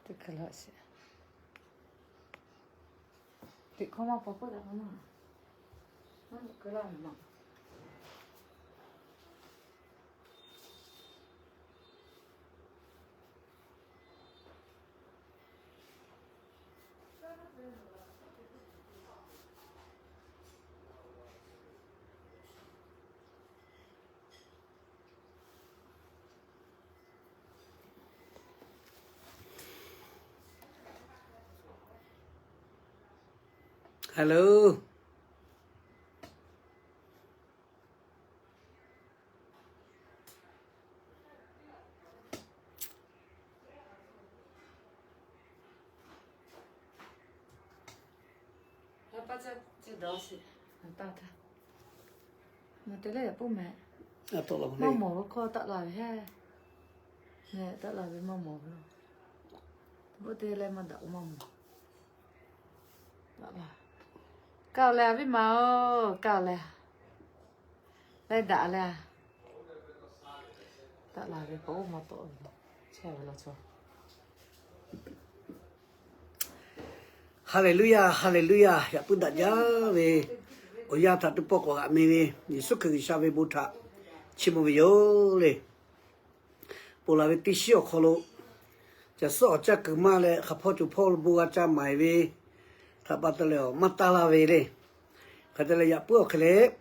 Teˇ hkui laˇ sheˍ. Teꞈ hkawˇ maˇ paw k'oˆ daꞈ k'o maˇ, maˇ keu laˇ maˇ. Hello. Maˇ te leh yaꞈ puiˉ meh. Maˇ mawˬ ve hkawˇ taˆ la ve hehˉ. Meh taˆ la ve maˇ mawˬ ve. Bvuhˆ te leh maˇ daꞈ k'o maˇ mawˬ. Kaˇ leh a viˉ ma-oˬ, kaˇ leh. Leh daꞈ leh. Taˆ la ve k'o maˇ tawˆ ve. Chehˇ ve law chaw. Haleˍluˇyaˇ, haleˍluˇyaˇ. Yaꞈ puiˉ daꞈ jaˇ ve awˬ yanˇ htaꞈ teˇ pawˆ k'awꞈ g'aꞈ mi ve Yeˍsuˆ Hkriꞈ G'uiˬsha ve bon htaꞈ chiˇ mvuh ve yoˬ le. Ponˬ laˬ ve teˇ shiˉ awˬ hk'aw lo, caˬ suhˉ awˬ caˇ kuiˬ maˇ leh hk'aˬ hpawˇ cawˬ hpawˇ lo bon g'a ca maˍ ve htaꞈ pa taw leh maˇ taˇ laˇ ve le. Hk'e te leh yaꞈ puiˉ awˬ hk'e leh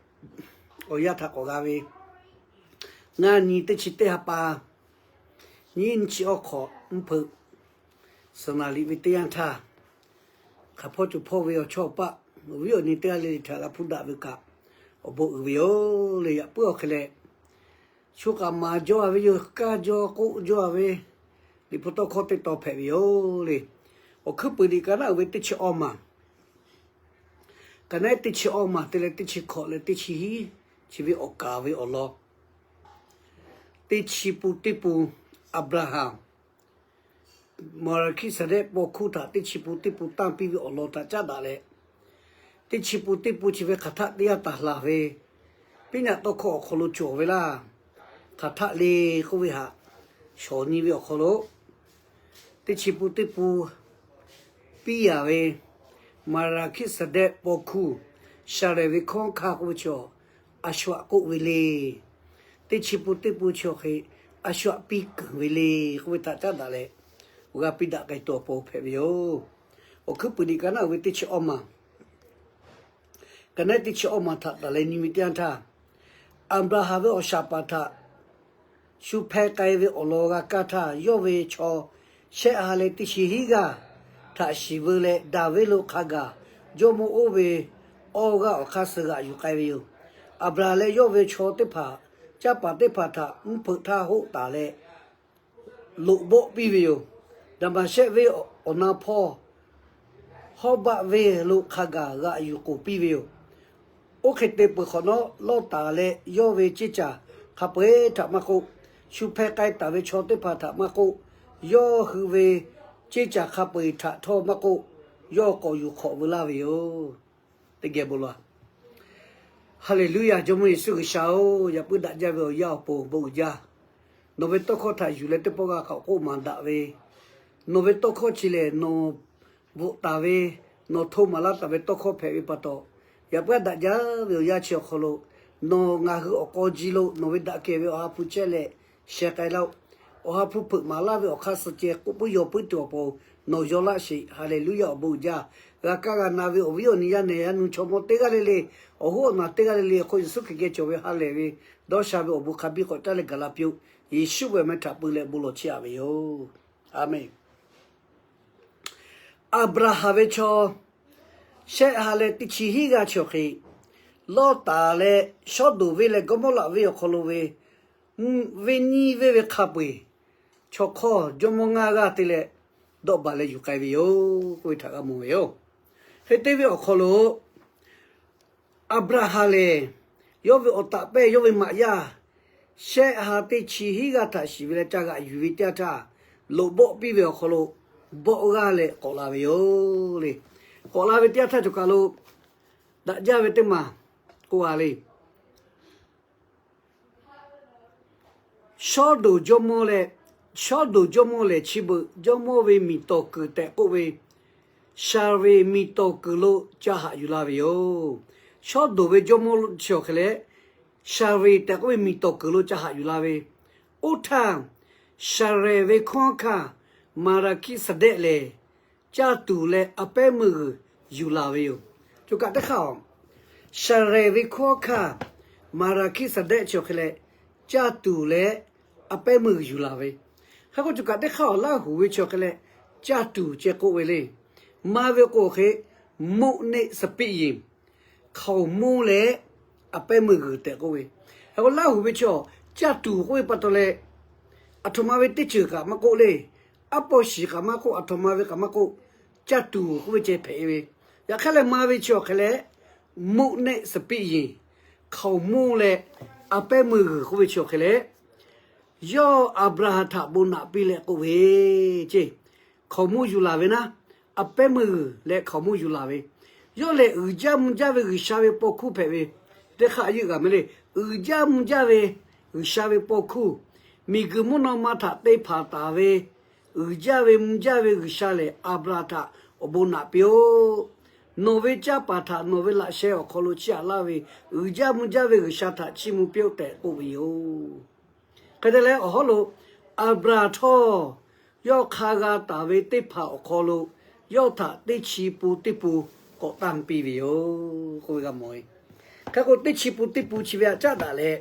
awˬ yanˇ htaꞈ k'awꞈ g'a ve, ngaˇ nyi teˇ chi teˇ ha pa, nyiˇ nyi chi awˇ hk'awꞈ mvuhˇ hpeuꞈ suhˍ naˍ liꞈ ve teˇ yanˇ htaˇ, hk'aˬ hpawˇ cawˬ hpawˇ ve awˬ chawˇ awˬ paˆ, awˬ viˉ awˬ nyi teˇ g'aˇ le le htaꞈ g'a hpuˇ daꞈ ve kaꞈ awˬ bon uiˍ ve yoˬ le. Yaꞈ puiˉ awˬ hk'e leh, shu k'aꞈ maˍ jaw a ve yoˬ, kaˇ jaw k'oˆ jaw a ve, Liꞈ hpu tawˇ hkawˇ teˇ taw hpehꞈ ve yoˬ le. Awˬ hkuiˉ puiˍ liꞈ ka naˉ uiˍ ve teˇ chi awˇ maˬ, ka naˉ teˇ chi awˇ maˬ te leh teˇ chi hkawꞈ leh teˇ chi hiˉ, chi ve awˬ kaˍ ve awˬ lawn, teˇ chi pun teˇ pun Aˍbraˍhanˍ Maˍraˍhkiˆsaˍdehˆ paw hkuˇ htaꞈ teˇ chi pun teˇ pun tanˇ piˇ ve awˬ lawn htaꞈ caˉ daꞈ leh, teˇ chi pun teˇ pun chi ve hk'aˬ htaˆ teˇ g'aˇ taˍ laˬ ve, piˉ nyaꞈ tawˇ hkawˇ awˬ hk'aw lo cawˬ ve laˇ. Hk'aˬ htaˆ le k'oˆ ve htaꞈ shawˍ nyi ve awˬ hk'aw lo, teˇ chi pun teˇ pun piˇ yaˍ ve Maˍraˍhkiˆsaˍdehˆ paw hkuˇ, Saˍlehˍ ve hkawˉ hkanˇ k'oˆ ve chaw a shu aꞈ k'oˆ ve le. Teˇ chi pun teˇ pun chaw hk'e a shu aꞈ piˇ keunˍ ve le k'oˆ ve htaꞈ caˉ daꞈ leh, awˬ g'aˇ piˇ daꞈ k'ai tuˬ awˬ pon hpehꞈ ve yoˬ. Awˬ hkuiˉ puiˍ liꞈ ka naˉ uiˍ ve teˇ chi awˇ maˬ, ka naˉ teˇ chi awˇ maˬ htaꞈ taˍ leh nyi ve teˇ yanˇ htaˇ, Aˍbraˍhanˍ ve awˬ shaˍ paˍ htaꞈ shu hpeh k'ai ve awˬ lawn g'a kaˇ htaˇ, yawˇ ve chaw shehˆ ha leh teˇ chi hiˉ g'aˇ htaꞈ shiˍ veu leh, daˍviˆ lo hk'a gaˬ jawˇmawˇ oˇ ve awˇ g'aˇ awˬ hk'aˇ suh g'aꞈ yuˬ k'ai ve yoˬ. Aˍbraˍhanˍ leh yawˇ ve chaw teˇ hpaˍ, caˇ paˍ teˇ hpaˍ htaꞈ mvuhˇ hpeuꞈ htaˇ hoˆ taˍ leh, loꞈ bawˆ piˇ ve yoˬ. Daˍmaˍshehˆ venˇ awˬ na hpawˇ Hawˇbaˆ venˇ lo hk'a gaˬ g'aꞈ yuˬ k'oˍ piˇ ve yoˬ. Oˇ hk'e te peuˬ hk'awꞈ nawˉ, Lawˇtaˍ leh yawˇ ve ceˇ caˬ hk'a peu-eˬ htaꞈ maˇ k'oˆ, shu hpeh k'ai taˍ ve chaw teˇ hpaˍ htaꞈ maˇ k'oˆ, yawˇ hui ve ceˇ caˬ hk'a peu-eˬ htaꞈ htawˇ maˇ k'oˆ, yawˇ k'awꞈ yuˬ hk'awꞈ veu laˇ ve yoˬ. Teˇ geh bon lawˬ. Haˍleˍluˇyaˬ. Jawˇmawˇ Yeˍsuˆ G'uiˬsha-oˬ, yaꞈ puiˉ daꞈ jaˇ ve awˬ yanˇ awˬ pon bon uiˍ jaˇ. Nawˬ ve tawˇ hkawˇ htaꞈ yuˬ leh teˇ pawˆ g'a k'awꞈ k'oˆ maˍ daꞈ ve, nawˬ ve tawˇ hkawˇ chi lehˬ nawˬ bvuhꞈ taˍ ve, nawˬ hto maˍ laˇ taˍ ve tawˇ hkawˇ hpehꞈ ve pa taw, yaꞈ puiˉ daꞈ jaˇ ve awˬ yanˇ chi awˬ hk'aw lo, nawˬ ngaˬ hui awˬ k'aw ji lo nawˬ ve daꞈ kehˬ ve Awˬ ha hpu chehˇ leh sheh k'ai laˇ-oˆ. Awˬ ha hpu hpeuꞈ maˍ laˇ ve awˬ hk'aˇ suh ceh k'oˆ puiˉ yaw puiˉ tuˬ awˬ pon nawˬ yaw laˇ sheˍ. Haˍleˍluˇyaˬ. Awˬ bon uiˍ jaˇ. G'a kaˇ g'a na ve awˬ viˉ awˬ nyi yaˇ nehˬ yaˇ nu chaw mawˇ teˇ g'aˇ le le, awˬ hoˉ awˬ naˬ teˇ g'aˇ le le, awˬ hk'aw Yeˍsuˆ Hkriꞈ geh cawˬ ve ha lehˬ ve dawˇ sha ve awˬ bon hk'a biˇ k'awꞈ caˉ leh gaˬ la piˇ-oˆ. Yeˍsuˆ ve awˬ meh htaꞈ pu leh bon lawˬ chehˇ-a ve yoˬ. Aˍmenˍ. Aˍbraˍhanˍ ve chaw shehˆ ha leh teˇ chi hiˉ g'aˇ chi awˬ hk'e, Lawˇtaˍ leh Sawˉdonˍ venˇ leh Gawˇmawˇraꞈ venˇ awˬ hk'aw lo ve mvuhˇ venˇ nyiˇ venˇ ve hk'a peu-eˬ chaw hk'awˇ jawˇmawˇ ngaˇ g'aˇ te leh dawˆ baˬ leh yuˬ k'ai ve yoˬ k'oˆ ve htaꞈ g'a mawˬ ve yoˬ. Hk'e te ve awˬ hk'aw lo Aˍbraˍhanˍ lehˬ, yawˇ ve awˬ taꞈ pehˇ yawˇ ve maꞈ yaˇ shehˆ ha teˇ chi hiˉ g'aˇ htaꞈ shiˍ ve leh ca g'aꞈ yuˬ ve teˇ yanˇ htaˇ, loꞈ bawˆ piˇ ve awˬ hk'aw lo bawˆ g'aˇ leh k'awꞈ la ve yoˬ le. K'awꞈ la ve teˇ yanˇ htaˇ cawˬ kaˬ lo daꞈ jaˇ ve teˇ maˬ k'oˆ a le. Sawˉdonˍ jawˇmawˇ leh Shawˉ doˍ jawˇmawˇ lehˬ chi beuꞈ jawˇmawˇ ve miˬ tawˍ kuiˬ tehꞈ k'oˆ ve, Shaˍreˍ miˬ tawˍ kuiˬ lo ca haꞈ yuˬ la ve yoˬ. Shawˉ doˍ ve jawˇmawˇ chi awˬ hk'e leh, Shaˍreˍ tehꞈ k'oˆ ve miˬ tawˍ kuiˬ lo ca haꞈ yuˬ la ve, oˇ htaˇ, Shaˍreˍ ve hkunˉ hawˉ hkanˇ Maˍraˍhkiˆsaˍdehˆ lehˬ, caˇ tuˬ leh a pehˉ meuˇ g'uiˬ yuˬ laˬ ve yoˬ. Choˬ kaꞈ teˇ hk'aˇ, Shaˍreˍ ve hkunˉ hawˉ hkanˇ Maˍraˍhkiˆsaˍdehˆ chi awˬ hk'e leh, caˇ tuˬ leh a pehˉ meuˇ g'uiˬ yuˬ laˬ ve. Hk'e k'o choˬ kaꞈ teˇ hk'aˇ awˬ Laˇhuˍ ve chi awˬ hk'e leh, caˇ tuˬ ceh k'oˆ ve le. Maˇ ve k'o awˬ hk'e, muˆ neˆ saˍpiˆ yehˬ, hkaoˍmonˇ leh a pehˉ meuˇ g'uiˬ tehꞈ k'oˆ ve. Hk'e k'o Laˇhuˍ ve chi awˬ caˇ tuˬ k'oˆ ve pa taw leh, aˬ htoꞈ ma ve teˇ ceuˬ kaꞈ maˇ k'oˆ le. Aˉ pawˇ shiˍ kaꞈ maˇ k'oˆ, aˬ htoꞈ ma ve kaꞈ maˇ k'oˆ, caˇ tuˬ k'oˆ ve ceh hpehꞈ ve. Yaꞈ hk'aˇ leh maˇ ve chi awˬ hk'e leh, muˆ neˆ saˍpiˆ yehˬ, hkaoˍmonˇ leh a pehˉ meuˇ g'uiˬ k'oˆ ve chi awˬ hk'e leh, yawˇ Aˍbraˍhanˍ htaꞈ bon naꞈ piˇ leh k'oˆ ve ceˇ, hkaoˍmonˇ yuˬ laˬ ve naˉ, a pehˉ meuˇ g'uiˬ leh hkaoˍmonˇ yuˬ laˬ ve, yawˇ lehˬ uiˍ jaˇ mvuh jaˇ ve G'uiˬsha ve paw hkuˇ hpehꞈ ve, teˇ hk'aˇ yeuˆ g'a meh le. Uiˍ jaˇ mvuh jaˇ ve G'uiˬsha ve paw hkuˇ, miˬguiˬ mvuhˇ naw ma htaꞈ te hpanˍ taˍ ve uiˍ jaˇ ve mvuh jaˇ ve G'uiˬsha lehˬ, Aˍbraˍhanˍ htaꞈ awˬ bon naꞈ piˇ-oˆ. Nawˬ ve canˇ paˍ htaꞈ nawˬ ve laꞈ sheh awˬ hk'aw lo chiˇ aꞈ laˇ ve uiˍ jaˇ mvuh jaˇ ve G'uiˬsha htaꞈ chiˇ mvuh piˇ-oˆ tehꞈ k'oˆ ve yoˬ. Hk'e te leh awˬ hawˉ lo Aˍbraˍhanˍ htawˇ, yawˇ hk'a g'a taˍ ve teˇ hpaˍ awˬ hk'aw lo yawˇ htaꞈ teˇ chi pun teˇ pun k'awꞈ tanˇ piˇ ve yoˬ k'oˆ ve g'a mawˬ ve. Hk'e k'o teˇ chi pun teˇ pun chi ve htaꞈ caˉ daꞈ leh,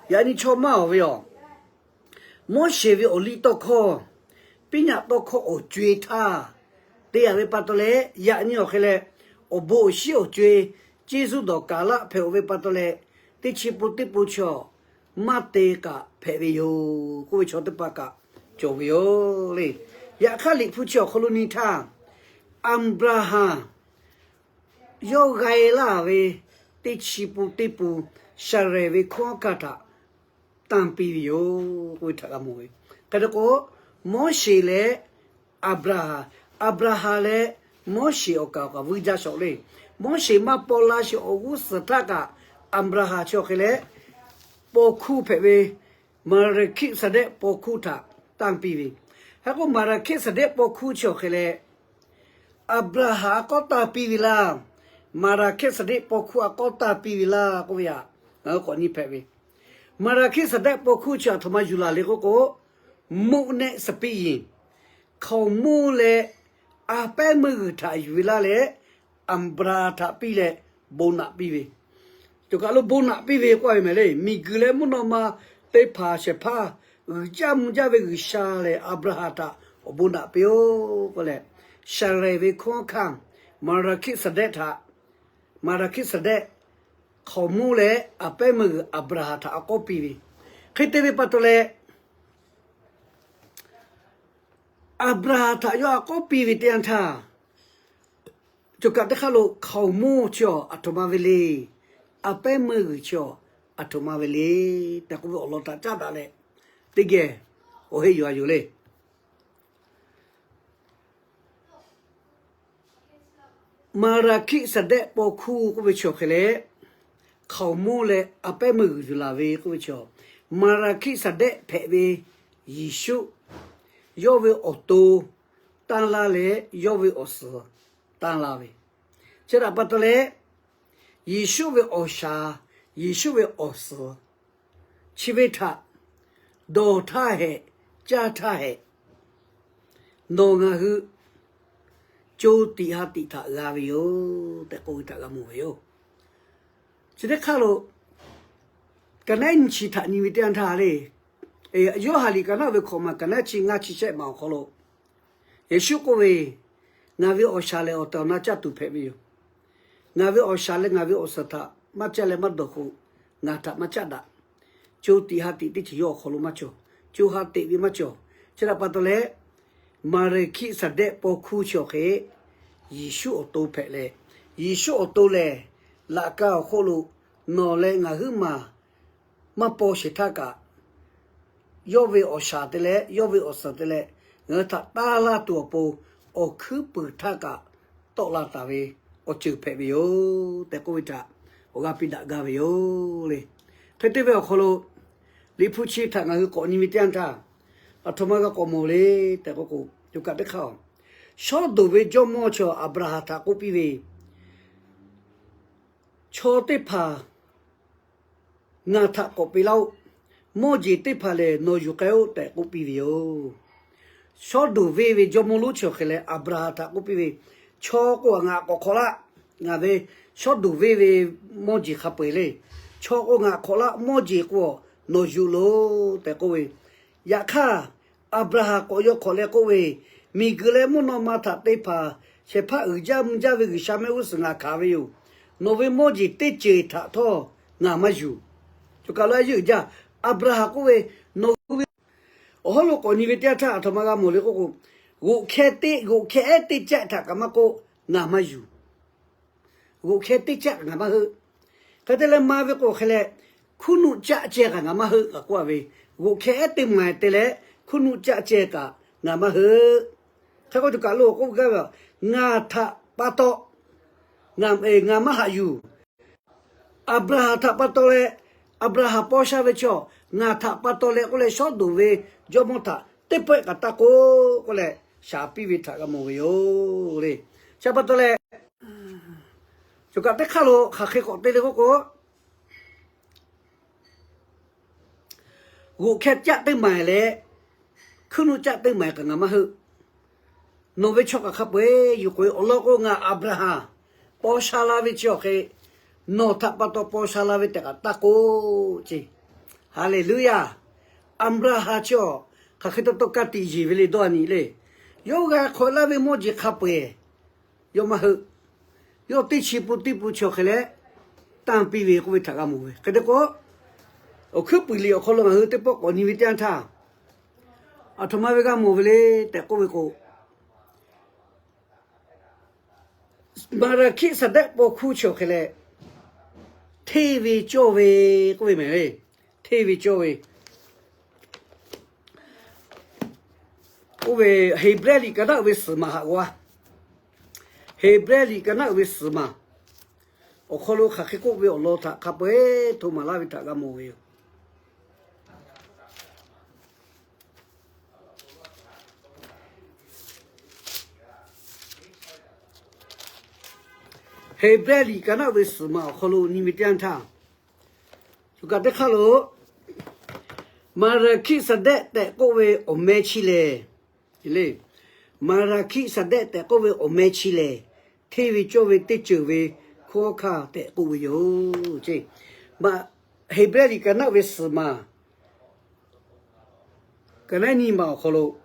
yaꞈ nyi chaw maˇ awˬ ve yoˬ. Moˉseˍ ve awˬ liˇ tawˇ hkawˇ, piˉ nyaꞈ tawˇ hkawˇ awˬ co-e htaˇ, te yaꞈ ve pa taw leh yaꞈ nyi awˬ hk'e leh, awˬ bon awˬ shinˉ awˬ co-e, ceˇ zuˇ dawˬ kaˍ laˆ hpehꞈ-oˬ ve pa taw leh, teˇ chi pun teˇ pun chi awˬ maˇ te kaꞈ hpehꞈ ve yoˬ k'oˆ ve chaw teˇ hpaˍ kaꞈ cawˬ ve yoˬ le. Yaꞈ hk'aˇ Liꞈ hpu chi awˬ hk'aw lo nyi htaˇ, Aˍbraˍhanˍ yawˇ g'a-e laˇ ve teˇ chi pun teˇ pun Shaˍreˍ ve hkunˉ hawˉ hkanˇ htaꞈ tanˇ piˇ ve yoˬ k'oˆ ve htaꞈ g'a mawˬ ve. Hk'e te k'o, Moˉseˍ leh Aˍbraˍhanˍ, Aˍbraˍhanˍ leh Moˉseˍ awˬ kaˍ awˬ kaˍ vuiˇ jaˇ shawˍ le. Moˉseˍ maˇ paw la sheˍ awˬ g'uˇ suhˍ htaˇ kaꞈ, Aˍbraˍhanˍ chi awˬ hk'e leh paw hkuˇ hpehꞈ ve Maˍraˍhkiˆsaˍdehˆ paw hkuˇ htaꞈ tanˇ piˇ ve. Hk'e k'o Maˍraˍhkiˆsaˍdehˆ paw hkuˇ chi awˬ hk'e leh Aˍbraˍhanˍ a k'awˉ tanˇ piˇ ve laˇ, Maˍraˍhkiˆsaˍdehˆ paw hkuˇ a k'awˉ tanˇ piˇ ve laˇ k'oˆ ve htaꞈ ngaˬ hui k'awꞈ nyi hpehꞈ ve. Maˍraˍhkiˆsaˍdehˆ paw hkuˇ chi aˬ htoꞈ ma yuˬ laˬ le k'oˆ k'o, muˆ neˆ saˍpiˆ yehˬ, hkaoˍmonˇ leh a pehˉ meuˇ g'uiˬ htaꞈ yuˬ ve laˇ leh, Aˍbraˍhanˍ htaꞈ piˇ leh bon naꞈ piˇ ve. Choˬ kaˬ lo bon naꞈ piˇ ve k'oˆ ve mehˍ le. Miˬguiˬ leh mvuhˇ naw ma teˇ hpaˍ shehˍ hpaˇ uiˍ jaˇ mvuh jaˇ ve G'uiˬsha lehˬ, Aˍbraˍhanˍ htaꞈ awˬ bon naꞈ piˇ-oˆ k'oˆ leh, Shaˍreˍ ve hkunˉ hawˉ hkanˇ Maˍraˍhkiˆsaˍdehˆ htaꞈ, Maˍraˍhkiˆsaˍdehˆ, hkaoˍmonˇ leh a pehˉ meuˇ g'uiˬ Aˍbraˍhanˍ htaꞈ a k'awˉ piˇ ve. Hk'e te ve pa taw leh, Aˍbraˍhanˍ htaꞈ yawˇ a k'awˉ piˇ ve teˇ yanˇ htaˇ, choˬ kaꞈ teˇ hk'aˇ lo hkaoˍmonˇ chi awˬ aˬ htoꞈ ma ve le, a pehˉ meuˇ g'uiˬ chi awˬ aˬ htoꞈ ma ve le tehꞈ k'oˆ ve awˬ lawn htaꞈ caˉ daꞈ leh, teˇ geh awˬ heˆ yuˬ a yoˬ le. Maˍraˍhkiˆsaˍdehˆ paw hkuˇ k'oˆ ve chi awˬ hk'e leh, hkaoˍmonˇ leh a pehˉ meuˇ g'uiˬ yuˬ laˬ ve k'oˆ ve chi, Maˍraˍhkiˆsaˍdehˆ hpehꞈ ve Yeˍsuˆ, yawˇ ve awˬ to tanˇ laˇ leh yawˇ ve awˬ suhˍ tanˇ laˇ ve, chi htaꞈ pa taw leh, Yeˍsuˆ ve awˬ shaˍ, Yeˍsuˆ ve awˬ suhˍ chi ve htaꞈ dawˬ htaˇ hehꞈ, caˇ htaˇ hehꞈ, nawˬ ngaˬ hui co tiꞈ ha tiꞈ htaꞈ g'a ve yoˬ tehꞈ k'oˆ ve htaꞈ g'a mawˬ ve yoˬ. Chi teˇ hk'aˇ lo ka naˉ nyi chi htaꞈ nyi ve teˇ yanˇ htaˇ le, Yoˇhanˬ liꞈ ka naˉ ve hkawꞈ maˬ ka naˉ chi ngaˇ chi shehˆ maˬ awˬ hk'aw lo Yeˍsuˆ k'oˆ ve, Ngaˬ ve awˬ shaˍ lehˬ awˬ tehˬ awˬ na caˇ tuˬ hpehꞈ ve yoˬ. Ngaˬ ve awˬ shaˍ leh ngaˬ ve awˬ suhˍ htaꞈ maˇ caˇ leh maˇ dawˬ k'o, ngaˬ htaꞈ maˇ caˇ daꞈ. Co tiꞈ ha tiꞈ teˇ ceuˬ yawˇ awˬ hk'aw lo maˇ cawˬ. Co ha teꞈ ve maˇ cawˬ. Chi htaꞈ pa taw leh, Maˍraˍhkiˆsaˍdehˆ paw hkuˇ chi awˬ hk'e Yeˍsuˆ awˬ to hpehꞈ leh, Yeˍsuˆ awˬ to lehˬ, laꞈ ka awˬ hk'oˆ lo nawˬ leh ngaˬ huiˉ maˬ maˇ paw sheˍ htaˇ kaꞈ, yawˇ ve awˬ shaˍ te leh yawˇ ve awˬ suhˍ te leh ngaˬ hui htaꞈ taˇ laˇ tuˬ awˬ pon, awˬ hkuiˉ puiˍ htaˇ kaꞈ tawˆ la taˍ ve awˬ ceuˬ hpehꞈ ve yoˬ tehꞈ k'oˆ ve htaꞈ awˬ g'aˇ piˇ daꞈ gaˇ ve yoˬ le. Hk'e te ve awˬ hk'aw lo, Liꞈ hpu chi htaꞈ ngaˬ hui k'awꞈ nyi ve teˇ yanˇ htaˇ, Aˬ htoꞈ ma g'a k'awꞈ mawˬ le tehꞈ k'oˆ k'o, yoˬ kaꞈ teˇ hk'aˇ, shawˉ dawˬ ve jawˇmawˇ chi Aˍbraˍhanˍ htaꞈ k'oˆ piˇ ve, Chaw teˇ hpaˍ ngaˬ htaꞈ k'awꞈ peꞈ laˇ-oˆ. Mawˇ jeˬ teˇ hpaˍ lehˬ nawˬ yuˬ k'ai-oˆ tehꞈ k'oˆ piˇ ve yoˬ. Shawˉ dawˬ venˇ ve jawˇmawˇ lonˉ chi awˬ hk'e leh Aˍbraˍhanˍ htaꞈ k'oˆ piˇ ve, Chaw k'o ngaˬ k'awꞈ hk'awꞈ laˇ. Ngaˬ ve shawˉ dawˬ venˇ ve mawˇ jeˬ hk'a peu-eˬ le. Chaw k'o ngaˬ hk'awꞈ laˇ, mawˇ jeˬ k'o nawˬ yuˬ loˬ tehꞈ k'oˆ ve. Yaꞈ hk'aˇ, Aˍbraˍhanˍ k'awꞈ yaw hk'awꞈ leh k'oˆ ve, Miˬguiˬ leh mvuhˇ naw ma htaꞈ te hpanˍ shehˍ hpaˇ uiˍ jaˇ mvuh jaˇ ve G'uiˬsha mehˆ g'uˇ suhˍ ngaˬ hkanˍ ve yoˬ. Nawˬ ve mawˇ jeˬ teˇ ceuˬ htaꞈ htawˇ ngaˬ maˇ yuˬ. Choˬ kaˬ lo a yeˇ uiˍ jaˇ. Aˍbraˍhanˍ k'oˆ ve, Nawˬ hui ve awˬ hawˉ lo k'awꞈ nyi ve teˇ yanˇ htaˇ aˬ htoꞈ ma g'a mawˬ le k'oˆ k'o, g'oꞈ hkeh teˇ, g'oꞈ hkeh ehˉ teˇ caˆ htaꞈ kaꞈ maˇ k'oˆ, ngaˬ maˇ yuˬ. G'oꞈ hkeh teˇ caˆ kaꞈ ngaˬ maˇ heuˆ. Hk'e te leh ma ve k'o hk'e leh, hkunˉ nuˆ caˆ ceh kaꞈ ngaˬ maˇ heuˆ kaꞈ k'oˆ a ve, g'oꞈ hkeh ehˉ teˇ maˬ te leh hkunˉ nuˆ caˆ ceh kaꞈ ngaˬ maˇ heuˆ. Hk'e k'o choˬ kaˬ lo k'oˆ gaˇ ve, Ngaˬ htaꞈ pa taw ngaˬ maˇ haꞈ yuˬ. Aˍbraˍhanˍ htaꞈ pa taw leh, Aˍbraˍhanˍ paw sha ve chaw, ngaˬ htaꞈ pa taw leh k'oˆ leh, shawˉ dawˬ ve jawˇmawˇ htaꞈ teˇ pawehˇ kaꞈ taˇ k'oˆ k'oˆ leh, shaˍ piˇ ve htaꞈ g'a mawˬ ve yoˬ le. Chi pa taw leh, choˬ kaˬ teˇ hk'aˇ lo hk'aˬ hk'e k'awꞈ te le k'oˆ k'o, g'oꞈ hkeh caˆ teˇ maˬ leh hkunˉ nuˆ caˆ teˇ maˬ kaꞈ ngaˬ maˇ heuˆ. Nawˬ ve chaw kaꞈ hk'a peu-eˬ yuˬ k'oꞈ-e. Awˬ lawn k'o, ngaˬ Aˍbraˍhanˍ paw sha la ve chi awˬ hk'e, nawˬ htaꞈ pa taw paw sha la ve tehꞈ kaꞈ taˇ k'oˆ ce. Haˍleˍluˆyaˇ. Aˍbraˍhanˍ chi awˬ hk'aˬ hk'e taw taw ka tiꞈ yeˬ ve le dawˇ a nyi le. Yawˇ g'a hk'awꞈ laˇ ve mawˇ jeˬ hk'a peu-eˬ yawˇ maˇ heuˆ. Yawˇ teˇ chi pun teˇ pun chi awˬ hk'e leh tanˇ piˇ ve k'oˆ ve htaꞈ g'a mawˬ ve. Hk'e te k'o, awˬ hkuiˉ puiˍ liꞈ awˬ hk'aw lo ngaˬ hui teˇ pawˆ k'awꞈ nyi ve teˇ yanˇ htaˇ, aˬ htoꞈ ma ve g'a mawˬ ve le tehꞈ k'oˆ ve k'o, Maˍraˍhkiˆsaˍdehˆ paw hkuˇ chi awˬ hk'e leh hteˇ ve cawˇ ve k'oˆ ve mehˍ le. Hteˇ ve cawˇ ve k'oˆ ve, Heˍbrehˇ liꞈ ka naˆ uiˍ ve suhˍ maˬ haꞈ g'a. Heˍbrehˇ liꞈ ka naˆ uiˍ ve suhˍ maˬ awˬ hk'aw lo hk'aˬ hk'e k'oˆ ve awˬ lawn htaꞈ hk'a peu-eˬ hto maˍ laˇ ve htaꞈ g'a mawˬ ve yoˬ. Heˍbrehˇ liꞈ ka naˆ uiˍ ve suhˍ maˬ awˬ hk'aw lo nyi ve teˇ yanˇ htaˇ, choˬ kaˬ teˇ hk'aˇ lo, Maˍraˍhkiˆsaˍdehˆ tehꞈ k'oˆ ve awˬ meh chi lehˬ, le, Maˍraˍhkiˆsaˍdehˆ tehꞈ k'oˆ ve awˬ meh chi lehˬ, hteˇ ve cawˇ ve teˇ ceuˬ ve hkunˉ hawˉ hkanˇ tehꞈ k'oˆ ve yoˬ ce. Heˍbrehˇ liꞈ ka naˆ uiˍ ve suhˍ maˬ ka naˆ nyiˇ maˬ awˬ hk'aw lo,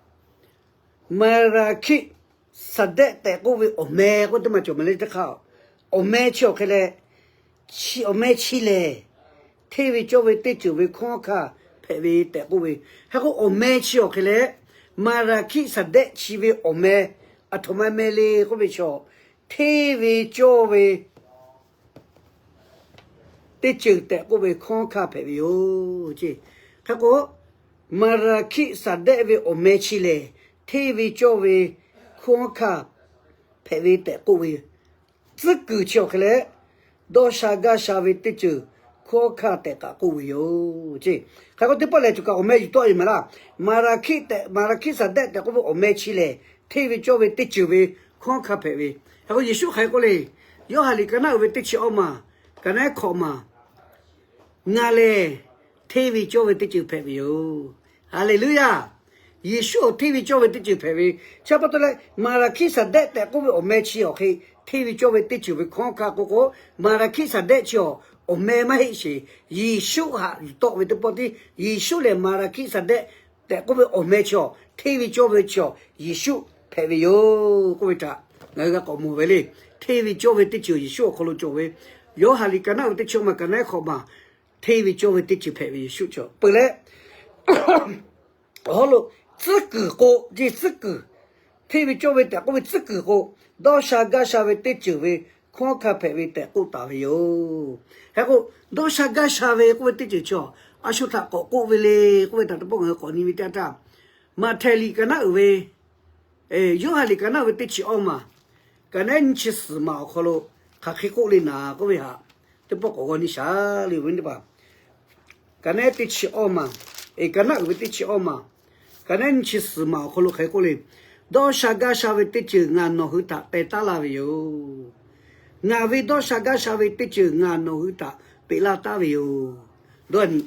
Maˍraˍhkiˆsaˍdehˆ tehꞈ k'oˆ ve awˬ meh k'oˆ teˇ maˬ cawˬ mehˍ le teˇ hk'aˇ, awˬ meh chi awˬ hk'e leh, chi awˬ meh chi lehˬ, hteˇ ve cawˇ ve teˇ ceuˬ ve hkunˉ hawˉ hkanˇ hpehꞈ ve tehꞈ k'oˆ ve. Hk'e k'o, awˬ meh chi awˬ hk'e leh, Maˍraˍhkiˆsaˍdehˆ chi ve awˬ meh aˬ htoꞈ ma meh le k'oˆ ve chaw, hteˇ ve cawˇ ve teˇ ceuˬ tehꞈ k'oˆ ve hkunˉ hawˉ hkanˇ hpehꞈ ve yoˬ ce. Hk'e k'o, Maˍraˍhkiˆsaˍdehˆ ve awˬ meh chi lehˬ, hteˇ ve cawˇ ve hkunˉ hawˉ hkanˇ hpehꞈ ve tehꞈ k'oˆ ve yoˬ. Tcuhˉ kuiˬ chi awˬ hk'e leh, dawˇ sha gaˇ sha ve teˇ ceuˬ hkunˉ hawˉ hkanˇ tehꞈ kaꞈ k'oˆ ve yoˬ ce. Hk'e k'o, teˇ pawˆ lehˬ choˬ kaꞈ awˬ meh yuˬ tawˆ ve maˍ laˇ. Maˍraˍhkiˆ tehꞈ, Maˍraˍhkiˆsaˍdehˆ tehꞈ k'oˆ ve awˬ meh chi lehˬ, hteˇ ve cawˇ ve teˇ ceuˬ ve hkunˉ hawˉ hkanˇ hpehꞈ ve. Hk'e k'o, Yeˍsuˆ hk'aˬ hk'e k'oˆ le, Yoˇhanˬ liꞈ ka naˆ uiˍ ve teˇ chi awˇ maˬ, ka naˆ hkawꞈ maˬ, Ngaˬ lehˬ hteˇ ve cawˇ ve teˇ ceuˬ hpehꞈ ve yoˬ. Haˍleˍluˇyaˇ. Yeˍsuˆ awˬ hteˇ ve cawˇ ve teˇ ceuˬ hpehꞈ ve. Chi pa taw leh, Maˍraˍhkiˆsaˍdehˆ tehꞈ k'oˆ ve awˬ meh chi awˬ hk'e hteˇ ve cawˇ ve teˇ ceuˬ ve hkunˉ hawˉ hkanˇ k'oˆ k'o, Maˍraˍhkiˆsaˍdehˆ chi awˬ meh maˇ heˆ sheˍ. Yeˍsuˆ haꞈ yuˬ tawˆ ve teˇ pawˆ tiˉ, Yeˍsuˆ lehˬ Maˍraˍhkiˆsaˍdehˆ tehꞈ k'oˆ ve awˬ meh chi awˬ hteˇ ve cawˇ ve chi awˬ Yeˍsuˆ hpehꞈ ve yoˬ k'oˆ ve htaꞈ ngaˬ hui g'a k'awꞈ mawˬ ve le. Hteˇ ve cawˇ ve teˇ ceuˬ Yeˍsuˆ awˬ hk'aw lo cawˬ ve. Yoˇhanˬ liꞈ ka naˆ uiˍ ve teˇ chi awˇ maˬ, ka naˆ hkawꞈ maˬ, hteˇ ve cawˇ ve teˇ ceuˬ hpehꞈ ve Yeˍsuˆ chi awˬ peuˬ leh, awˬ hawˉ lo tcuhˉ kuiˬ k'o, ce tcuhˉ kuiˬ, hteˇ ve cawˇ ve tehꞈ k'oˆ ve tcuhˉ kuiˬ k'o, dawˇ sha gaˇ sha ve teˇ ceuˬ ve hkunˉ hawˉ hkanˇ hpehꞈ ve tehꞈ k'oˆ taˍ ve yoˬ. Hk'e k'o, dawˇ sha gaˇ sha ve k'oˆ ve teˇ ceuˬ chi awˬ a shu htaꞈ k'awꞈ k'oˆ ve le k'oˆ ve htaꞈ teˇ pawˆ ngaˬ hui k'awꞈ nyi ve teˇ yanˇ htaˇ, Maꞈhtehˍ liꞈ ka naˆ uiˍ ve, Yoˇhanˬ liꞈ ka naˆ uiˍ ve teˇ chi awˇ maˬ, ka naˆ nyiˇ chi suhˍ maˬ awˬ hk'aw lo hk'aˬ hk'e k'oˆ le naˍ k'oˆ ve htaꞈ teˇ pawˆ k'awꞈ g'aw nyi shaˍ le ve teˇ hpaˍ. Ka naˆ teˇ chi awˇ maˬ, ka naˆ uiˍ ve teˇ chi awˇ maˬ, taˍ naˉ nyi chi suhˍ maˬ awˬ hk'aw lo hk'e k'oˆ le, dawˇ sha gaˇ sha ve teˇ ceuˬ ngaˬ nawˬ hui htaꞈ teh taˉ laˇ ve yoˬ. Ngaˬ ve dawˇ sha gaˇ sha ve teˇ ceuˬ ngaˬ nawˬ hui htaꞈ peꞈ laˇ taˉ ve yoˬ. Dawˇ nyi,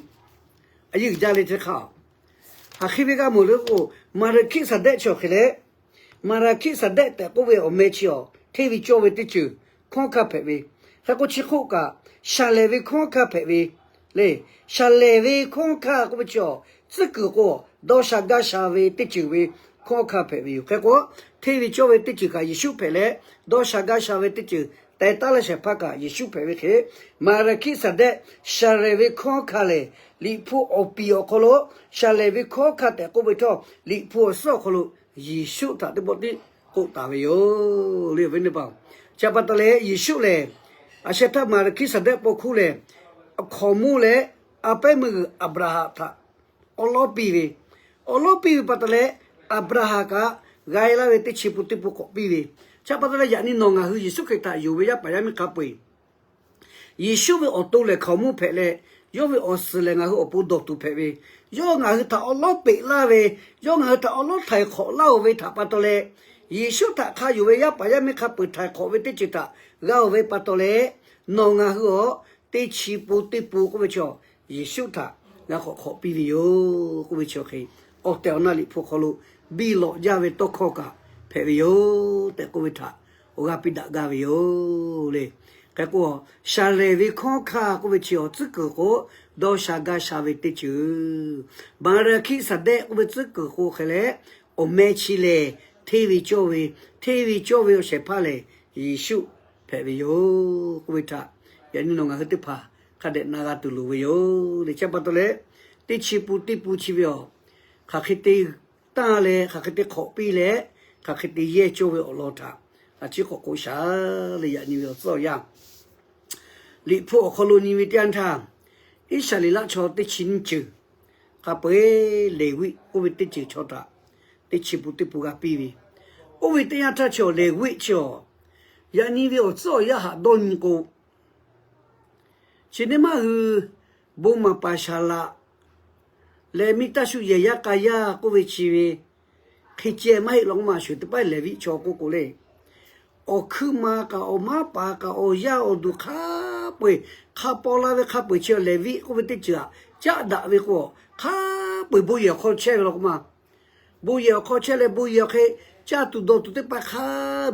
a yeˇ uiˍ jaˇ le teˇ hk'aˇ, hk'aˬ hk'e ve g'a mawˬ le k'o, Maˍraˍhkiˆsaˍdehˆ chi awˬ hk'e leh, Maˍraˍhkiˆsaˍdehˆ tehꞈ k'oˆ ve awˬ meh chi awˬ hteˇ ve cawˇ ve teˇ ceuˬ hkunˉ hawˉ hkanˇ hpehꞈ ve, hk'e k'o chi hk'oˆ kaꞈ shaˍ lehˬ ve hkunˉ hawˉ hkanˇ hpehꞈ ve le. Shaˍ lehˬ ve hkunˉ hawˉ hkanˇ k'oˆ ve chi awˬ tcuhˉ kuiˬ k'o, dawˇ sha gaˇ sha ve teˇ ceuˬ ve hkunˉ hawˉ hkanˇ hpehꞈ ve yoˬ. Hk'e k'o, hteˇ ve cawˇ ve teˇ ceuˬ kaꞈ Yeˍsuˆ hpehꞈ leh, dawˇ sha gaˇ sha ve teˇ ceuˬ teh taˉ laˇ shehˍ hpaˇ kaꞈ Yeˍsuˆ hpehꞈ ve hk'e, Maˍraˍhkiˆsaˍdehˆ shaˍ lehˬ ve hkunˉ hawˉ hkanˇ lehˬ, Liꞈ hpu awˬ piˍ awˬ hk'aw lo shaˍ lehˬ ve hkunˉ hawˉ hkanˇ tehꞈ k'oˆ ve htawˇ, Liꞈ hpu awˬ suhˉ awˬ hk'aw lo Yeˍsuˆ htaꞈ teˇ pawˆ tiˉ k'oˆ taˍ ve yoˬ le. Awˬ viˉ teˇ hpaˍ, chi pa taw leh Yeˍsuˆ lehˬ, a sheh htaˇ Maˍraˍhkiˆsaˍdehˆ paw hkuˇ lehˬ, hkaoˍmonˇ leh a pehˉ meuˇ g'uiˬ Aˍbraˍhanˍ htaꞈ awˉ lawˉ piˇ ve, awˉ lawˉ piˇ ve pa taw leh, Aˍbraˍhanˍ kaꞈ g'a e laˇ ve teˇ chi pun teˇ pun k'awꞈ piˇ ve, chi pa taw leh yaꞈ nyi nawˬ ngaˬ hui Yeˍsuˆ Hkriꞈ htaꞈ yonˍ ve yaˇ paˍ yaˇ miˇ hk'a peu-eˬ, Yeˍsuˆ ve awˬ to lehˬ hkaoˍmonˇ hpehꞈ leh, yawˇ ve awˬ suhˍ lehˬ ngaˬ hui awˬ pon dawˬ tuˬ hpehꞈ ve, yawˇ ngaˬ hui htaꞈ awˉ lawˉ peꞈ laˇ ve, yawˇ ngaˬ hui htaꞈ awˉ lawˉ htaiˍ hk'awꞈ laˇ-oˬ ve htaꞈ pa taw leh, Yeˍsuˆ htaꞈ hk'a yonˍ ve yaˇ paˍ yaˇ miˇ hk'a peu-eˬ htaiˍ hk'awꞈ ve teˇ ceuˬ htaꞈ g'a-oˬ ve pa taw leh, nawˬ ngaˬ hui awˬ teˇ chi pun teˇ pun k'oˆ ve chaw, Yeˍsuˆ htaꞈ g'a k'awꞈ hk'awꞈ piˇ ve yoˬ k'oˆ ve chi awˬ hk'e, awˬ tehˬ awˬ na Liꞈ hpu hk'aw lo biˇ lawꞈ jaˇ ve tawˇ hkawˇ kaꞈ hpehꞈ ve yoˬ tehꞈ k'oˆ ve htaꞈ awˬ g'aˇ piˇ daꞈ gaˇ ve yoˬ le. Hk'e k'o, shaˍ lehˬ ve hkunˉ hawˉ hkanˇ k'oˆ ve chi awˬ tcuhˉ kuiˬ k'o, dawˇ sha gaˇ sha ve teˇ ceuˬ, Maˍraˍhkiˆsaˍdehˆ k'oˆ ve tcuhˉ kuiˬ k'o hk'e leh, awˬ meh chi lehˬ hteˇ ve cawˇ ve, hteˇ ve cawˇ ve awˬ shehˍ hpaˇ lehˬ Yeˍsuˆ hpehꞈ ve yoˬ k'oˆ ve htaꞈ, yaꞈ nyi nawˬ ngaˬ hui teˇ hpaˍ hk'a dehꞈ na g'a tuˬ loˍ ve yoˬ le. Chi pa taw leh, teˇ chi pun teˇ pun chi ve awˬ, hk'aˬ hk'e te tanˇ leh, hk'aˬ hk'e te hk'awꞈ piˇ leh, hk'aˬ hk'e te yehˇ cawˇ ve awˬ lawn htaꞈ a ciˉ k'awꞈ k'oˆ shaˍ le. Yaꞈ nyi ve awˬ tcuhˉ awˬ yanˇ, Liꞈ hpu awˬ hk'aw lo nyi ve teˇ yanˇ htaˇ, Iˉsaˍreˍlaˆ chaw teˇ chi nyiˇ ceuˬ hk'a peu-eˬ Leˍviˆ k'oˆ ve teˇ ceuˬ chaw htaꞈ teˇ chi pun teˇ pun g'a piˇ ve, oˇ ve teˇ yanˇ htaˇ chi awˬ Leˍviˆ chi awˬ, yaꞈ nyi ve awˬ tcuhˉ awˬ yanˇ haꞈ dawˇ nyi k'o, chi neˇ maˇ hui bon maˍ paˍ Saˍlaꞈ leh miˇ taˇ shu yehˬ yaˇ k'a yaˇ k'oˆ ve chi ve hk'e ceh maˇ heˆ law k'oˆ ma, shu teˇ paˉ Leˍviˆ chaw k'oˆ k'o le, awˬ hkui ma kaꞈ awˬ maˉ paˍ kaꞈ awˬ yaˇ awˬ duˬ hk'a peu-eˬ, hk'a paw la ve hk'a peu-eˬ chi awˬ Leˍviˆ k'oˆ ve teˇ ceuˬ aꞈ caˉ daꞈ ve k'o, hk'a peu-eˬ bon yehˬ awˬ hk'aw chehˇ ve law k'oˆ ma. Bon yehˬ awˬ hk'aw chehˇ leh bon yehˬ awˬ hk'e caˇ tuˬ dawˬ tuˬ teˇ hpaˍ hk'a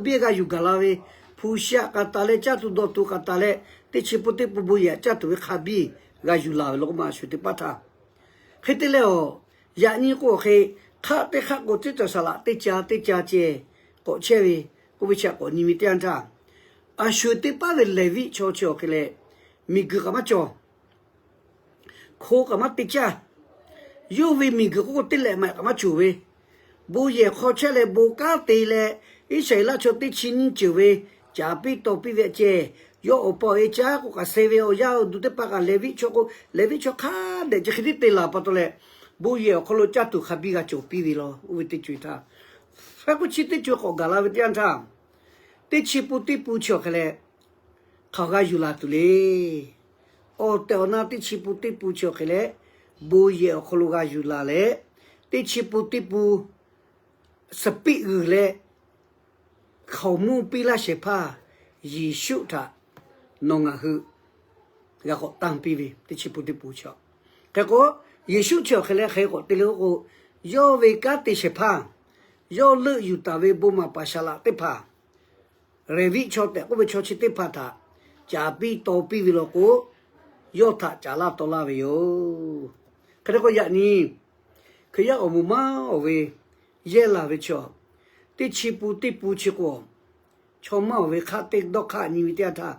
biˇ g'a yuˬ gaˬ la ve, hpu shi aꞈ k'aꞈ taˍ leh caˇ tuˬ dawˬ tuˬ k'aꞈ taˍ leh, teˇ chi pun teˇ pun bon yehˬ aꞈ caˇ tuˬ ve hk'a biˇ g'a yuˬ laˬ ve law k'oˆ ma, shu teˇ paˉ htaˇ. Hk'e te leh awˬ, yaꞈ nyi k'o hk'e, hk'aˆ teˇ hk'aˆ k'o teˇ cawˬ Saˍlaꞈ teˇ ca teˇ ca ceh k'awꞈ chehˇ ve, k'oˆ ve chi aꞈ k'awꞈ nyi ve teˇ yanˇ htaˇ, a shu teˇ paˉ ve Leˍviˆ chaw chi awˬ hk'e leh, miˬguiˬ kaꞈ maˇ cawˬ, hko kaꞈ maˇ te caˇ. Yawˇ ve miˬguiˬ k'oˆ k'o teˇ lehꞈ maꞈ kaꞈ maˇ cawˬ ve, bon yehˬ hk'aw chehˇ leh bon kanˉ te leh, Iˉsaˍreˍlaˆ chaw teˇ chi nyiˇ ceuˬ ve caˍ piˇ taw piˇ ve ceh, yawˇ awˬ pa awˬ e caˉ k'o kaꞈ suh ve awˬ yaˇ awˬ duˬ teˇ hpaˍ kaꞈ Leˍviˆ chaw k'o, Leˍviˆ chaw hk'a dehꞈ chi hk'e tiˉ te laˬ pa taw leh, bon yehˬ awˬ hk'aw lo caˇ tuˬ hk'a biˇ g'a cawˬ piˇ ve law, oˇ ve teˇ ceuˬ htaˇ, hk'e k'o chi teˇ ceuˬ k'awꞈ gaˬ la ve teˇ yanˇ htaˇ, teˇ chi pun teˇ pun chi awˬ hk'e leh hk'aˬ g'a yuˬ laˬ tuˬ le. Awˬ tehˬ awˬ na teˇ chi pun teˇ pun chi awˬ hk'e leh, bon yehˬ awˬ hk'aw lo g'a yuˬ laˬ leh, teˇ chi pun teˇ pun saˍ piˆ g'uiˬ leh hkaoˍmonˇ piˇ laˇ shehˍ hpaˇ Yeˍsuˆ htaꞈ nawˬ ngaˬ hui g'a k'awꞈ tanˇ piˇ ve teˇ chi pun teˇ pun chi. Hk'e k'o, Yeˍsuˆ chi awˬ hk'e leh hk'e k'awꞈ te le k'oˆ k'o, yawˇ ve kanˉ te shehˍ hpaˇ, yawˇ leuˆ yuˬ taˍ ve bon maˍ paˍ Saˍlaꞈ teˇ hpaˍ, Leˍviˆ chaw tehꞈ k'oˆ ve chaw chi teˇ hpaˍ htaꞈ caˍ piˇ taw piˇ ve law k'o, yawˇ htaꞈ caˍ laˇ taw laˇ ve yoˬ. Hk'e te k'o yaꞈ nyi Hkriꞈ yaˇ awˬ moˍ maˇ awˬ ve yehˇ laˬ ve chaw, teˇ chi pun teˇ pun chi k'o, chaw maˇ awˬ ve hk'aˆ teˇ dawˇ hk'aˆ nyi ve teˇ yanˇ htaˇ,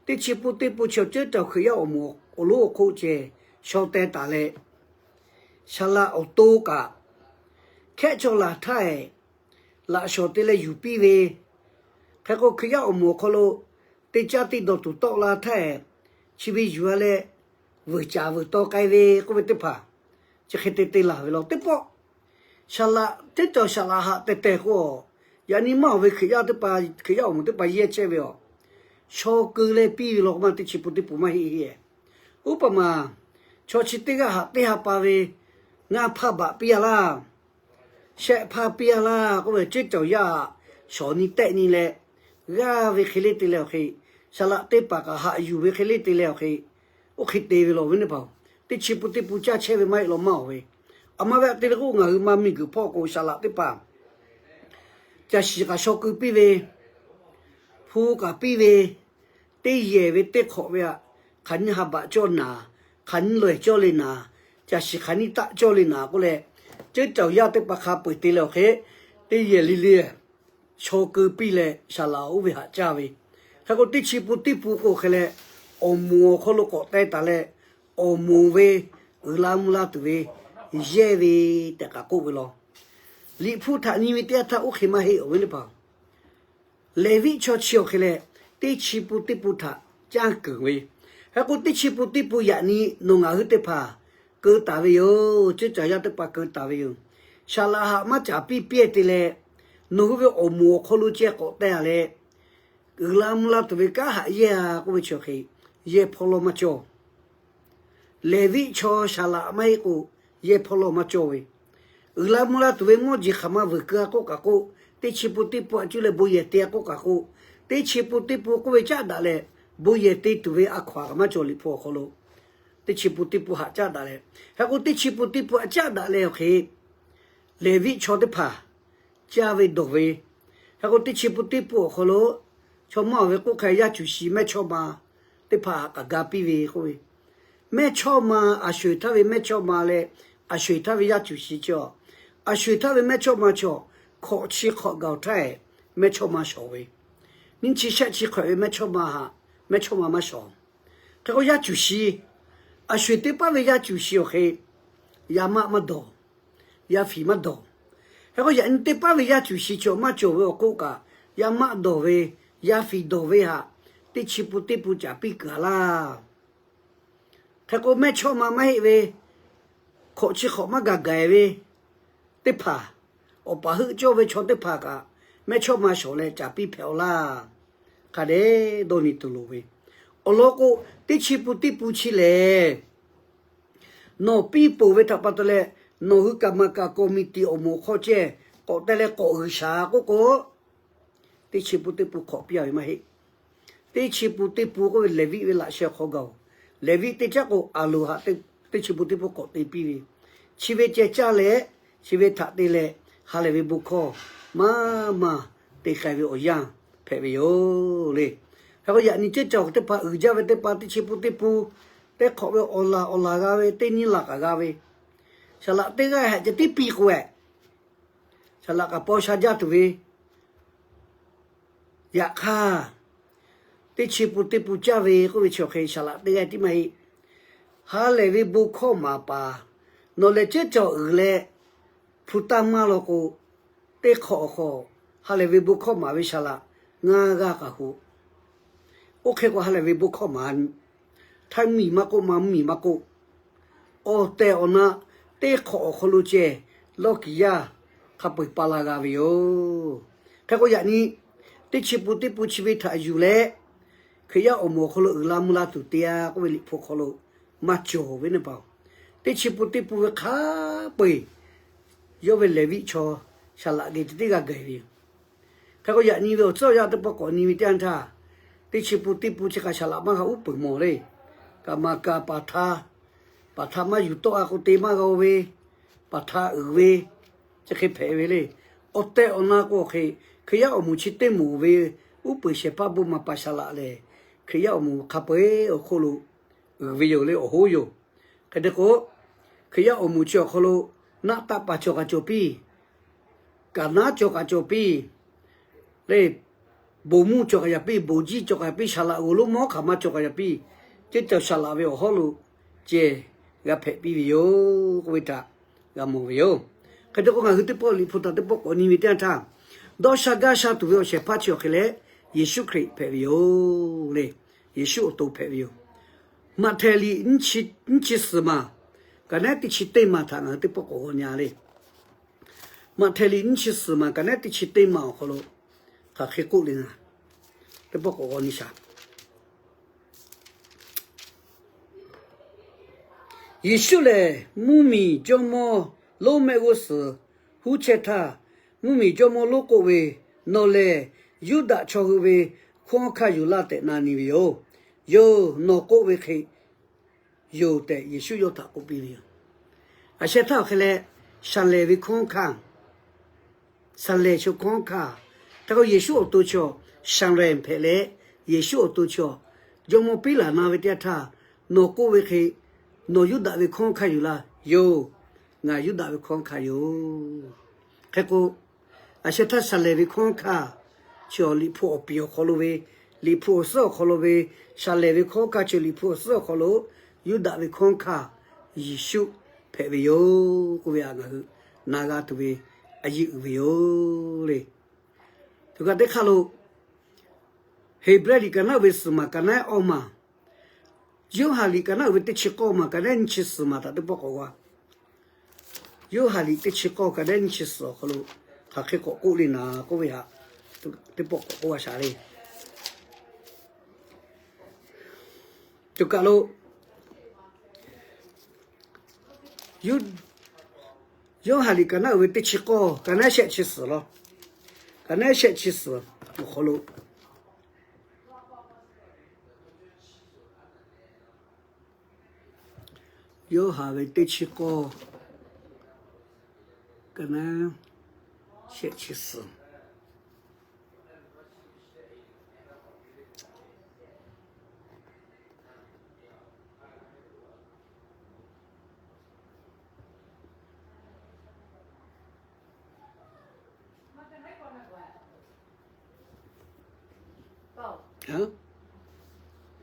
teˇ chi pun teˇ pun chi awˬ ceuˬ cawˬ Hkriꞈ yaˇ awˬ moˍ awˬ lonˉ awˬ hk'oˆ ceh shaw teh taˍ leh, Saˍlaꞈ awˬ to kaꞈ hkehˉ chaw laˬ htaˇ eˬ, laꞈ shawˍ te leh yuˬ piˇ ve, hk'e k'o Hkriꞈ yaˇ awˬ moˍ awˬ hk'aw lo teˇ caˇ teˇ dawˬ tuˬ tawˆ la htaˇ eˬ, chi ve yuˬ a leh veuˬ caˍ veuˬ taw k'ai ve k'oˆ ve teˇ hpaˍ, chi hk'e te te laˬ ve law. Teˇ pawˆ Saˍlaꞈ teˇ cawˬ Saˍlaꞈ haꞈ tehˬ tehˬ k'o, yaꞈ nyi maˇ awˬ ve Hkriꞈ yaˇ teˇ hpaˍ, Hkriꞈ yaˇ awˬ moˍ teˇ hpaˍ yehˇ chehˇ ve awˬ, shaw keu leh piˇ ve law k'o maˇ teˇ chi pun teˇ pun maˇ heˆ heˆ. Uˉ paˍ maˬ, chaw chi teˇ g'aˇ haꞈ teˇ ha pa ve ngaˇ hpaˇ baꞈ piˇ a laˇ. shehˆ hpaˇ piˇ a laˇ k'oˆ ve, ceˉ caˬ yaˇ shawˍ nyi tehˆ nyi leh g'aˇ ve hk'e le te leh awˬ hk'e, saˍ laꞈ teˇ hpaˍ kaꞈ haꞈ yuˬ ve hk'e le te leh awˬ hk'e, oˇ hk'e te ve law ve teˇ hpaˍ-oˬ, teˇ chi pun teˇ pun caˇ chehˇ ve maˇ heˆ law maˇ awˬ ve. Aˬ ma ve aꞈ te leh k'o, ngaˬ hui ma miˬguiˬ hpawˇ k'o, saˍ laꞈ teˇ hpaˍ caˬ shiˍ kaꞈ shaw keu piˇ ve, hpu kaꞈ piˇ ve, teˇ yehˬ ve teˇ hk'awꞈ ve aꞈ, hk'aˬ nyiˇ ha baꞈ cawˇ naˍ, hk'aˬ nyiˇ lawehˬ cawˇ le naˍ, caˬ shiˍ hk'aˬ nyiˇ taˆ cawˇ le naˍ k'oˆ leh, ceˉ caoˬ yaˇ teˇ hpaˍ hk'a peu-eˬ te leh awˬ hk'e, teˇ yehˬ le le shaw keu piˇ leh saˍ laꞈ oˇ ve haꞈ caˇ ve. Hk'e k'o, teˇ chi pun teˇ pun k'o hk'e leh, awˬ moˍ awˬ hk'aw lo k'awꞈ teh taˍ leh, awˬ moˍ ve uiˍ la mvuh la tuˬ ve yehˇ ve tehꞈ k'aꞈ k'oˆ ve law. Liꞈ hpu htaꞈ nyi ve teˇ yanˇ htaˇ oˇ hk'e maˇ heˆ, awˬ viˉ teˇ hpaˍ. Leˍviˆ chaw chi awˬ hk'e leh, teˇ chi pun teˇ pun htaꞈ caˇ keunˍ ve. Hk'e k'o, teˇ chi pun teˇ pun yaꞈ nyi nawˬ ngaˬ hui teˇ hpaˍ keu taˍ ve yoˬ. Ceˉ caˬ yaˇ teˇ hpaˍ keu taˍ ve yoˬ. Saˍ laꞈ haꞈ maˇ caˍ piˇ piˇ te leh, nawˬ hui ve awˬ moˍ awˬ hk'aw lo ceh k'awꞈ teh a leh, uiˍ la mvuh la tuˬ ve kanˉ haꞈ yehˇ a k'oˆ ve chi awˬ hk'e, yehˇ hpawˇ lawˇ maˇ cawˇ. Leˍviˆ chaw saˍ laꞈ maˇ heˆ k'o, yehˇ hpawˇ lawˇ maˇ cawˇ ve. Uiˍ la mvuh la tuˬ ve mawˇ jeˬ hk'aˬ ma vuiˬ keu a k'oˆ kaꞈ k'o, teˇ chi pun teˇ pun aꞈ cuˇ leh bon yehˬ te a k'oˆ kaꞈ k'o, teˇ chi pun teˇ pun k'oˆ ve caˉ daꞈ leh, bon yehˬ te tuˬ ve a hkaw-anˬ kaꞈ maˇ cawˬ Liꞈ hpu awˬ hk'aw lo. Teˇ chi pun teˇ pun haꞈ caˉ daꞈ leh, hk'e k'o teˇ chi pun teˇ pun haꞈ caˉ daꞈ leh awˬ hk'e, Leˍviˆ chaw teˇ hpaˍ caˇ ve dawˬ ve. Hk'e k'o teˇ chi pun teˇ pun awˬ hk'aw lo, chaw maˇ awˬ ve k'oˆ hk'e yaˇ cuˬ shi mehˇchawˇma teˇ hpaˍ haꞈ kaꞈ ga piˇ ve k'oˆ ve, mehˇchawˇma, aˬ sho-eˬ htaˇ ve mehˇchawˇma leh aˬ sho-eˬ htaˇ ve yaˇ cuˬ shi chaw, aˬ sho-eˬ htaˇ ve mehˇchawˇma chaw, hkawꞈ chi hk'awꞈ gaˬ htaˇ mehˇchawˇma shawˍ ve, nyiˇ chi shehˆ chi hk'awꞈ ve mehˇchawˇma haꞈ mehˇchawˇma maˇ shawˍ. Hk'e k'o yaˇ cuˬ shi, aˬ sho-eˬ teˇ paˉ ve yaˇ cuˬ shi awˬ hk'e, yaˇ maˆ maˇ dawˬ, yaˇ fiˍ maˇ dawˬ. Hk'e k'o yaꞈ nyi teˇ paˉ ve yaˇ cuˬ shi chaw maˇ cawˬ ve awˬ hk'oˆ kaꞈ, yaˇ maˆ dawˬ ve, yaˇ fiˍ dawˬ ve haꞈ, teˇ chi pun teˇ pun caˍ piˇ kuiˬ a laˇ. Hk'e k'o mehˇchawˇma maˇ heˆ ve, hkawꞈ chi hk'awꞈ maˇ gaˬ gaˬ ve teˇ hpaˍ, awˬ paˍ heuˆ cawˇ ve chaw teˇ hpaˍ kaꞈ, mehˇchawˇma shawˍ leh caˍ piˇ hpehꞈ-aw laˇ. Hk'a dehꞈ dawˇ nyi tuˬ loˍ ve. Awˬ lawn k'o, teˇ chi pun teˇ pun chi lehˬ, nawˬ piˇ peuˬ ve htaꞈ pa taw leh, nawˬ hui kaˍ maˍ kaˍ committee awˬ moˍ hk'aw ceh k'awꞈ teh leh k'awꞈ g'uiˬ shaˍ k'oˆ k'o, teˇ chi pun teˇ pun hk'awꞈ piˇ a ve maˇ heˆ. Teˇ chi pun teˇ pun k'oˆ ve Leˍviˆ ve laꞈ sheh hk'aw gaˬ-oˬ. Leˍviˆ teˇ caˉ k'o, Aˍronˍ haꞈ teˇ chi pun teˇ pun k'awꞈ te piˇ ve, chi ve ceh caˇ leh, chi ve htaꞈ te leh, ha lehˬ ve bon hkawˇ maˇ maˇ te k'ai ve awˬ yanˇ hpehꞈ ve yoˬ le. Hk'e k'o yaꞈ nyi ceˉ ca teˇ hpaˍ uiˍ jaˇ ve teˇ hpaˍ teˇ chi pun teˇ pun, teˇ hk'awꞈ ve awˬ laˬ awˬ laˬ g'a ve, teˇ nyiˇ laˬ kaꞈ g'a ve, saˍ laꞈ teˇ g'aˇ hehꞈ ceh tiˉ piˇ k'o-e, saˍ laꞈ kaꞈ paw sha jaˇ tuˬ ve, yaꞈ hk'aˇ, teˇ chi pun teˇ pun caˇ ve k'oˆ ve chi awˬ hk'e saˍ laꞈ teˇ g'aˇ tiˉ maˇ heˆ. Ha lehˬ ve bon hkawˇ maˍ paˍ, nawˬ lehˬ ceˉ ca uiˍ leh hpu taˇ maˇ law k'o, teˇ hk'awꞈ awˬ hk'aw, ha lehˬ ve bon hkawˇ maˍ ve saˍ laꞈ ngaˇ g'aˇ k'aꞈ hoꞈ. Oˇ hk'e k'o ha lehˬ ve bon hkawˇ maˍ, htaiˇ mvuhˇmiˬ maˇ k'oˆ, maˇ mvuhˇmiˬ maˇ k'oˆ, awˬ tehˬ awˬ na teˇ hk'awꞈ awˬ hk'aw lo ceh lawˇ kiˍ yaˇ hk'a peu-eˬ pa la g'a ve yoˬ. Hk'e k'o yaꞈ nyi, teˇ chi pun teˇ pun chi ve htaꞈ yuˬ leh, Hkriꞈ yaˇ awˬ moˍ awˬ hk'aw lo uiˍ la mvuh la tuˬ te-a k'oˆ ve Liꞈ hpu hk'aw lo maˇ cawˬ ve teˇ hpaˍ-oˬ, teˇ chi pun teˇ pun ve hk'a peu-eˬ yawˇ ve Leˍviˆ chaw saˍ laꞈ geh ceh tiˉ g'a gaˬ ve yoˬ. Hk'e k'o yaꞈ nyi ve awˬ tcuhˉ awˬ yanˇ teˇ pawˆ k'awꞈ nyi ve teˇ yanˇ htaˇ, teˇ chi pun teˇ pun chi hk'a saˍ laꞈ maˇ g'a uˉ peunˍ mawˬ le. Kaˍ maˍ kaˍ paˍ htaˇ, paˍ htaˇ maˇ yuˬ tawˆ-a k'o te maˇ g'a-o ve, paˍ htaˇ uiˍ ve, chi hk'e hpehꞈ ve le. Awˬ tehˬ awˬ na k'o awˬ hk'e, Hkriꞈ yaˇ awˬ moˍ chi teˇ moˍ ve uˉ peunˍ shehˍ hpaˇ bon maˍ paˍ saˍ laꞈ lehˬ, Hkriꞈ yaˇ awˬ moˍ hk'a peu-eˬ awˬ hk'oˆ lo uiˍ ve yoˬ le, awˬ hoˉ yoˬ. Hk'e te k'o, Hkriꞈ yaˇ awˬ moˍ chi awˬ hk'aw lo naˆ taˆ paˍ cawˬ kaꞈ cawˬ piˇ, kaˍ naˉ cawˬ kaꞈ cawˬ piˇ le, bon mvuhˇ cawˬ kaꞈ yaꞈ piˇ, bon jiˇ cawˬ kaꞈ yaꞈ piˇ, saˍ laꞈ g'oˍ lonˉ mawˇ hk'aˬ ma cawˬ kaꞈ yaꞈ piˇ, ceˇ ca saˍ laꞈ ve awˬ hawˉ lo ceh g'a hpehꞈ piˇ ve yoˬ k'oˆ ve htaꞈ g'a mawˬ ve yoˬ. Hk'e te k'o ngaˬ hui teˇ pawˆ Liꞈ hpu htaꞈ teˇ pawˆ k'awꞈ nyi ve teˇ yanˇ htaˇ, dawˇ sha gaˇ sha tuˬ ve awˬ shehˍ hpaˇ chi awˬ hk'e leh, Yeˍsuˆ Hkriꞈ hpehꞈ ve yoˬ le. Yeˍsuˆ awˬ to hpehꞈ ve yoˬ. Maꞈhtehˍ liꞈ nyiˇ chi suhˍ maˬ, kaꞈ nehˉ teˇ chi teˇ maˬ htaꞈ ngaˬ hui teˇ pawˆ k'awꞈ g'aw nyi-a le. Maꞈhtehˍ liꞈ nyiˇ chi suhˍ maˬ kaꞈ nehˉ teˇ chi teˇ maˬ awˬ hk'aw lo hk'aˬ hk'e k'oˆ le na, teˇ pawˆ k'awꞈ g'aw nyi shaˍ. Yeˍsuˆ lehˬ mvuhˇmiˬ jawˇmawˇ lonˉ mehˆ g'uˇ suhˍ Uˉ chehˇ htaˇ, mvuhˇmiˬ jawˇmawˇ lonˉ k'oˆ ve, Nawˬ lehˬ Yuˇdaꞈ chaw hui ve hkunˉ hawˉ hkanˇ yuˬ laˇ tehꞈ na nyi ve yoˬ. Yoˬ, nawˬ k'oˆ ve hk'e yoˬ tehꞈ Yeˍsuˆ yawˇ htaꞈ k'oˆ piˇ ve yoˬ. Aˬ sheh htaˇ awˬ hk'e leh, Saˍlehˍ ve hkunˉ hawˉ hkanˇ, Saˍlehˍ chaw hkunˉ hawˉ hkanˇ, htaˇ k'o Yeˍsuˆ awˬ to chaw Saˍlehˍ hpehꞈ leh, Yeˍsuˆ awˬ to chaw jawˇmawˇ Piˉlaꞈ na ve teˇ yanˇ htaˇ, Nawˬ k'oˆ ve hk'e nawˬ Yuˇdaꞈ ve hkunˉ hawˉ hkanˇ yoˬ laˇ. Yoˬ, ngaˬ Yuˇdaꞈ ve hkunˉ hawˉ hkanˇ yoˬ. Hk'e k'o, aˬ sheh htaˇ Saˍlehˍ ve hkunˉ hawˉ hkanˇ chi awˬ Liꞈ hpu awˬ piˍ awˬ hk'aw lo ve, Liꞈ hpu awˬ suhˉ awˬ hk'aw lo ve, Saˍlehˍ ve hkunˉ hawˉ hkanˇ chi Liꞈ hpu awˬ suhˉ awˬ hk'aw lo Yuˇdaꞈ ve hkunˉ hawˉ hkanˇ Yeˍsuˆ hpehꞈ ve yoˬ k'oˆ ve htaꞈ ngaˬ hui na g'a tuˬ ve a yeˇ uiˍ ve yoˬ le. Choˬ kaꞈ teˇ hk'aˇ lo Heˍbrehˇ liꞈ kaꞈ naˉ uiˍ ve suhˍ maˬ kaꞈ naˉ awˇ maˬ, Yoˇhanˬ liꞈ kaꞈ naˉ uiˍ ve teˇ chi k'awˇ maˬ kaꞈ naˉ nyiˇ chi suhˍ maˬ htaꞈ teˇ pawˆ k'awꞈ g'a. Yoˇhanˬ liꞈ teˇ chi k'awˇ kaꞈ naˉ nyiˇ chi suhˍ awˬ hk'aw lo hk'aˬ hk'e k'awꞈ k'oˆ le naˍ k'oˆ ve htaꞈ teˇ pawˆ k'awꞈ k'oˆ g'a shaˍ le. Choˬ kaꞈ lo Yoˇhanˬ liꞈ kaꞈ naˉ uiˍ ve teˇ chi k'awˇ kaꞈ naˉ shehˆ chi suhˍ law, kaꞈ naˉ shehˆ chi suhˍ awˬ hk'aw lo Yoˇhanˬ ve teˇ chi k'awˇ kaꞈ naˉ shehˆ chi suhˍ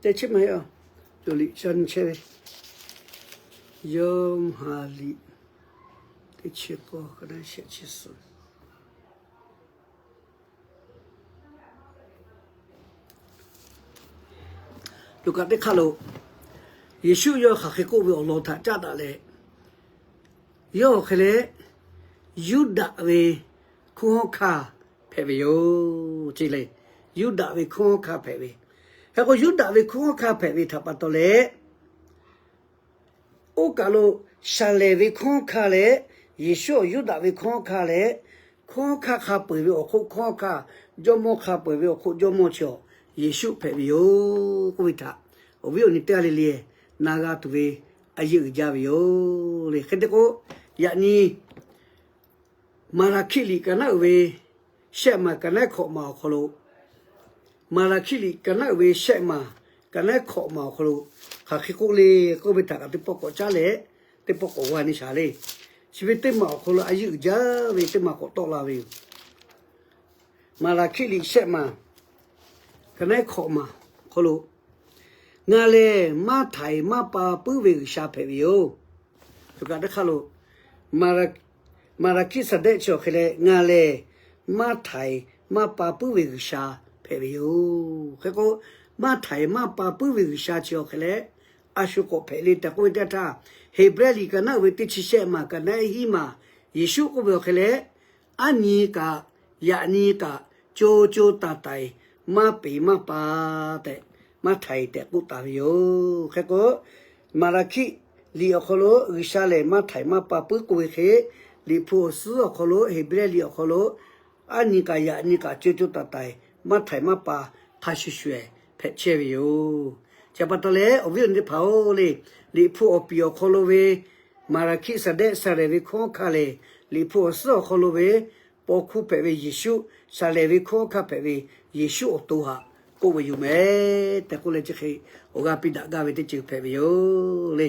Teˇ chi maˇ heˆ, cawˬ liꞈ ca nyi chehˇ ve, Yoˇhanˬ liꞈ teˇ chi k'awˇ kaꞈ naˉ shehˆ chi suhˍ. Choˬ kaꞈ teˇ hk'aˇ lo Yeˍsuˆ yawˇ hk'aˬ hk'e k'oˆ ve awˬ lawn htaꞈ caˉ daꞈ leh, yawˇ hk'e leh Yuˇdaꞈ ve hkunˉ hawˉ hkanˇ hpehꞈ ve yoˬ ce le. Yuˇdaꞈ ve hkunˉ hawˉ hkanˇ hpehꞈ ve, hk'e k'o Yuˇdaꞈ ve hkunˉ hawˉ hkanˇ hpehꞈ ve htaꞈ pa taw leh, oˇ kaˬ lo Saˍlehˍ ve hkunˉ hawˉ hkanˇ leh Yeˍsuˆ Yuˇdaꞈ ve hkunˉ hawˉ hkanˇ leh, hkunˉ hawˉ hkanˇ hk'a peu eˬ ve awˬ hk'oˆ hkunˉ hawˉ hkanˇ, jawˇmawˇ hk'a peu eˬ ve awˬ hk'oˆ jawˇmawˇ chi awˬ Yeˍsuˆ hpehꞈ ve yoˬ k'oˆ ve htaꞈ awˬ viˉ awˬ nyi teˇ g'aˇ le le na g'a tuˬ ve a yeˇ uiˍ jaˇ ve yoˬ le. Hk'e te k'o, yaꞈ nyi Maˍlaˍhkiˆ liꞈ kaꞈ naˉ uiˍ ve shehˆ maˬ kaꞈ naˉ hkawꞈ maˬ awˬ hk'aw lo, Maˍlaˍhkiˆ liꞈ kaꞈ naˉ uiˍ ve shehˆ maˬ kaꞈ naˉ hkawꞈ maˬ awˬ hk'aw lo hk'aˬ hk'e k'oˆ le k'oˆ ve htaꞈ kaꞈ teˇ pawˆ k'awꞈ caˉ leh, teˇ pawˆ k'awꞈ g'a nyi shaˍ le. Chi ve teˇ maˬ awˬ hk'aw lo a yeˇ uiˍ jaˇ ve teˇ maˬ k'awꞈ tawˆ la ve yoˬ. Maˍlaˍhkiˆ liꞈ shehˆ maˬ kaꞈ naˉ hkawꞈ maˬ awˬ hk'aw lo, Ngaˬ lehˬ maˇ htaiˍ maˇ pa puiˉ ve G'uiˬsha hpehꞈ ve yoˬ. Choˬ kaꞈ teˇ hk'aˇ lo Maˍlaˍhkiˆsaˍdehˆ chi awˬ hk'e leh, Ngaˬ lehˬ maˇ htaiˍ maˇ pa puiˉ ve G'uiˬsha hpehꞈ ve yoˬ. Hk'e k'o, maˇ htaiˍ maˇ pa puiˉ ve G'uiˬsha chi awˬ hk'e leh, a shu k'awꞈ hpehꞈ le tehꞈ k'oˆ ve teˇ yanˇ htaˇ, Heˍbrehˇ liꞈ kaꞈ naˉ uiˍ ve teˇ chi shehˆ maˬ kaꞈ naˉ hiˉ maˬ, Yeˍsuˆ k'oˆ ve awˬ hk'e leh, aˉ nyi kaꞈ yaꞈ nyi kaꞈ co co taiˍ taiˍ maˇ peˍ maˇ pa tehꞈ, maˇ htaiˍ tehꞈ k'oˆ taˍ ve yoˬ. Hk'e k'o, Maˍlaˍhkiˆ liꞈ awˬ hk'aw lo G'uiˬsha lehˬ maˇ htaiˍ maˇ pa puiˉ k'oˆ ve hk'e, Liꞈ hpu awˬ suhˉ awˬ hk'aw lo Heˍbrehˇ liꞈ awˬ hk'aw lo aˉ nyi kaꞈ yaꞈ nyi kaꞈ co co taiˍ taiˍ maˇ htaiˍ maˇ pa hk'a shuˍ shuˍ hpehꞈ chehˇ ve yoˬ. Chi pa taw leh awˬ viˉ awˬ nyi teˇ hpaˍ-oˬ le, Liꞈ hpu awˬ piˍ awˬ hk'aw lo ve Maˍlaˍhkiˆsaˍdehˆ Saˍlehˍ ve hkunˉ hawˉ hkanˇ lehˬ, Liꞈ hpu awˬ suhˉ awˬ hk'aw lo ve paw hkuˇ hpehꞈ ve Yeˍsuˆ, Saˍlehˍ ve hkunˉ hawˉ hkanˇ hpehꞈ ve Yeˍsuˆ awˬ to htaꞈ k'oˆ ve yoˬ meh tehꞈ k'oˆ leh chi hk'e awˬ g'aˇ piˇ daꞈ gaˇ ve teˇ ceuˬ hpehꞈ ve yoˬ le.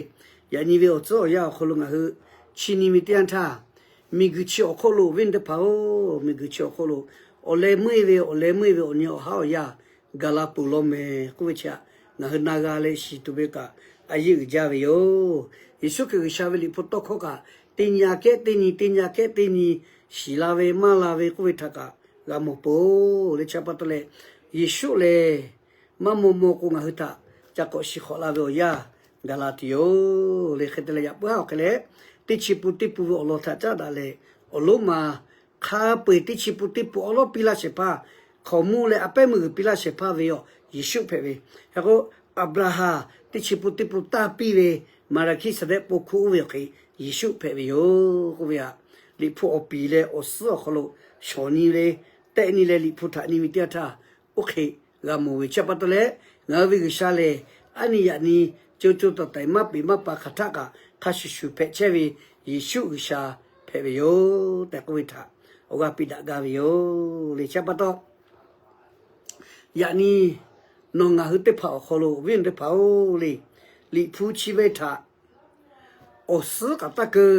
Yaꞈ nyi ve awˬ tcuhˉ awˬ yanˇ awˬ hk'aw lo ngaˬ hui chi nyi ve teˇ yanˇ htaˇ, miˬguiˬ chi awˬ hk'oˆ lo awˬ viˉ teˇ hpaˍ-oˬ, miˬguiˬ chi awˬ hk'oˆ lo awˬ leh meuˇ ve awˬ leh meuˇ ve awˬ nyi awˬ haˉ awˬ yanˇ gaˬ la peuˬ law meh k'oˆ ve chi htaꞈ ngaˬ hui na g'a leh shiˍ tuˬ ve kaꞈ a yeˇ uiˍ jaˇ ve yoˬ. Yeˍsuˆ Hkriꞈ G'uiˬsha ve Liꞈ hpu tawˇ hkawˇ kaꞈ teˇ nyi aꞈ kehˉ teˇ nyi, teˇ nyi aꞈ kehˉ teˇ nyi shiˍ la ve maˇ la ve k'oˆ ve htaꞈ kaꞈ g'a mawˬ peuˬ-oˬ le. Chi pa taw leh, Yeˍsuˆ lehˬ maˇ maw maw k'o ngaˬ hui htaꞈ ca k'awꞈ shiˍ hk'awꞈ la ve awˬ yanˇ gaˬ la tuˬ yoˬ le. Hk'e te leh yaꞈ puiˉ haˉ awˬ hk'e leh, teˇ chi pun teˇ pun ve awˬ lawn htaꞈ caˉ daꞈ leh, awˬ lonˉ ma hk'a peu-eˬ teˇ chi pun teˇ pun awˉ lawˉ piˇ laˇ shehˍ hpaˇ, hkaoˍmonˇ leh a pehˉ meuˇ g'uiˬ piˇ laˇ shehˍ hpaˇ ve awˬ Yeˍsuˆ hpehꞈ ve. Hk'e k'o, Aˍbraˍhanˍ teˇ chi pun teˇ pun tanˇ piˇ ve Maˍlaˍhkiˆsaˍdehˆ paw hkuˇ oˇ ve awˬ hk'e Yeˍsuˆ hpehꞈ ve yoˬ k'oˆ ve htaꞈ Liꞈ hpu awˬ piˍ leh awˬ suhˉ awˬ hk'aw lo shawˍ nyi le, tehˆ nyi leh Liꞈ hpu htaꞈ nyi ve teˇ yanˇ htaˇ, oˇ hk'e g'a mawˬ ve chi pa taw leh, ngaˬ hui ve G'uiˬsha lehˬ, aˉ nyi yaꞈ nyi co co taiˍ taiˍ maˇ peˍ maˇ pa hk'aˬ htaˆ kaꞈ hk'a shuˍ shuˍ hpehꞈ chehˇ ve Yeˍsuˆ G'uiˬsha hpehꞈ ve yoˬ tehꞈ k'oˆ ve htaꞈ awˬ g'aˇ piˇ daꞈ gaˇ ve yoˬ le. Chi pa taw, yaꞈ nyi nawˬ ngaˬ hui teˇ hpaˍ awˬ hk'aw lo awˬ viˉ awˬ nyi teˇ hpaˍ-oˬ le, Liꞈ hpu chi ve htaꞈ awˬ suhˉ kaꞈ taˇ keu,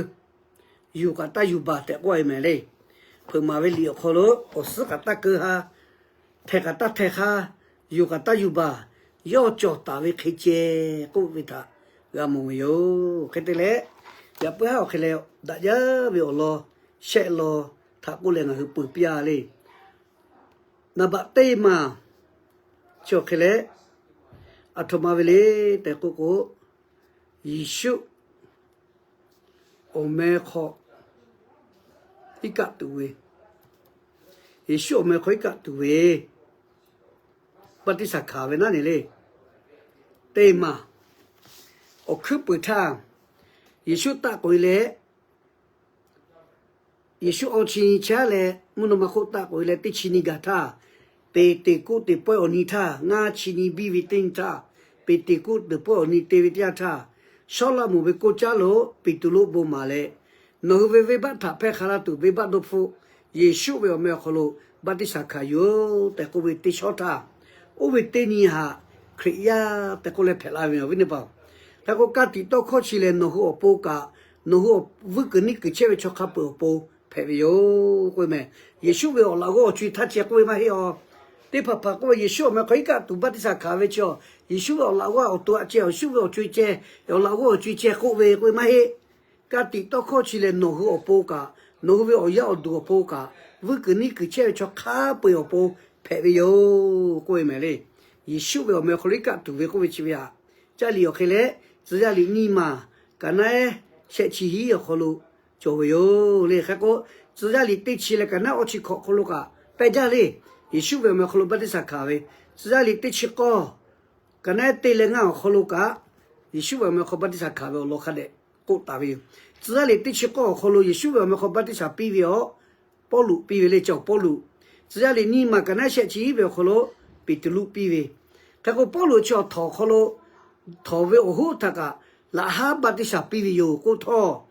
yuˬ kaꞈ taˇ yuˬ baˬ tehꞈ k'oˆ ve mehˍ le. Hpeuꞈ maˍ ve liꞈ awˬ hk'aw lo awˬ suhˉ kaꞈ taˇ keu ha, htehˍ kaꞈ taˇ htehˍ hk'a, yuˬ kaꞈ taˇ yuˬ baˬ, yawˇ cawˬ taˍ ve hk'e ceh k'oˆ ve htaꞈ g'a mawˬ ve yoˬ. Hk'e te leh, yaꞈ puiˉ haˉ awˬ hk'e leh daꞈ jaˇ ve awˬ lawn shehˆ lawn htaꞈ k'oˆ leh ngaˬ hui peuˬ piˇ-a le. Naˍ baꞈ teˇ maˬ chi awˬ hk'e leh, aˬ htoꞈ ma ve le tehꞈ k'oˆ k'o, Yeˍsuˆ awˬ meh hk'aw iˉ kaˆ tuˬ ve, Yeˍsuˆ awˬ meh hk'aw iˉ kaˆ tuˬ ve baˆtiˆsaˬ hkanˍ ve naˉ ne le. Teˇ maˬ awˬ hkuiˉ puiˍ htaˇ, Yeˍsuˆ taˆ k'oꞈ e leh, Yeˍsuˆ awˬ chi nyi chaˉ leh mvuhˇ naw ma hk'oˆ taˆ k'oꞈ e leh teˇ chi nyi gaˬ htaˇ, Peˍteˍkoˆ teˇ pawehˇ awˬ nyi htaˇ, ngaˇ chi nyi biˇ ve teˇ nyi htaˇ, Peˍteˍkoˆ teˇ pawehˇ awˬ nyi te ve teˇ yanˇ htaˇ, Sawˉlaꞈmonˍ ve koˇ caˉ lo Peˍteˍluˆ bon maˍ leh, Nawˬ hui ve venˇbaˆ htaꞈ hpehˇ hk'a laˇ tuˬ venˇbaˆ dawˇ hpfuhˆ, Yeˍsuˆ ve awˬ meh awˬ hk'aw lo baˆtiˆsaˬ hkanˍ yuˬ-oˬ tehꞈ k'oˆ ve teˇ shawˉ htaˇ, oˇ ve teˇ nyi haꞈ Hkriꞈ yaˇ tehꞈ k'oˆ leh hpehꞈ la ve awˬ viˉ awˬ nyi teˇ hpaˍ-oˬ. Hk'e k'o, ka tiꞈ tawˇ hkawˇ chi lehˬ nawˬ hui awˬ pon kaꞈ, nawˬ hui vuiˇ kuiˬ niˇ kuiˬ chehˇ ve chaw hk'a peu-eˬ awˬ pon hpehꞈ ve yoˬ k'oˆ ve mehˍ. Yeˍsuˆ ve awˬ laꞈ g'awˇ awˬ co-e htaˇ ceh k'oˆ ve maˇ heˆ-aˬ. Teˇ hpaˍ hpaˍ k'oˆ ve Yeˍsuˆ awˬ meh hk'aw iˉ kaˆ tuˬ baˆtiˆsaˬ hkanˍ ve chi-aˬ, Yeˍsuˆ ve awˬ laꞈ g'awˇ awˬ to aꞈ ceh, Yeˍsuˆ ve awˬ co-e ceh, awˬ laꞈ g'awˇ awˬ co-e ceh k'oˆ ve k'oˆ ve maˇ heˆ. Ka tiꞈ tawˇ hkawˇ chi lehˬ nawˬ hui awˬ pon kaꞈ, nawˬ hui ve awˬ yaˇ awˬ duˬ awˬ pon kaꞈ, vuiˇ kuiˬ niˇ kuiˬ chehˇ ve chaw hk'a peu-eˬ awˬ pon hpehꞈ ve yoˬ k'oˆ ve mehˍ le. Yeˍsuˆ ve awˬ meh awˬ hk'aw lo iˉ kaˆ tuˬ ve k'oˆ ve chi ve aꞈ, caˇ liꞈ awˬ hk'e leh, Tcuh yaˇ liꞈ nyiˇ maˬ, kaꞈ naˉ ehˉ shehˆ chi hiˉ awˬ hk'aw lo cawˬ ve yoˬ le. Hk'e k'o, Tcuh yaˇ liꞈ teˇ chi leh kaꞈ naˉ ehˉ awˇ chi hkawꞈ hk'aw lo kaꞈ pehˇ jaˇ le. Yeˍsuˆ ve awˬ meh awˬ hk'aw lo baˆtiˆsaˬ hkanˍ ve, Tcuh yaˇ liꞈ teˇ chi k'awˇ, kaꞈ naˉ ehˉ teˇ leh ngaˇ awˬ hk'aw lo kaꞈ, Yeˍsuˆ ve awˬ meh awˬ hk'aw baˆtiˆsaˬ hkanˍ ve awˬ lawn hk'a dehꞈ k'oˆ taˍ ve yoˬ. Tcuh yaˇ liꞈ teˇ chi k'awˇ awˬ hk'aw lo Yeˍsuˆ ve awˬ meh awˬ hk'aw baˆtiˆsaˬ piˇ ve awˬ, Pawˇluꞈ piˇ ve le, cawˬ Pawˇluꞈ. Tcuh yaˇ liꞈ nyiˇ maˬ kaꞈ naˉ ehˉ shehˆ chi hiˉ ve awˬ hk'aw lo Peˍteˍluˆ piˇ ve. Hk'e k'o, Pawˇluꞈ chi awˬ htawnˍ awˬ hk'aw lo htawnˍ ve awˬ hoˉ htaꞈ kaꞈ laꞈ haˉ baˆtiˆsaˬ piˇ ve yoˬ k'oˆ htawˇ,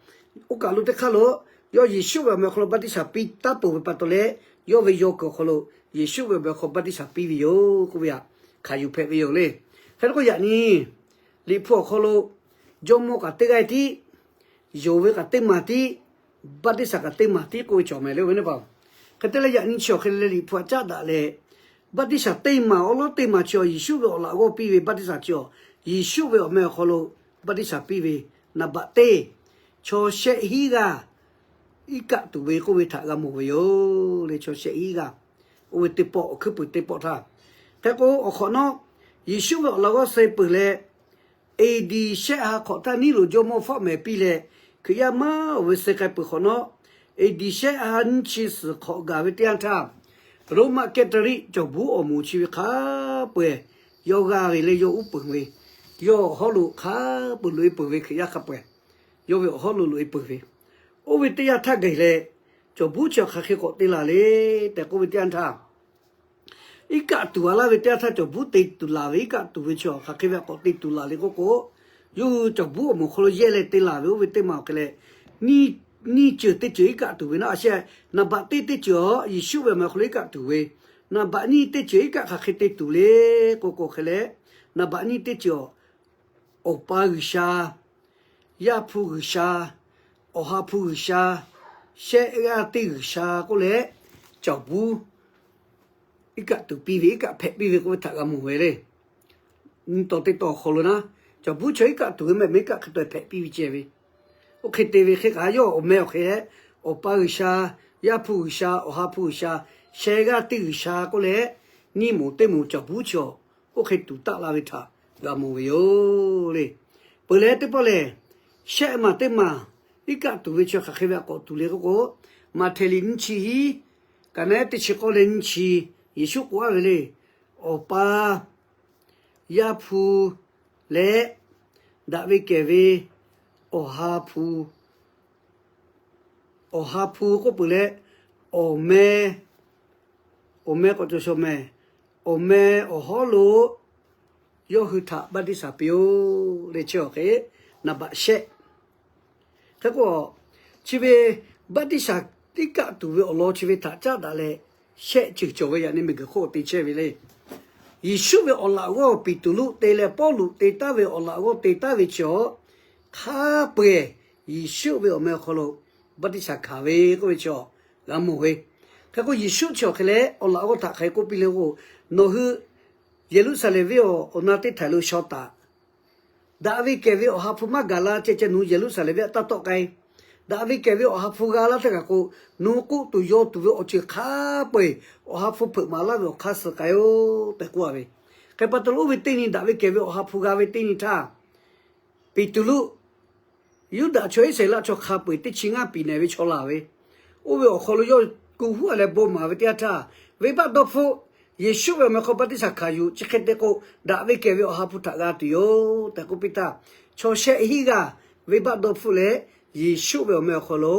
oˇ kaˬ lo teˇ hk'aˇ lo yawˇ Yeˍsuˆ ve awˬ meh awˬ hk'aw lo baˆtiˆsaˬ piˇ taˉ peuˬ ve pa taw leh, yawˇ ve yaw kuiˬ awˬ hk'aw lo Yeˍsuˆ ve awˬ meh awˬ hk'aw baˆtiˆsaˬ piˇ ve yoˬ k'oˆ ve aꞈ, hk'aˬ yuˬ hpehꞈ ve yoˬ le. Hk'e te k'o, yaꞈ nyi Liꞈ hpu awˬ hk'aw lo jawˇmawˇ kaꞈ teˇ g'aˇ tiˉ, yonˍ ve kaꞈ teˇ maˬ tiˉ, baˆtiˆsaˬ kaꞈ teˇ maˬ tiˉ k'oˆ ve cawˬ mehˍ le, awˬ viˉ teˇ hpaˍ-oˬ. Hk'e te leh yaꞈ nyi chi awˬ hk'e le le Liꞈ hpu aꞈ caˉ daꞈ leh, baˆtiˆsaˬ teˇ maˬ awˉ lawˉ teˇ maˬ chi awˬ Yeˍsuˆ ve awˬ laꞈ g'awˇ piˇ ve baˆtiˆsaˬ chi awˬ Yeˍsuˆ ve awˬ meh awˬ hk'aw lo baˆtiˆsaˬ piˇ ve, naˍ baꞈ teˇ, chaw shehˆ hiˉ g'aˇ iˉ kaˆ tuˬ ve k'oˆ ve htaꞈ g'a mawˬ ve yoˬ le. Chaw shehˆ hiˉ g'aˇ, oˇ ve teˇ pawˆ awˬ hkuiˉ puiˍ teˇ pawˆ htaˇ. Hk'e k'o, awˬ hk'awꞈ nawˉ Yeˍsuˆ ve awˬ laꞈ g'awˇ suh peuˬ leh, A D shehˆ ha hk'awꞈ htaˇ niˉ loꞈ jawˇmawˇ fawˆ mehˍ piˇ leh, Hkriꞈ yaˇ maˇ awˬ ve suh k'ai peuˬ hk'awꞈ nawˉ, A D shehˆ ha nyiˇ chi suhˍ hk'awꞈ gaˬ ve teˇ yanˇ htaˇ, Roˉmaꞈ Catholic cawˬ buˉ awˬ moˍ chi ve hk'a peu-eˬ yawˇ g'aˇ ve leh yawˇ uˉ peunˍ ve, yawˇ awˬ hawˉ lo hk'a peu-eˬ loꞈ-e peuˬ ve Hkriꞈ yaˇ hk'a peu-eˬ, yawˇ ve awˬ hawˉ lo loꞈ-e peuˬ ve, oˇ ve teˇ yanˇ htaˇ gaˬ leh, cawˬ buˉ chi awˬ hk'aˬ hk'e k'awꞈ te laˬ le tehꞈ k'oˆ ve teˇ yanˇ htaˇ, iˉ kaˆ tuˬ a laˇ ve teˇ yanˇ htaˇ cawˬ buˉ te tuˬ laˬ ve, iˉ kaˆ tuˬ ve chi awˬ hk'aˬ hk'e ve aꞈ k'awꞈ te tuˬ laˬ le k'oˆ k'o, yawˇ hui cawˬ buˉ awˬ moˍ hk'aw lo yehˇ leh te laˬ ve oˇ ve teˇ maˬ awˬ hk'e leh, nyiˇ ceuˬ teˇ ceuˬ iˉ kaˆ tuˬ ve naˉ, a shehˆ, naˍ baꞈ teˇ teˇ ceuˬ awˬ Yeˍsuˆ ve awˬ meh awˬ hk'aw lo iˉ kaˆ tuˬ ve, naˍ baꞈ nyiˇ teˇ ceuˬ iˉ kaˆ hk'aˬ hk'e te tuˬ le k'oˆ k'o hk'e leh, naˍ baꞈ nyiˇ teˇ ceuˬ awˬ Awˬ pa G'uiˬsha, Yaˇ hpu G'uiˬsha, Awˬ ha hpu G'uiˬsha, shehˆ g'aˇ teˇ G'uiˬsha k'oˆ leh, cawˬ buˉ iˉ kaˆ tuˬ piˇ ve, iˉ kaˆ hpehꞈ piˇ ve k'oˆ ve htaꞈ g'a mawˬ ve le. Nyi tawˍ teˇ tawˍ awˬ hk'aw lo naˉ, cawˬ buˉ chaw iˉ kaˆ tuˬ ve mehˆ mehˆ iˉ kaˆ hk'e tawˆ hpehꞈ piˇ ve ceh ve. Oˇ hk'e te ve hk'e kaꞈ yawˇ awˬ meh awˬ hk'e leh, Awˬ pa G'uiˬsha, Yaˇ hpu G'uiˬsha, Awˬ ha hpu G'uiˬsha, shehˆ g'aˇ teˇ G'uiˬsha k'oˆ leh, nyiˇ moˍ teˇ moˍ cawˬ buˉ chaw oˇ hk'e tuˍ taˆ la ve htaꞈ g'a mawˬ ve yoˬ le. Peuˬ leh teˇ pawˆ lehˬ, shehˆ maˬ teˇ maˬ iˉ kaˆ tuˬ ve chi hk'aˬ hk'e ve aꞈ k'awꞈ tuˬ le k'oˆ k'o, Maꞈhtehˍ liꞈ nyiˇ chi hiˉ, kaꞈ naˉ teˇ chi k'awˇ leh nyiˇ chi, Yeˍsuˆ k'oˆ aˉ ve le. Awˬ pa, Yaˇ hpu leh daꞈ ve kehˬ ve Awˬ ha hpu Awˬ ha hpu k'oˆ peuˬ leh, awˬ meh, awˬ meh k'awꞈ cawˬ shawˍ mehˍ, awˬ meh awˬ hawˉ lo yawˇ hui htaꞈ baˆtiˆsaˬ piˇ-oˆ le. Chi awˬ hk'e naˍ baꞈ shehˆ. Hk'e k'o, chi ve baˆtiˆsaˬ tiˉ kaˆ tuˬ ve awˬ lawn chi ve htaꞈ caˉ daꞈ leh, shehˆ ceuˬ cawˬ ve yaꞈ nyi miˬguiˬ hk'oˆ te chehˇ ve le. Yeˍsuˆ ve awˬ laꞈ g'awˇ Peˍtruˆ te leh Pawˇluꞈ te taˍ ve awˬ laꞈ g'awˇ te taˍ ve chi awˬ hk'a peu-eˬ Yeˍsuˆ ve awˬ meh awˬ hk'aw lo baˆtiˆsaˬ hkanˍ ve k'oˆ ve chi awˬ g'a mawˬ ve. Hk'e k'o, Yeˍsuˆ chi awˬ hk'e leh awˬ laꞈ g'awˇ htaꞈ hk'aˬ hk'e k'oˆ piˇ le k'o, nawˬ hui Yeˍruˆsaˍlehnˍ venˇ awˬ na teˇ htaiˍ lo shaw taˍ. Daꞈ ve kehˬ ve Awˬ ha hpu maˇ gaˬ la ceh ceh nawˬ hui Yeˍruˆsaˍlehnˍ venˇ aꞈ taˇ tawˆ k'ai. Daꞈ ve kehˬ ve Awˬ ha hpu g'a laˇ htaˇ kaꞈ k'o, nawˬ hui k'oˆ tuˬ yaw tuˬ ve awˬ ceuˬ hk'a peu-eˬ Awˬ ha hpu hpeuꞈ maˍ laˇ ve awˬ hk'aˇ suh k'ai-oˆ tehꞈ k'oˆ a ve. Hk'e pa taw lo, oˇ ve teˇ nyi daꞈ ve kehˬ ve Awˬ ha hpu g'a ve teˇ nyi htaˇ, Peˍtruˆ, Yuˇdaꞈ chaw Iˉsaˍreˍlaˆ chaw hk'a peu-eˬ teˇ chi ngaˇ piˍ nehˬ ve chaw laˬ ve, oˇ ve awˬ hk'aw lo yawˇ ku huˉ a leh bon maˍ ve teˇ yanˇ htaˇ, venˇbaˆ dawˇ hpfuhˆ, Yeˍsuˆ ve awˬ meh hk'aw baˆtiˆsaˬ hkanˍ yuˬ, chi hk'e te k'o, daꞈ ve kehˬ ve Awˬ ha hpu htaꞈ g'a tuˬ yoˬ tehꞈ k'oˆ piˇ htaˇ, chaw shehˆ hinˉ g'aˇ venˇbaˆ dawˇ hpfuhˆ leh Yeˍsuˆ ve awˬ meh awˬ hk'aw lo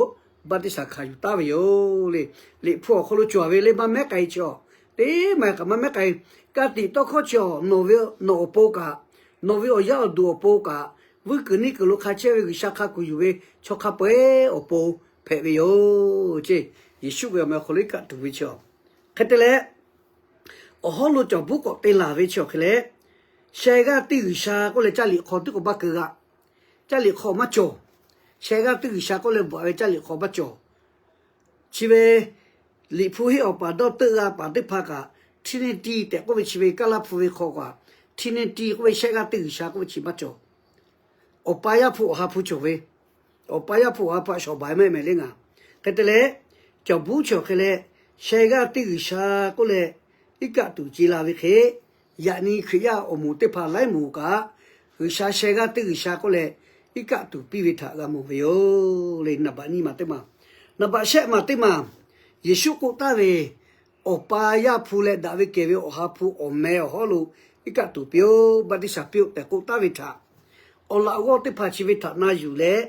baˆtiˆsaˬ hkanˍ yuˬ taˍ ve yoˬ le. Liꞈ hpu awˬ hk'aw lo cawˬ ve le, maˇ mehˉ k'ai chi awˬ, teˇ maˬ kaꞈ maˇ mehˉ k'ai. Ka tiꞈ tawˇ hkawˇ chi awˬ, nawˬ ve, nawˬ awˬ pon kaꞈ, nawˬ ve awˬ yaˇ awˬ duˬ awˬ pon kaꞈ, vuiˇ kuiˬ neˇ kuiˬ lo hk'a chehˇ ve G'uiˬsha hk'a kuiˬ yuˬ ve chaw hk'a peu-eˬ awˬ pon hpehꞈ ve yoˬ ce. Yeˍsuˆ ve awˬ meh awˬ hk'aw lo iˉ kaˆ tuˬ ve chi awˬ, hk'e te leh, awˬ hawˉ lo cawˬ buˉ k'awꞈ te laˬ ve chi awˬ hk'e leh, sheh g'aˇ teˇ G'uiˬsha k'oˆ leh caˇ liꞈ hk'aw tiˉ k'awꞈ maˇ keu g'a. Caˇ liꞈ hk'aw maˇ cawˬ. Sheh g'aˇ teˇ G'uiˬsha k'oˆ leh bvuhꞈ a ve caˇ liꞈ hk'aw maˇ cawˬ. Chi ve Liꞈ hpu henˇ awˬ paˍ dawˇ teuˆ g'a paˍ teˇ hpaˍ kaꞈ, Trinity tehꞈ k'oˆ ve chi ve Kaˇlaˇ hpu ve hk'aw kaꞈ, Trinity k'oˆ ve sheh g'aˇ teˇ G'uiˬsha k'oˆ ve chi maˇ cawˬ. Awˬ pa Yaˇ hpu Awˬ ha hpu cawˬ ve, Awˬ pa Yaˇ hpu Awˬ ha hpu a shawˍ baˬ maˇ heˆ mehˍ le ngaˬ. Hk'e te leh, cawˬ buˉ chi awˬ hk'e leh, sheh g'aˇ teˇ G'uiˬsha k'oˆ leh iˉ kaˆ tuˬ ce la ve hk'e, yaꞈ nyi Hkriꞈ yaˇ awˬ moˍ teˇ hpaˍ laiˉ moˍ kaꞈ, G'uiˬsha sheh g'aˇ teˇ G'uiˬsha k'oˆ leh iˉ kaˆ tuˬ piˇ ve htaꞈ g'a mawˬ ve yoˬ le. Naˍ baꞈ nyi maˬ teˇ maˬ, naˍ baꞈ shehˆ maˬ teˇ maˬ, Yeˍsuˆ k'oˆ taˍ ve, Awˬ pa Yaˇ hpu leh daꞈ ve kehˬ ve Awˬ ha hpu awˬ meh awˬ hawˉ lo iˉ kaˆ tuˬ piˇ-oˆ, baˆtiˆsaˬ piˇ-oˆ tehꞈ k'oˆ taˍ ve htaꞈ, awˬ laꞈ g'awˇ teˇ hpaˍ chi ve htaꞈ na yuˬ leh,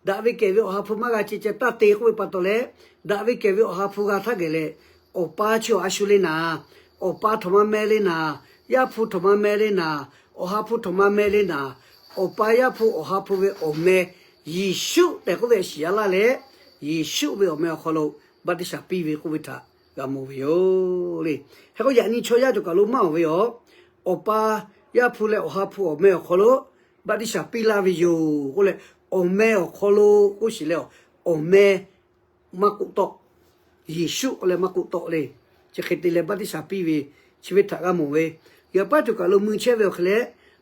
daꞈ ve kehˬ ve Awˬ ha hpu maˇ g'a ce ceh taˇ te k'oˆ ve pa taw leh, daꞈ ve kehˬ ve Awˬ ha hpu g'a htaˇ geh leh, Awˬ pa chi awˬ a shu le naˍ, Awˬ pa htaꞈ ma meh le naˍ, Yaˇ hpu htaꞈ ma meh le naˍ, Awˬ ha hpu htaꞈ ma meh le naˍ, Awˬ pa Yaˇ hpu Awˬ ha hpu ve awˬ meh Yeˍsuˆ tehꞈ k'oˆ ve shiˍ yaˇ laˇ leh, Yeˍsuˆ ve awˬ meh awˬ hk'aw lo baˆtiˆsaˬ piˇ ve k'oˆ ve htaꞈ g'a mawˬ ve yoˬ le. Hk'e k'o, yaꞈ nyi chaw yaˇ cawˬ kaˬ lo maˇ awˬ ve yoˬ. Awˬ pa Yaˇ hpu leh Awˬ ha hpu awˬ meh awˬ hk'aw lo baˆtiˆsaˬ piˇ laˇ ve yoˬ k'oˆ leh, awˬ meh awˬ hk'aw lo k'oˆ shiˍ leh, awˬ meh maˇ k'oˆ tawˆ, Yeˍsuˆ k'oˆ leh maˇ k'oˆ tawˆ le. Chi hk'e te leh baˆtiˆsaˬ piˇ ve, chi ve htaꞈ g'a mawˬ ve, yaꞈ paˉ cawˬ kaˬ lo mui chehˇ ve awˬ hk'e leh,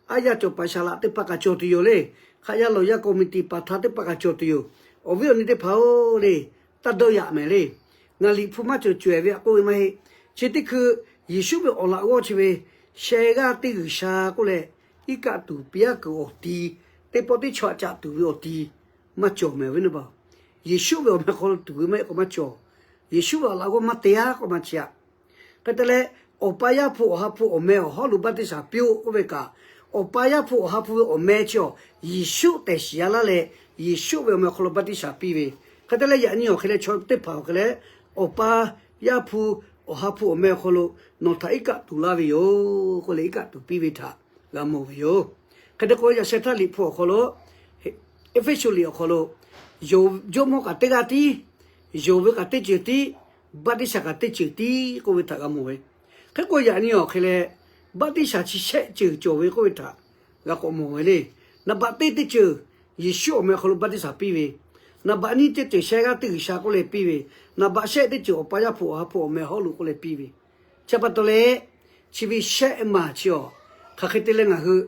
aˉ yaˇ cawˬ paˍ shaˍ laꞈ teˇ hpaˍ kaꞈ cawˬ tuˬ yoˬ le. Hk'aˆ yaˇ lawˬ yaˇ committee paˍ htaˇ teˇ hpaˍ kaꞈ cawˬ tuˬ yoˬ. Awˬ viˉ awˬ nyi teˇ hpaˍ-oˬ le, taˇ dawˇ yaꞈ mehˍ le. Ngaˬ Liꞈ hpu maˇ cawˬ cawehˬ ve a k'oˆ ve maˇ heˆ. Chi teˇ hkui Yeˍsuˆ ve awˬ laꞈ g'awˇ chi ve, sheh g'aˇ teˇ G'uiˬsha k'oˆ leh iˉ kaˆ tuˬ piˇ-a kuiˬ awˬ ti, teˇ pawˆ teˇ chaw htaꞈ caꞈ tuˬ ve awˬ ti maˇ cawˬ mehˍ ve naˇ baˬ. Yeˍsuˆ ve awˬ meh hk'aw lo tuˬ ve maˇ heˆ k'o maˇ cawˬ. Yeˍsuˆ ve awˬ laꞈ g'awˇ maˇ te-a k'o maˇ chi-a. Hk'e te leh, Awˬ pa Yaˇ hpu Awˬ ha hpu awˬ meh awˬ hawˉ lo baˆtiˆsaˬ piˇ-oˆ k'oˆ ve kaꞈ, Awˬ pa Yaˇ hpu Awˬ ha hpu ve awˬ meh chi awˬ Yeˍsuˆ tehꞈ shiˍ yaˇ laˇ leh, Yeˍsuˆ ve awˬ meh awˬ hk'aw lo baˆtiˆsaˬ piˇ ve. Hk'e te leh, yaꞈ nyi awˬ hk'e leh chaw teˇ hpaˍ awˬ hk'e leh, Awˬ pa Yaˇ hpu Awˬ ha hpu awˬ meh awˬ hk'aw lo nawˬ htaꞈ iˉ kaˆ tuˬ laˇ ve yoˬ k'oˆ leh iˉ kaˆ tuˬ piˇ ve htaꞈ g'a mawˬ ve yoˬ. Hk'e te k'o, yaꞈ sheh htaˇ Liꞈ hpu awˬ hk'aw lo, Eˇfeˇsuꞈ liꞈ awˬ hk'aw lo, yonˍ jawˇmawˇ kaꞈ teˇ g'aˇ tiˉ, yonˍ ve kaꞈ teˇ ceuˬ tiˉ, baˆtiˆsaˬ kaꞈ teˇ ceuˬ tiˉ k'oˆ ve htaꞈ g'a mawˬ ve. Hk'e k'o, yaꞈ nyi awˬ hk'e leh baˆtiˆsaˬ chi shehˆ ceuˬ cawˬ ve k'oˆ ve htaꞈ g'a k'awꞈ mawˬ ve le. Naˍ baꞈ teˇ teˇ ceuˬ, Yeˍsuˆ awˬ meh awˬ hk'aw lo baˆtiˆsaˬ piˇ ve. Naˍ baꞈ nyiˇ teˇ ceuˬ, sheh g'aˇ teˇ G'uiˬsha k'oˆ leh piˇ ve. Naˍ baꞈ shehˆ teˇ ceuˬ, Awˬ pa Yaˇ hpu Awˬ ha hpu awˬ meh hawˉ lo k'oˆ leh piˇ ve. Chi pa taw leh, chi ve shehˆ maˬ chi awˬ, hk'aˬ hk'e te leh ngaˬ hui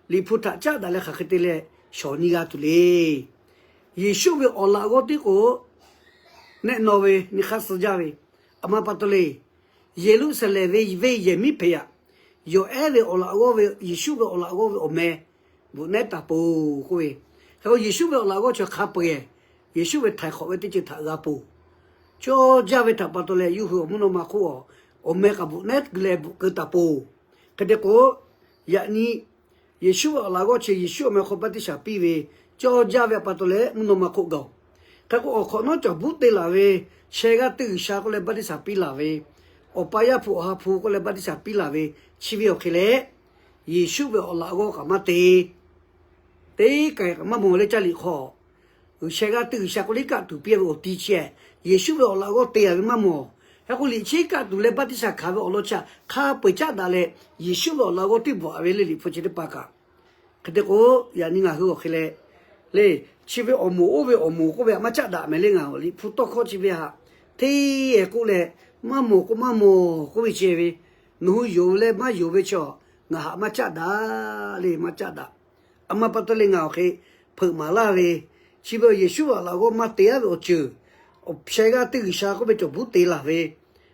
Liꞈ hpu htaꞈ caˉ daꞈ leh hk'aˬ hk'e te leh shawˍ nyi g'a tuˬ le. Yeˍsuˆ ve awˬ laꞈ g'awˇ tiˉ k'o nehˆ naw ve nyi hk'aˇ suh jaˇ ve, aˬ ma pa taw le, Yeˍruˆsaˍlehnˍ ve venˇ yehˬ miˉ hpehꞈ yaꞈ, yawˬ ehˉ ve awˬ laꞈ g'awˇ ve, Yeˍsuˆ ve awˬ laꞈ g'awˇ ve awˬ meh bvuhꞈ nehˉ taˍ poˬ k'oˆ ve. Hk'e k'o, Yeˍsuˆ ve awˬ laꞈ g'awˇ chi hk'a peu-eˬ, Yeˍsuˆ ve htaiˍ hk'awꞈ ve teˇ ceuˬ htaꞈ g'a poˬ. Cawˇ jaˇ ve htaꞈ pa taw leh, yawˇ hui awˬ mvuhˇ naw ma hk'oˆ awˬ, awˬ meh k'aꞈ bvuhꞈ nehˉ leh bvuhꞈ keu taˍ poˬ. Hk'e te k'o, yaꞈ nyi Yeˍsuˆ ve awˬ laꞈ g'awˇ chi Yeˍsuˆ awˬ meh hk'aw baˆtiˆsaˬ piˇ ve, cawˇ jaˇ ve pa taw leh mvuhˇ naw ma hk'oˆ gaˬ-oˬ. Hk'e k'o, awˬ hk'awꞈ nawˉ cawˬ buˉ te laˬ ve, sheh g'aˇ teˇ G'uiˬsha k'oˆ leh baˆtiˆsaˬ piˇ laˬ ve, Awˬ pa, Yaˇ hpu, Awˬ ha hpu k'oˆ leh baˆtiˆsaˬ piˇ laˬ ve, chi ve awˬ hk'e leh, Yeˍsuˆ ve awˬ laꞈ g'awˇ kaꞈ maˇ te. Teˇ kaˬ kaꞈ maˇ mawˬ leh caˇ liꞈ hk'aw, G'uiˬsha g'aˇ teˇ G'uiˬsha k'oˆ liˇ kaˆ tuˬ piˇ ve awˬ ti chi, Yeˍsuˆ ve awˬ laꞈ g'awˇ te a ve maˇ mawˬ. Hk'e k'o, liꞈ chi kaˆ tuˬ leh baˆtiˆsaˬ hkanˍ ve awˬ lawn chi hk'a peu-eˬ caˉ daꞈ leh, Yeˍsuˆ ve awˬ laꞈ g'awˇ teˇ bvuhꞈ a ve le, liꞈ hpu chi teˇ hpaˍ kaꞈ. Hk'e te k'o, yaꞈ nyi ngaˬ hui awˬ hk'e leh, le, chi ve awˬ moˍ oˇ ve awˬ moˍ k'oˆ ve htaꞈ maˇ caˆ daꞈ mehˍ le. Ngaˬ hui liꞈ hpu tawˇ hkawˇ chi ve htaꞈ hteˇ k'oˆ leh, maˇ mawˬ k'o maˇ mawˬ k'oˆ ve ceh ve, nawˬ hui yonˍ leh maˇ yonˍ ve chaw, ngaˬ htaꞈ maˇ caˆ daꞈ le, maˇ caˆ daꞈ. A ma pa taw leh ngaˬ awˬ hk'e hpeuꞈ maˍ laˇ ve, chi ve Yeˍsuˆ ve awˬ laꞈ g'awˇ maˇ te aˉ ve awˬ ceuˬ, sheh g'aˇ teˇ G'uiˬsha k'oˆ ve cawˬ buˉ te laˬ ve,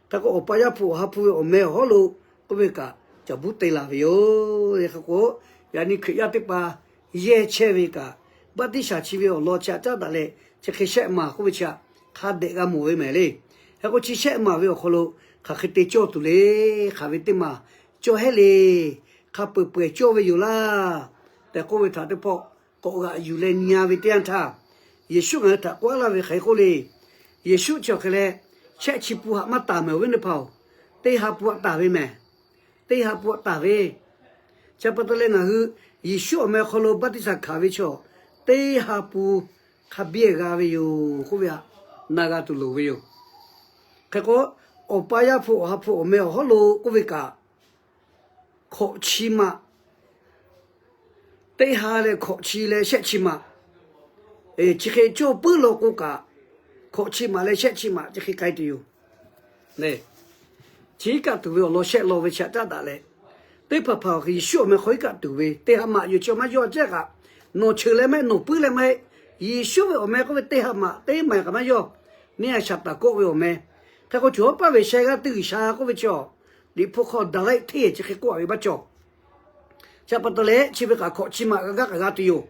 hk'e k'o, Awˬ pa, Yaˇ hpu, Awˬ ha hpu ve awˬ meh awˬ hawˉ lo k'oˆ ve kaꞈ cawˬ buˉ te laˬ ve yoˬ. Hk'e k'o, yaꞈ nyi Hkriꞈ yaˇ teˇ hpaˍ yehˇ chehˇ ve kaꞈ, baˆtiˆsaˬ chi ve awˬ lawn chi htaꞈ caˉ daꞈ leh, chi hk'e shehˆ maˬ k'oˆ ve chi htaꞈ hk'a dehꞈ g'a mawˬ ve mehˍ le. Hk'e k'o, chi shehˆ maˬ ve awˬ hk'aw lo hk'aˬ hk'e te cawˇ tuˬ le, hk'aˬ ve teˇ maˬ cawˇ heˉ le, hk'a peu-eˬ peu-eˬ cawˇ ve yoˬ laˇ tehꞈ k'oˆ ve htaꞈ teˇ pawˆ k'awꞈ g'aꞈ yuˬ leh nyi a ve teˇ yanˇ htaˇ, Yeˍsuˆ ngaˬ hui htaꞈ k'oˆ laˇ ve hk'aˬ hk'e k'oˆ le. Yeˍsuˆ chi awˬ hk'e leh, shehˆ chi pun htaꞈ maˇ taˍ mehˍ awˬ viˉ teˇ hpaˍ-oˬ, teˇ ha pun htaꞈ taˍ ve mehˍ. Teˇ ha pun htaꞈ taˍ ve. Chi pa taw leh ngaˬ hui Yeˍsuˆ awˬ meh awˬ hk'aw lo baˆtiˆsaˬ hkanˍ ve chaw, teˇ ha pun hk'a biˇ g'a ve yoˬ k'oˆ ve htaꞈ na g'a tuˬ loˍ ve yoˬ. Hk'e k'o, Awˬ pa, Yaˇ hpu, Awˬ ha hpu awˬ meh awˬ hawˉ lo k'oˆ ve kaꞈ, hkawꞈ chi maꞈ, teˇ ha leh hkawꞈ chi leh shehˆ chi maꞈ, chi hk'e cawˇ puiˉ law k'o kaꞈ, hkawꞈ chi maꞈ leh shehˆ chi maꞈ chi hk'e k'ai tuˬ yoˬ. Chi iˉ kaˆ tuˬ ve awˬ lawn shehˆ law ve chi htaꞈ caˉ daꞈ leh, teˇ hpaˍ hpaˍ Yeˍsuˆ awˬ meh hk'aw iˉ kaˆ tuˬ ve teˇ ha maꞈ yoˬ. Chi maˇ yawˇ a cehˇ kaꞈ, nawˬ cheuˬ leh maˇ heˆ, nawˬ puiˉ leh maˇ heˆ. Yeˍsuˆ ve awˬ meh k'oˆ ve teˇ ha maꞈ teˇ maˬ kaꞈ maˇ yawˇ. Neˇ a shaˍ taˍ kawˆ ve awˬ meh. Hk'e k'o, cawˬ hawˉ paˇ ve sheh g'aˇ teˇ G'uiˬsha k'oˆ ve chi, liꞈ hpu hk'aw daˍ laiˆ hteˇ chi hk'e k'oˆ a ve maˇ cawˬ. Chi pa taw leh, chi ve kaꞈ hkawꞈ chi maꞈ g'a gaˇ kaꞈ g'a tuˬ yoˬ.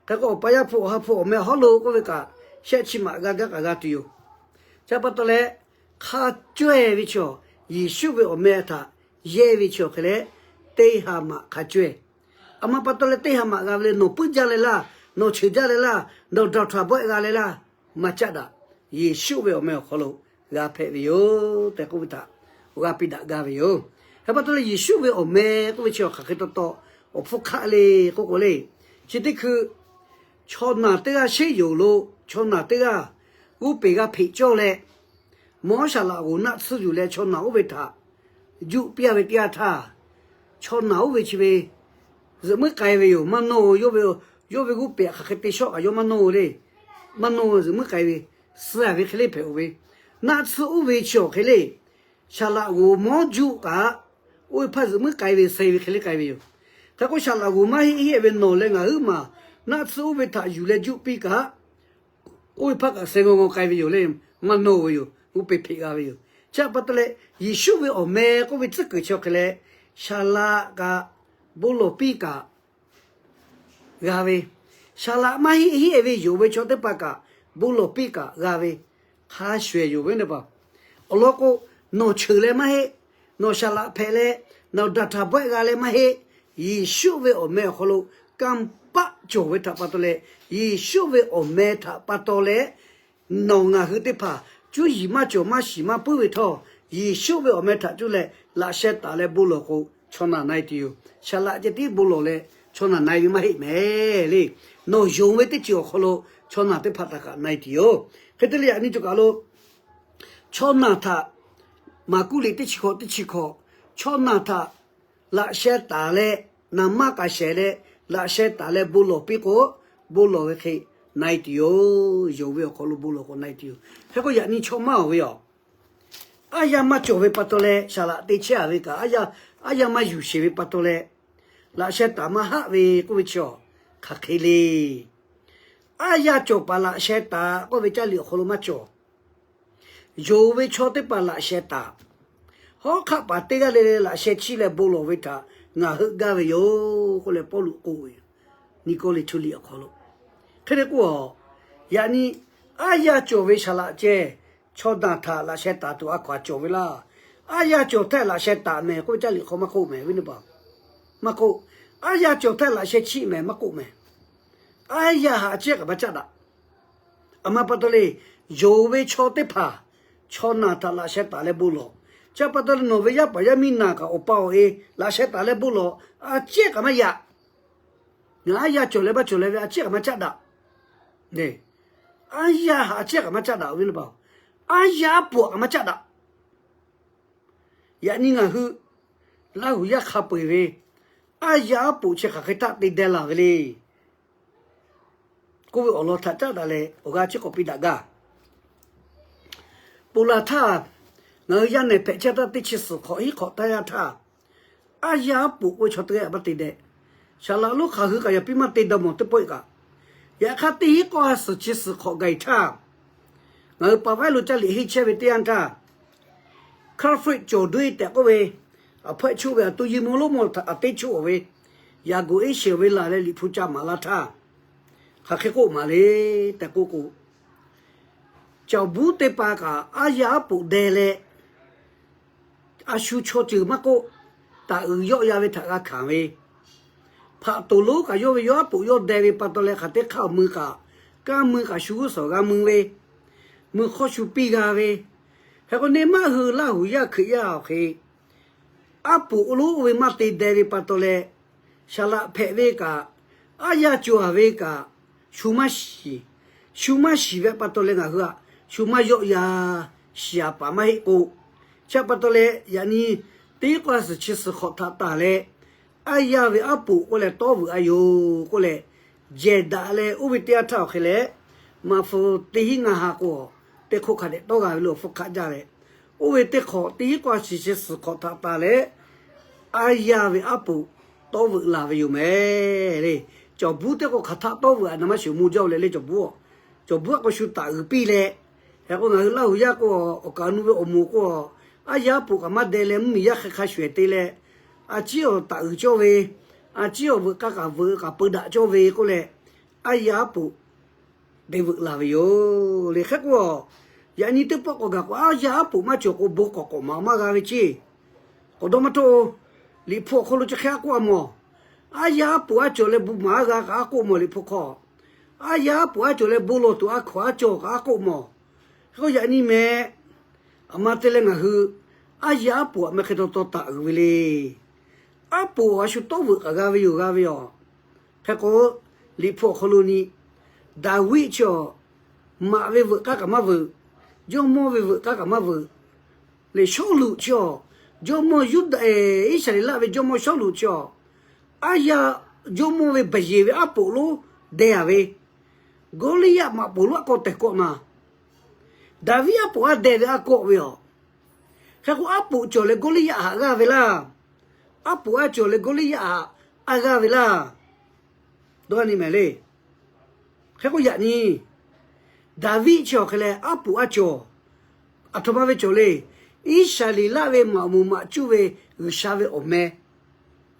Hk'e k'o, Awˬ pa, Yaˇ hpu, Awˬ ha hpu awˬ meh awˬ hawˉ lo k'oˆ ve kaꞈ, shehˆ chi maꞈ g'a gaˇ kaꞈ g'a tuˬ yoˬ. Chi pa taw leh, hk'a cawehˇ ve chaw, Yeˍsuˆ ve awˬ meh htaꞈ yehˇ ve chaw hk'e leh, teˇ ha maꞈ hk'a cawehˇ. A ma pa taw leh teˇ ha maꞈ g'a ve le, nawˬ puiˉ jaˇ leh laˇ, nawˬ cheuˬ jaˇ leh laˇ, nawˬ daꞈ htaꞈ bawehˆ g'a leh laˇ, maˇ caˆ daꞈ. Yeˍsuˆ ve awˬ meh awˬ hk'aw lo g'a hpehꞈ ve yoˬ tehꞈ k'oˆ ve htaꞈ g'a piˇ daꞈ gaˇ ve yoˬ. Hk'e pa taw leh Yeˍsuˆ ve awˬ meh k'oˆ ve chi hk'aˬ hk'e taw taw awˬ hpfuhˇ hk'aˆ le k'oˆ k'o le, chi teˇ hkui chaw naˬ teˇ g'aˇ sheˉ yoˬ lo, chaw naˬ teˇ g'aˇ g'oˇ peˬ g'a hpeꞈ cawˇ leh, mawˇ shaˍ laꞈ g'oˍ naˆ tsuhˇ yuˬ leh chaw naˬ oˇ ve htaꞈ juˆ piˇ a ve teˇ yanˇ htaˇ, chaw naˬ oˇ ve chi ve zuhꞈ muiˉ k'ai ve yoˬ. Maˇ nawˇ, yawˇ ve g'oˇ peˬ hk'aˬ hk'e te shawˆ kaꞈ yawˇ maˇ nawˇ le. Maˇ nawˇ, zuhꞈ muiˉ k'ai ve, suh a ve hk'e le hpehꞈ-oˬ ve, naˆ tsuhˇ oˇ ve chi awˬ hk'e le, shaˍ laꞈ g'oˍ mawˇ juˆ kaꞈ, oˇ ve hpaˇ zuhꞈ muiˉ k'ai ve, suh ve hk'e le k'ai ve yoˬ. Hk'e k'o, shaˍ laꞈ g'oˍ maˇ heˆ heˆ ve nawˬ leh ngaˬ huiˉ maˬ naˆ tsuhˇ oˇ ve htaꞈ yuˬ leh juˆ piˇ kaꞈ, oˇ ve hpaˇ kaꞈ suh g'aw g'aw k'ai ve yoˬ le. Maˇ nawˇ ve yoˬ. G'oˇ peˬ hpeꞈ g'a ve yoˬ. Chi pa taw leh, Yeˍsuˆ ve awˬ meh k'oˆ ve tcuhˉ kuiˬ chi awˬ hk'e leh, shaˍ laꞈ kaꞈ bon lawˬ piˇ kaꞈ g'a ve, shaˍ laꞈ maˇ heˆ heˆ ve yonˍ ve chaw teˇ hpaˍ kaꞈ bon lawˬ piˇ kaꞈ g'a ve, hk'a shuˍ shuˍ yonˍ ve teˇ hpaˍ. Awˬ lawn k'o, nawˬ cheuˬ leh maˇ heˆ, nawˬ shaˍ laꞈ hpehꞈ leh, nawˬ daꞈ htaꞈ bawehˆ g'a leh maˇ heˆ. Yeˍsuˆ ve awˬ meh awˬ hk'aw lo kanˇ paˆ cawˬ ve htaꞈ pa taw leh, Yeˍsuˆ ve awˬ meh htaꞈ pa taw leh, nawˬ ngaˬ hui teˇ hpaˍ cuˇ yiˍ maˇ cawˬ maˇ shiˍ maˇ puiˉ ve htawˇ, Yeˍsuˆ ve awˬ meh htaꞈ cuˇ leh laꞈ sheh taˍ leh bon lawˬ k'o, chaw naˬ na-e tuˬ yoˬ. Shaˍ laꞈ ceh tiˉ bon lawˬ leh chaw naˬ na-e ve maˇ heˆ mehˍ le. Nawˬ yonˍ ve teˇ ceuˬ awˬ hk'aw lo chaw naˬ teˇ hpaˍ htaꞈ kaꞈ na-e tuˬ yoˬ. Hk'e te leh, yaꞈ nyi cawˬ kaˬ lo chaw naˬ htaꞈ, Maˍkuˆ liꞈ teˇ chi hkawꞈ teˇ chi hkawꞈ, chaw naˬ htaꞈ laꞈ sheh taˍ leh, naˍ manˇ k'a shehˍ leh, laꞈ sheh taˍ leh bon lawˬ piˇ k'o, bon lawˬ ve hk'e na-e tuˬ yoˬ. Yonˍ ve awˬ hk'aw lo bon lawˬ k'o na-e tuˬ yoˬ. Hk'e k'o, yaꞈ nyi chaw maˇ-oˬ ve yoˬ. Aˉ yanˇ maˇ cawˬ ve pa taw leh, shaˍ laꞈ te chehˇ a ve kaꞈ, aˉ yanˇ maˇ yuˬ sheˍ ve pa taw leh, laꞈ sheh taˍ maˇ haˆ ve k'oˆ ve chi awˬ hk'aˬ hk'e le. Aˉ yanˇ cawˬ paˍ laꞈ sheh taˍ k'oˆ ve caˇ liꞈ awˬ hk'aw lo maˇ cawˬ. Yonˍ ve chaw teˇ hpaˍ laꞈ sheh taˍ. Hawˉ hk'aˆ paˍ teˇ g'aˇ le le laꞈ sheh chiˆ leh bon lawˬ ve htaꞈ ngaˬ heuˆ gaˇ ve yoˬ k'oˆ leh Pawˇluꞈ k'oˆ ve, Niˇkawˇleˍhtuˆ liꞈ awˬ hk'aw lo. Hk'e te k'o, yaꞈ nyi aˉ yanˇ cawˬ ve shaˍ laꞈ ceh, chaw naˬ htaꞈ laꞈ sheh taˍ tuˬ a hkaw-anˬ cawˬ ve laˇ. Aˉ yanˇ cawˬ htaˇ laꞈ sheh taˍ mehˍ k'oˆ ve caˇ liꞈ hk'aw maˇ k'oˆ mehˍ ve teˇ hpaˍ. Maˇ k'oˆ, aˉ yanˇ cawˬ htaˇ laꞈ sheh chiˆ mehˍ maˇ k'oˆ mehˍ. Aˉ yanˇ haꞈ cehˇ kaꞈ maˇ caˆ daꞈ. A ma pa taw le, yonˍ ve chaw teˇ hpaˍ chaw naˬ htaꞈ laꞈ sheh taˍ leh bon lawˬ. Chi pa taw le, nawˬ ve yaˇ paˍ yaˇ miˇ naˬ kaꞈ awˬ pa awˬ e laꞈ sheh taˍ leh bon lawˬ. A ciˉ kaꞈ maˇ yaꞈ. Ngaˬ aˉ yaˇ cawˬ leh maˇ cawˬ leh ve a ciˉ kaꞈ maˇ caˆ daꞈ. Aˉ yaˇ htaꞈ a ciˉ kaꞈ maˇ caˆ daꞈ ve le pa. Aˉ yaˇ aˉ poꞈ kaꞈ maˇ caˆ daꞈ. Yaꞈ nyi ngaˬ hui Laˇ huˍ yaˇ hk'a peu-eˬ ve aˉ yaˇ aˉ poꞈ chi hk'aˬ hk'e htaˇ te deh laˬ ve le. K'oˆ ve awˬ lawn htaꞈ caˉ daꞈ leh awˬ g'aˇ chi k'awꞈ piˇ daꞈ gaˇ. Ponˬ laˬ htaˇ, ngaˬ hui yaˇ nehˬ hpehꞈ chehˇ taˇ teˇ chi suhˍ hk'awꞈ hiˉ hk'awꞈ taˇ yaˇ htaˇ, aˉ yaˇ aˉ poꞈ k'oˆ ve chaw teˇ g'aˇ maˇ te deh. Saˍ laꞈ lonˉ hk'aˬ hui kaꞈ yaꞈ piˇ maˇ te dawˇ mawˬ teˇ pawˆ e kaꞈ, yaꞈ hk'aˇ teˇ hinˉ k'awˇ ha suhˍ chi suhˍ hk'awꞈ gaˬ-e htaˇ, ngaˬ hui paˍ vaiˉ lo caˇ liꞈ henˇ chehˇ ve teˇ yanˇ htaˇ, K'aˇ hpu cawˬ doˇ-e tehꞈ k'oˆ ve, aˬ hpawehˇ choˆ ve aˬ to yi mawˇ lonˉ mawˇ htaꞈ a teˇ choˆ-oˬ ve, yaꞈ goꞈ iˉ sheˍ ve laˬ leh Liꞈ hpu ca maˍ laˇ htaˇ, hk'aˬ hk'e k'oˆ maˍ le tehꞈ k'oˆ k'o, cawˬ buˉ teˇ pa kaꞈ aˉ yaˇ aˉ poꞈ deh leh, a shu chaw ceuˬ maˇ k'oˆ, taˍ uiˍ yawˆ ya ve htaꞈ g'a hkanˍ ve, hpaꞈ toˍ lonˉ kaꞈ yawˇ ve yawˇ aˉ poꞈ yawˇ deh ve pa taw leh hk'aˬ teˇ hk'aˇ awˬ mui kaꞈ, kanˇ mui kaꞈ shu g'uˇ suhˍ g'a mui ve, mui hk'awˇ shu piˇ g'a ve, hk'e k'o neˇ maˇ hui Laˇ huˍ yaˇ Hkriꞈ yaˇ awˬ hk'e, aˉ poꞈ lonˉ oˇ ve maˇ te deh ve pa taw leh, saˍ laꞈ hpehꞈ ve kaꞈ, aˉ yaˇ cawˬ ve kaꞈ, shu maˇ shiˍ, shu maˇ shiˍ ve pa taw leh ngaˬ hui aꞈ shu maˇ yawˆ ya shiˍ aˍ paˍ maˇ heˆ k'o, chi pa taw leh yaꞈ nyi teˇ k'awˇ ha suhˍ chi suhˍ hk'awꞈ htaꞈ tanˬ leh, aˉ yaˇ ve aˉ poꞈ k'oˆ leh tawˇ veuꞈ a yoˬ k'oˆ leh, jehˬ daꞈ leh oˇ ve teˇ yanˇ htaˇ awˬ hk'e leh, maꞈ hpu teˇ hinˉ ngaˇ ha k'o, teˇ hk'oˆ hk'a dehꞈ tawˇ g'a ve lo awˬ hpfuhˇ hk'aˆ jaˇ leh, oˇ ve teˇ hk'awꞈ teˇ hinˉ k'awˇ ha suhˍ chi suhˍ hk'awꞈ htaꞈ tanˬ leh, aˉ yaˇ ve aˉ poꞈ tawˇ veuꞈ laˬ ve yoˬ mehˍ le. Cawˬ buˉ teˇ k'o hk'aˬ htaˆ tawˇ veuꞈ a na maˇ shiˍ mvuh jaˇ-oˬ leh le cawˬ buˉ-oˬ. Cawˬ buˉ aꞈ k'o shu taˍ uiˍ piˇ leh, hk'e k'o ngaˬ hui Laˇ huˍ yaˇ k'o, awˬ kaˍ awˬ nu ve awˬ moˍ k'o, aˉ yaˇ aˉ poꞈ kaꞈ maˇ deh leh mvuhˇmiˬ yaˇ hk'a hk'a shuˍ ehˍ te leh, a ciˉ awˬ taˍ uiˍ cawˇ ve, a ciˉ awˬ veuꞈ k'aˇ kaꞈ veuꞈ kaꞈ peu daꞈ cawˇ ve k'oˆ leh, aˉ yaˇ aˉ poꞈ te veuꞈ laˬ ve yoˬ le. Hk'e k'o, yaꞈ nyi teˇ pawˆ k'awꞈ gaˬ k'o aˉ yaˇ aˉ poꞈ maˇ cawˬ k'o bon k'awꞈ k'awꞈ maˍ maˇ g'a ve ceˇ. K'awꞈ dawˇ maˇ htoˇ. Liꞈ hpu awˬ hk'aw lo chi hk'e aˉ k'oˆ a mawˬ. Aˉ yaˇ aˉ poꞈ aˉ cawˬ leh bon maˍ aˉ g'a kaꞈ aˉ k'oˆ mawˬ Liꞈ hpu hk'aw. Aˉ yaˇ aˉ poꞈ aˉ cawˬ leh bon lawˬ tuˬ aˉ hkaw aˉ cawˬ kaꞈ aˉ k'oˆ mawˬ. Hk'e k'o yaꞈ nyi mehˍ, aˬ ma te leh ngaˬ hui aˉ yaˇ aˉ poꞈ aꞈ meh hk'e taw taw taˍ uiˍ ve le. Aˉ poꞈ a shu tawˇ veuꞈ k'aꞈ g'a ve yoˬ g'a ve yoˬ. Hk'e k'o, Liꞈ hpu awˬ hk'aw lo nyi, Daˍviˆ chi awˬ, maꞈ ve veuꞈ k'aˇ kaꞈ maˇ veuꞈ, jawˇmawˇ ve veuꞈ k'aˇ kaꞈ maˇ veuꞈ, lehˬ Sawˉluꞈ chi awˬ, jawˇmawˇ Yuˇdaꞈ, Iˉsaˍreˍlaˆ ve jawˇmawˇ Sawˉluꞈ chi awˬ, aˉ yaˇ jawˇmawˇ ve baˬ yeˬ ve aˉ poꞈ lonˉ deh a ve, Gawˇliˇyaˆ maꞈ poˍ lonˉ aˉ kawˆ tehˬ kawˆ na, Daˍviˆ aˉ poꞈ aˉ deh ve aˉ kawˆ ve yoˬ. Hk'e k'o aˉ poꞈ cawˬ leh Gawˇliˇyaˆ haꞈ g'aˇ ve laˇ. Aˉ poꞈ aˉ cawˬ leh Gawˇliˇyaˆ haꞈ aˉ g'aˇ ve laˇ. Dawˇ g'a nyi mehˍ le. Hk'e k'o yaꞈ nyi, Daˍviˆ chi awˬ hk'e leh aˉ poꞈ aˉ cawˬ, aˬ htoꞈ ma ve cawˬ le. Iˉsaˍreˍlaˆ ve maꞈ moˍ maꞈ cuˇ ve G'uiˬsha ve awˬ meh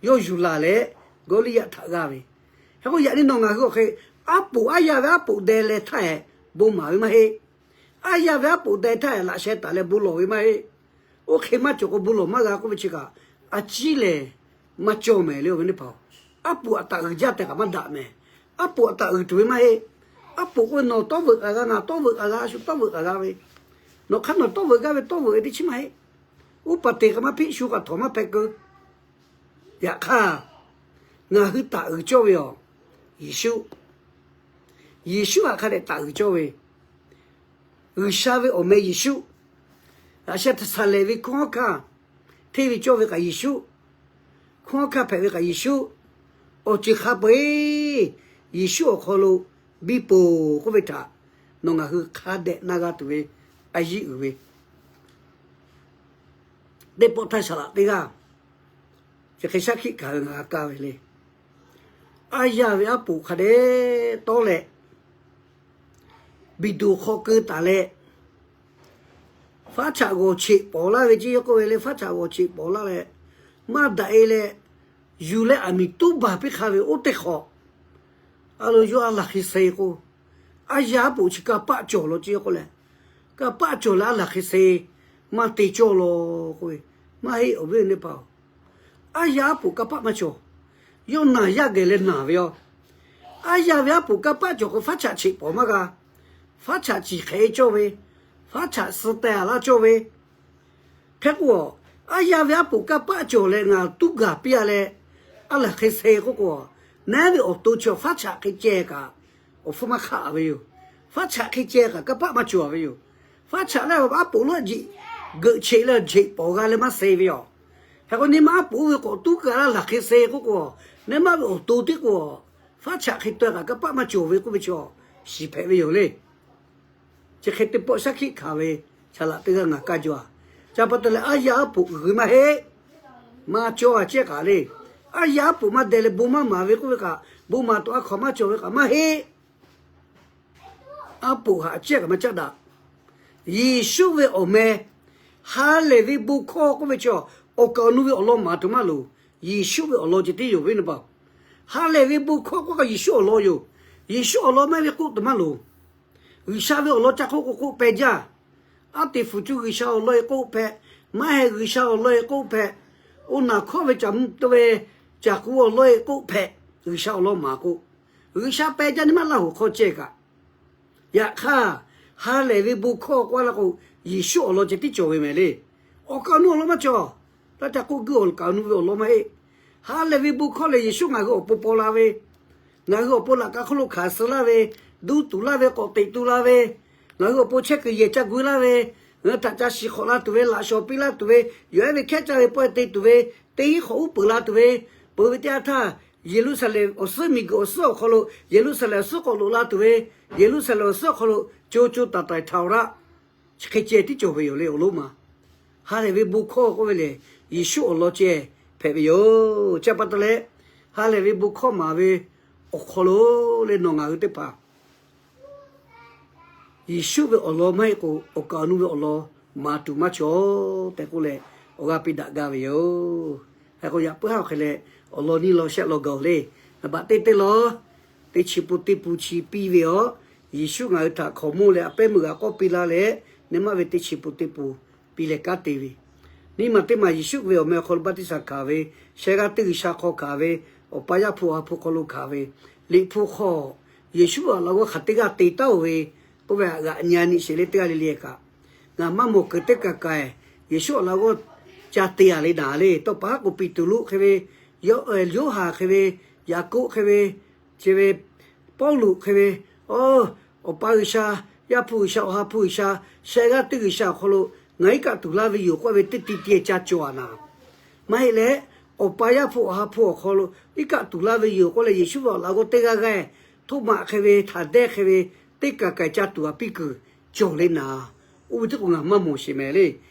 yawˇ yuˬ laˬ leh Gawˇliˇyaˆ htaꞈ g'aˇ ve. Hk'e k'o yaꞈ nyi nawˬ ngaˬ hui awˬ hk'e, aˉ poꞈ aˉ yaˇ ve aˉ poꞈ deh leh htaˇ hehꞈ bon maˍ ve maˇ heˆ. Aˉ yaˇ ve aˉ poꞈ deh htaˇ hehꞈ laꞈ sheh taˍ leh bon lawˬ ve maˇ heˆ. Oˇ hk'e maˇ cawˬ k'o bon lawˬ maˇ g'a k'oˆ ve chi kaꞈ, a ciˉ lehˬ maˇ cawˬ mehˍ le awˬ viˉ teˇ hpaˍ-oˬ. Aˉ poꞈ aꞈ taꞈ uiˍ jaˇ tehꞈ kaꞈ maˇ daꞈ mehˍ. Aˉ poꞈ aꞈ taꞈ uiˍ tuˬ ve maˇ heˆ. Aˉ poꞈ k'oˆ ve nawˬ tawˇ veuꞈ k'aꞈ g'a, ngaˬ tawˇ veuꞈ k'aꞈ g'a, a shu tawˇ veuꞈ k'aꞈ g'a ve, nawˬ hk'aˇ nawˬ tawˇ veuꞈ g'aˇ ve tawˇ veuꞈ ve teˇ chiˉ maˇ heˆ. Uˉ paˍ teꞈ kaꞈ maˇ hpeˆ, shu kaꞈ htawnˍ maˇ hpehꞈ keu. Yaꞈ hk'aˇ, ngaˬ hui taˍ uiˍ cawˇ ve yoˬ. Yeˍsuˆ, Yeˍsuˆ htaꞈ hk'a dehꞈ taˍ uiˍ cawˇ ve, G'uiˬsha ve awˬ meh Yeˍsuˆ, laꞈ sheh htaꞈ saˍ lehˍ ve hkunˉ hawˉ hkanˇ hteˇ ve cawˇ ve kaꞈ Yeˍsuˆ, hkunˉ hawˉ hkanˇ hpehꞈ ve kaꞈ Yeˍsuˆ, awˬ ceuˬ hk'a peu-eˬ Yeˍsuˆ awˬ hk'aw lo biˇ poˬ k'oˆ ve htaꞈ nawˬ ngaˬ hui hk'a dehꞈ na g'a tuˬ ve a yiˇ uiˍ ve teˇ pawˆ htaˇ saˍ laꞈ teˇ g'aˇ chi hk'e shaˉ hkiˆ hkanˍ ve ngaˬ g'a kaˇ ve le. Aˉ yaˇ ve aˉ poꞈ hk'a dehꞈ tawˇ leh, biˬ duˬ hk'aw keu taˍ leh, faˉ chaꞈ g'awˬ cheꞈ pawˍ laˇ ve ceˇ yawˇ k'oˆ ve le. Faˉ chaꞈ g'awˬ cheꞈ pawˍ laˇ leh, maˇ daꞈ-e leh, yuˬ leh aˬ miˍ tuˉ baˬ piˇ hk'a ve oˇ teˇ hk'awꞈ, a lo yawˇ a laˬ hk'e suh-e k'o, aˉ yaˇ aˉ poꞈ chi kanˇ paˆ cawˬ law ceˇ yawˇ k'oˆ leh, kanˇ paˆ cawˬ leh a laˬ hk'e suh-e maˇ te cawˇ law k'oˆ ve, maˇ heˆ awˬ viˉ awˬ nyi teˇ hpaˍ-oˬ. Aˉ yaˇ aˉ poꞈ kanˇ paˆ maˇ cawˬ. Yawˇ naˬ yaˇ geh leh naˬ ve yoˬ. Aˉ yaˇ ve aˉ poꞈ kanˇ paˆ cawˬ k'o faˉ chaꞈ cheꞈ pawˍ maˇ g'a. Faˉ chaꞈ ciˍ hk'e cawˇ ve, faˉ chaꞈ suh teh-a laˇ cawˇ ve, hk'e k'o, aˉ yaˇ ve aˉ poꞈ kanˇ paˆ cawˬ leh ngaˬ tuˉ gaˬ piˇ-a leh, aˉ laˬ hk'e sheh k'oˆ k'o, naˉ ve awˬ to chi faˉ chaꞈ hk'e ceh kaꞈ awˬ hpfuhˇ maˇ hk'aˆ ve yoˬ. Faˉ chaꞈ hk'e ceh kaꞈ kanˇ paˆ maˇ cawˬ ve yoˬ. Faˉ chaꞈ leh aˉ poꞈ lonˉ jeꞈ geuꞈ cheꞈ leh jeꞈ pawˍ g'a leh maˇ sheh ve yoˬ. Hk'e k'o, neˇ maˇ aˉ poꞈ ve k'awꞈ tuˉ kaꞈ aˉ laˬ hk'e sheh k'oˆ k'o, neˇ maˇ ve awˬ to tiˉ k'o, faˉ chaꞈ hk'e teh kaꞈ kanˇ paˆ maˇ cawˬ ve k'oˆ ve chi shiˍ hpehꞈ ve yoˬ le. Chi hk'e teˇ pawˆ shaˉ hkiˆ hkanˍ ve, shaˍ laꞈ teˇ g'aˇ ngaˬ kaˇ jaw-a. Chi pa taw leh aˉ yaˇ aˉ poꞈ g'uiˬ maˇ heˆ. Maˇ cawˇ-a cehˇ kaꞈ le. Aˉ yaˇ aˉ poꞈ maˇ deh leh bon maˇ maˍ ve k'oˆ ve kaꞈ, bon maˍ tuˬ a hkaw maˇ cawˬ ve kaꞈ maˇ heˆ. Aˉ poꞈ haꞈ cehˇ kaꞈ maˇ caˉ daꞈ. Yeˍsuˆ ve awˬ meh ha lehˬ ve bon hkawˇ k'oˆ ve chi, awˬ kaˍ awˬ nu ve awˬ lawn maˍ tuˬ maˇ loˍ. Yeˍsuˆ ve awˬ lawn ceh tiˉ yoˬ ve naˉ pa. Ha lehˬ ve bon hkawˇ k'oˆ kaꞈ Yeˍsuˆ awˬ lawn yoˬ. Yeˍsuˆ awˬ lawn maˇ heˆ ve k'oˆ tuˬ maˇ loˍ. G'uiˬsha ve awˬ lawn ca hk'oˆ k'o k'oˆ peh jaˇ. Aˉ te fuˍ cuˇ G'uiˬsha awˬ lawn-e k'oˆ hpehꞈ, maˇ heˆ G'uiˬsha awˬ lawn-e k'oˆ hpehꞈ, oˇ naˬ hkawˇ ve caˬ mvuh te ve caˬ k'u awˬ lawn-e k'oˆ hpehꞈ, G'uiˬsha awˬ lawn maˍ k'o, G'uiˬsha peh jaˇ neˇ maˇ laˇ hoꞈ hk'aw ceh kaꞈ. Yaꞈ hk'aˇ, ha lehˬ ve bon hkawˇ k'oˆ laˇ k'o, Yeˍsuˆ awˬ lawn ceh tiˉ cawˬ ve mehˍ le. Awˬ kaˍ awˬ nu awˬ lawn maˇ cawˬ. Taˇ ca k'oˆ guiˇ awˬ kaˍ awˬ nu ve awˬ lawn maˇ heˆ. Ha lehˬ ve bon hkawˇ lehˬ Yeˍsuˆ ngaˬ hui awˬ pon paw la ve, ngaˬ hui awˬ pon laꞈ ka hk'oˆ lo hkanˍ suh laˇ ve, duˇ tuˬ laˇ ve, k'awꞈ teꞈ tu la ve, ngaˬ hui awˬ pon chehˇ kuiˬ yehˬ ca gu laˇ ve, ngaˬ hui htaꞈ ca shiˍ hk'awꞈ la tuˬ ve, laꞈ shawˍ piˇ laˇ tuˬ ve, yawˬ ehˉ ve hkehˉ caˇ ve pawehˇ te tuˬ ve, teˇ hinˉ hk'awꞈ uˉ peunˍ la tuˬ ve, peuˬ ve teˇ yanˇ htaˇ, Yeˍruˆsaˍlehnˍ awˬ suhˉ miˬguiˬ awˬ suhˉ awˬ hk'aw lo, Yeˍruˆsaˍlehnˍ awˬ suhˉ k'awꞈ loꞈ la tuˬ ve, Yeˍruˆsaˍlehnˍ awˬ suhˉ awˬ hk'aw lo co co taiˍ taiˍ htaꞈ awˬ raˆ chi hk'e ceh tiˉ cawˬ ve yoˬ le awˬ lonˉ ma. Ha lehˬ ve bon hkawˇ k'oˆ ve lehˬ, Yeˍsuˆ awˬ lawn ceh hpehꞈ ve yoˬ. Chi pa taw leh, ha lehˬ ve bon hkawˇ maˍ ve awˬ hk'aw lo leh nawˬ ngaˬ hui teˇ hpaˍ Yeˍsuˆ ve awˬ lawn maˇ heˆ k'o, awˬ kaˍ awˬ nu ve awˬ lawn maˍ tuˬ maˇ cawˬ tehꞈ k'oˆ leh, awˬ g'aˇ piˇ daꞈ gaˇ ve yoˬ. Hk'e k'o, yaꞈ puiˉ haˉ awˬ hk'e leh, awˬ lawn nyiˇ lawn shehˆ lawn gaˬ-oˬ le. Naˍ baꞈ teˇ teˇ lawn, teˇ chi pun teˇ pun chi piˇ ve aˬ, Yeˍsuˆ ngaˬ hui htaꞈ hkaoˍmonˇ leh a pehˉ meuˇ g'a k'awˇ piˇ laˇ leh, neˇ maˇ ve teˇ chi pun teˇ pun piˇ leh kanˉ te ve, nyiˇ maˬ teˇ maˬ Yeˍsuˆ ve awˬ meh awˬ hk'aw lo baˆtiˆsaˬ hkanˍ ve, shehˆ g'aˇ teˇ G'uiˬsha hk'aw hkanˍ ve, Awˬ pa Yaˇ hpu Awˬ ha hpu hk'aw lo hkanˍ ve, Liꞈ hpu hk'aw Yeˍsuˆ awˬ laꞈ g'awˇ hk'aˬ teˇ g'aˇ te taˉ-oˬ ve k'oˆ ve, g'aꞈ nyi-a nyi sheˍ le teˇ g'aˇ le le kaꞈ, ngaˬ maˇ mawˬ kuiˬ teˇ kaˬ kaˬ-e Yeˍsuˆ awˬ laꞈ g'awˇ ca te-a le naˍ le. Tawˇ pa haˉ k'o Peˍtruˆ hk'e ve, Yoˇhanˬ hk'e ve, Yaˍkoˆ hk'e ve, chi ve Pawˇluꞈ hk'e ve, Awˬ pa G'uiˬsha, Yaˇ hpu G'uiˬsha, Awˬ ha hpu G'uiˬsha, shehˆ g'aˇ teˇ G'uiˬsha awˬ hk'aw lo ngaˬ iˉ kaˆ tuˬ laˇ ve yoˬ k'oˆ ve teˇ ti ti ca cawˬ-a naˍ. Maˇ heˆ leh, Awˬ pa Yaˇ hpu Awˬ ha hpu awˬ hk'aw lo iˉ kaˆ tuˬ laˇ ve yoˬ k'oˆ leh, Yeˍsuˆ ve awˬ laꞈ g'awˇ teˇ g'aˇ g'aˇ, Htoˇmaꞈ hk'e ve, Htaˍdehˇ hk'e ve, teˇ kaˬ kaˬ ca tuˬ-a piˇ kuiˬ cawˬ le naˍ. Oˇ ve teˇ k'o ngaˬ maˇ mawˬ sheˍ mehˍ le.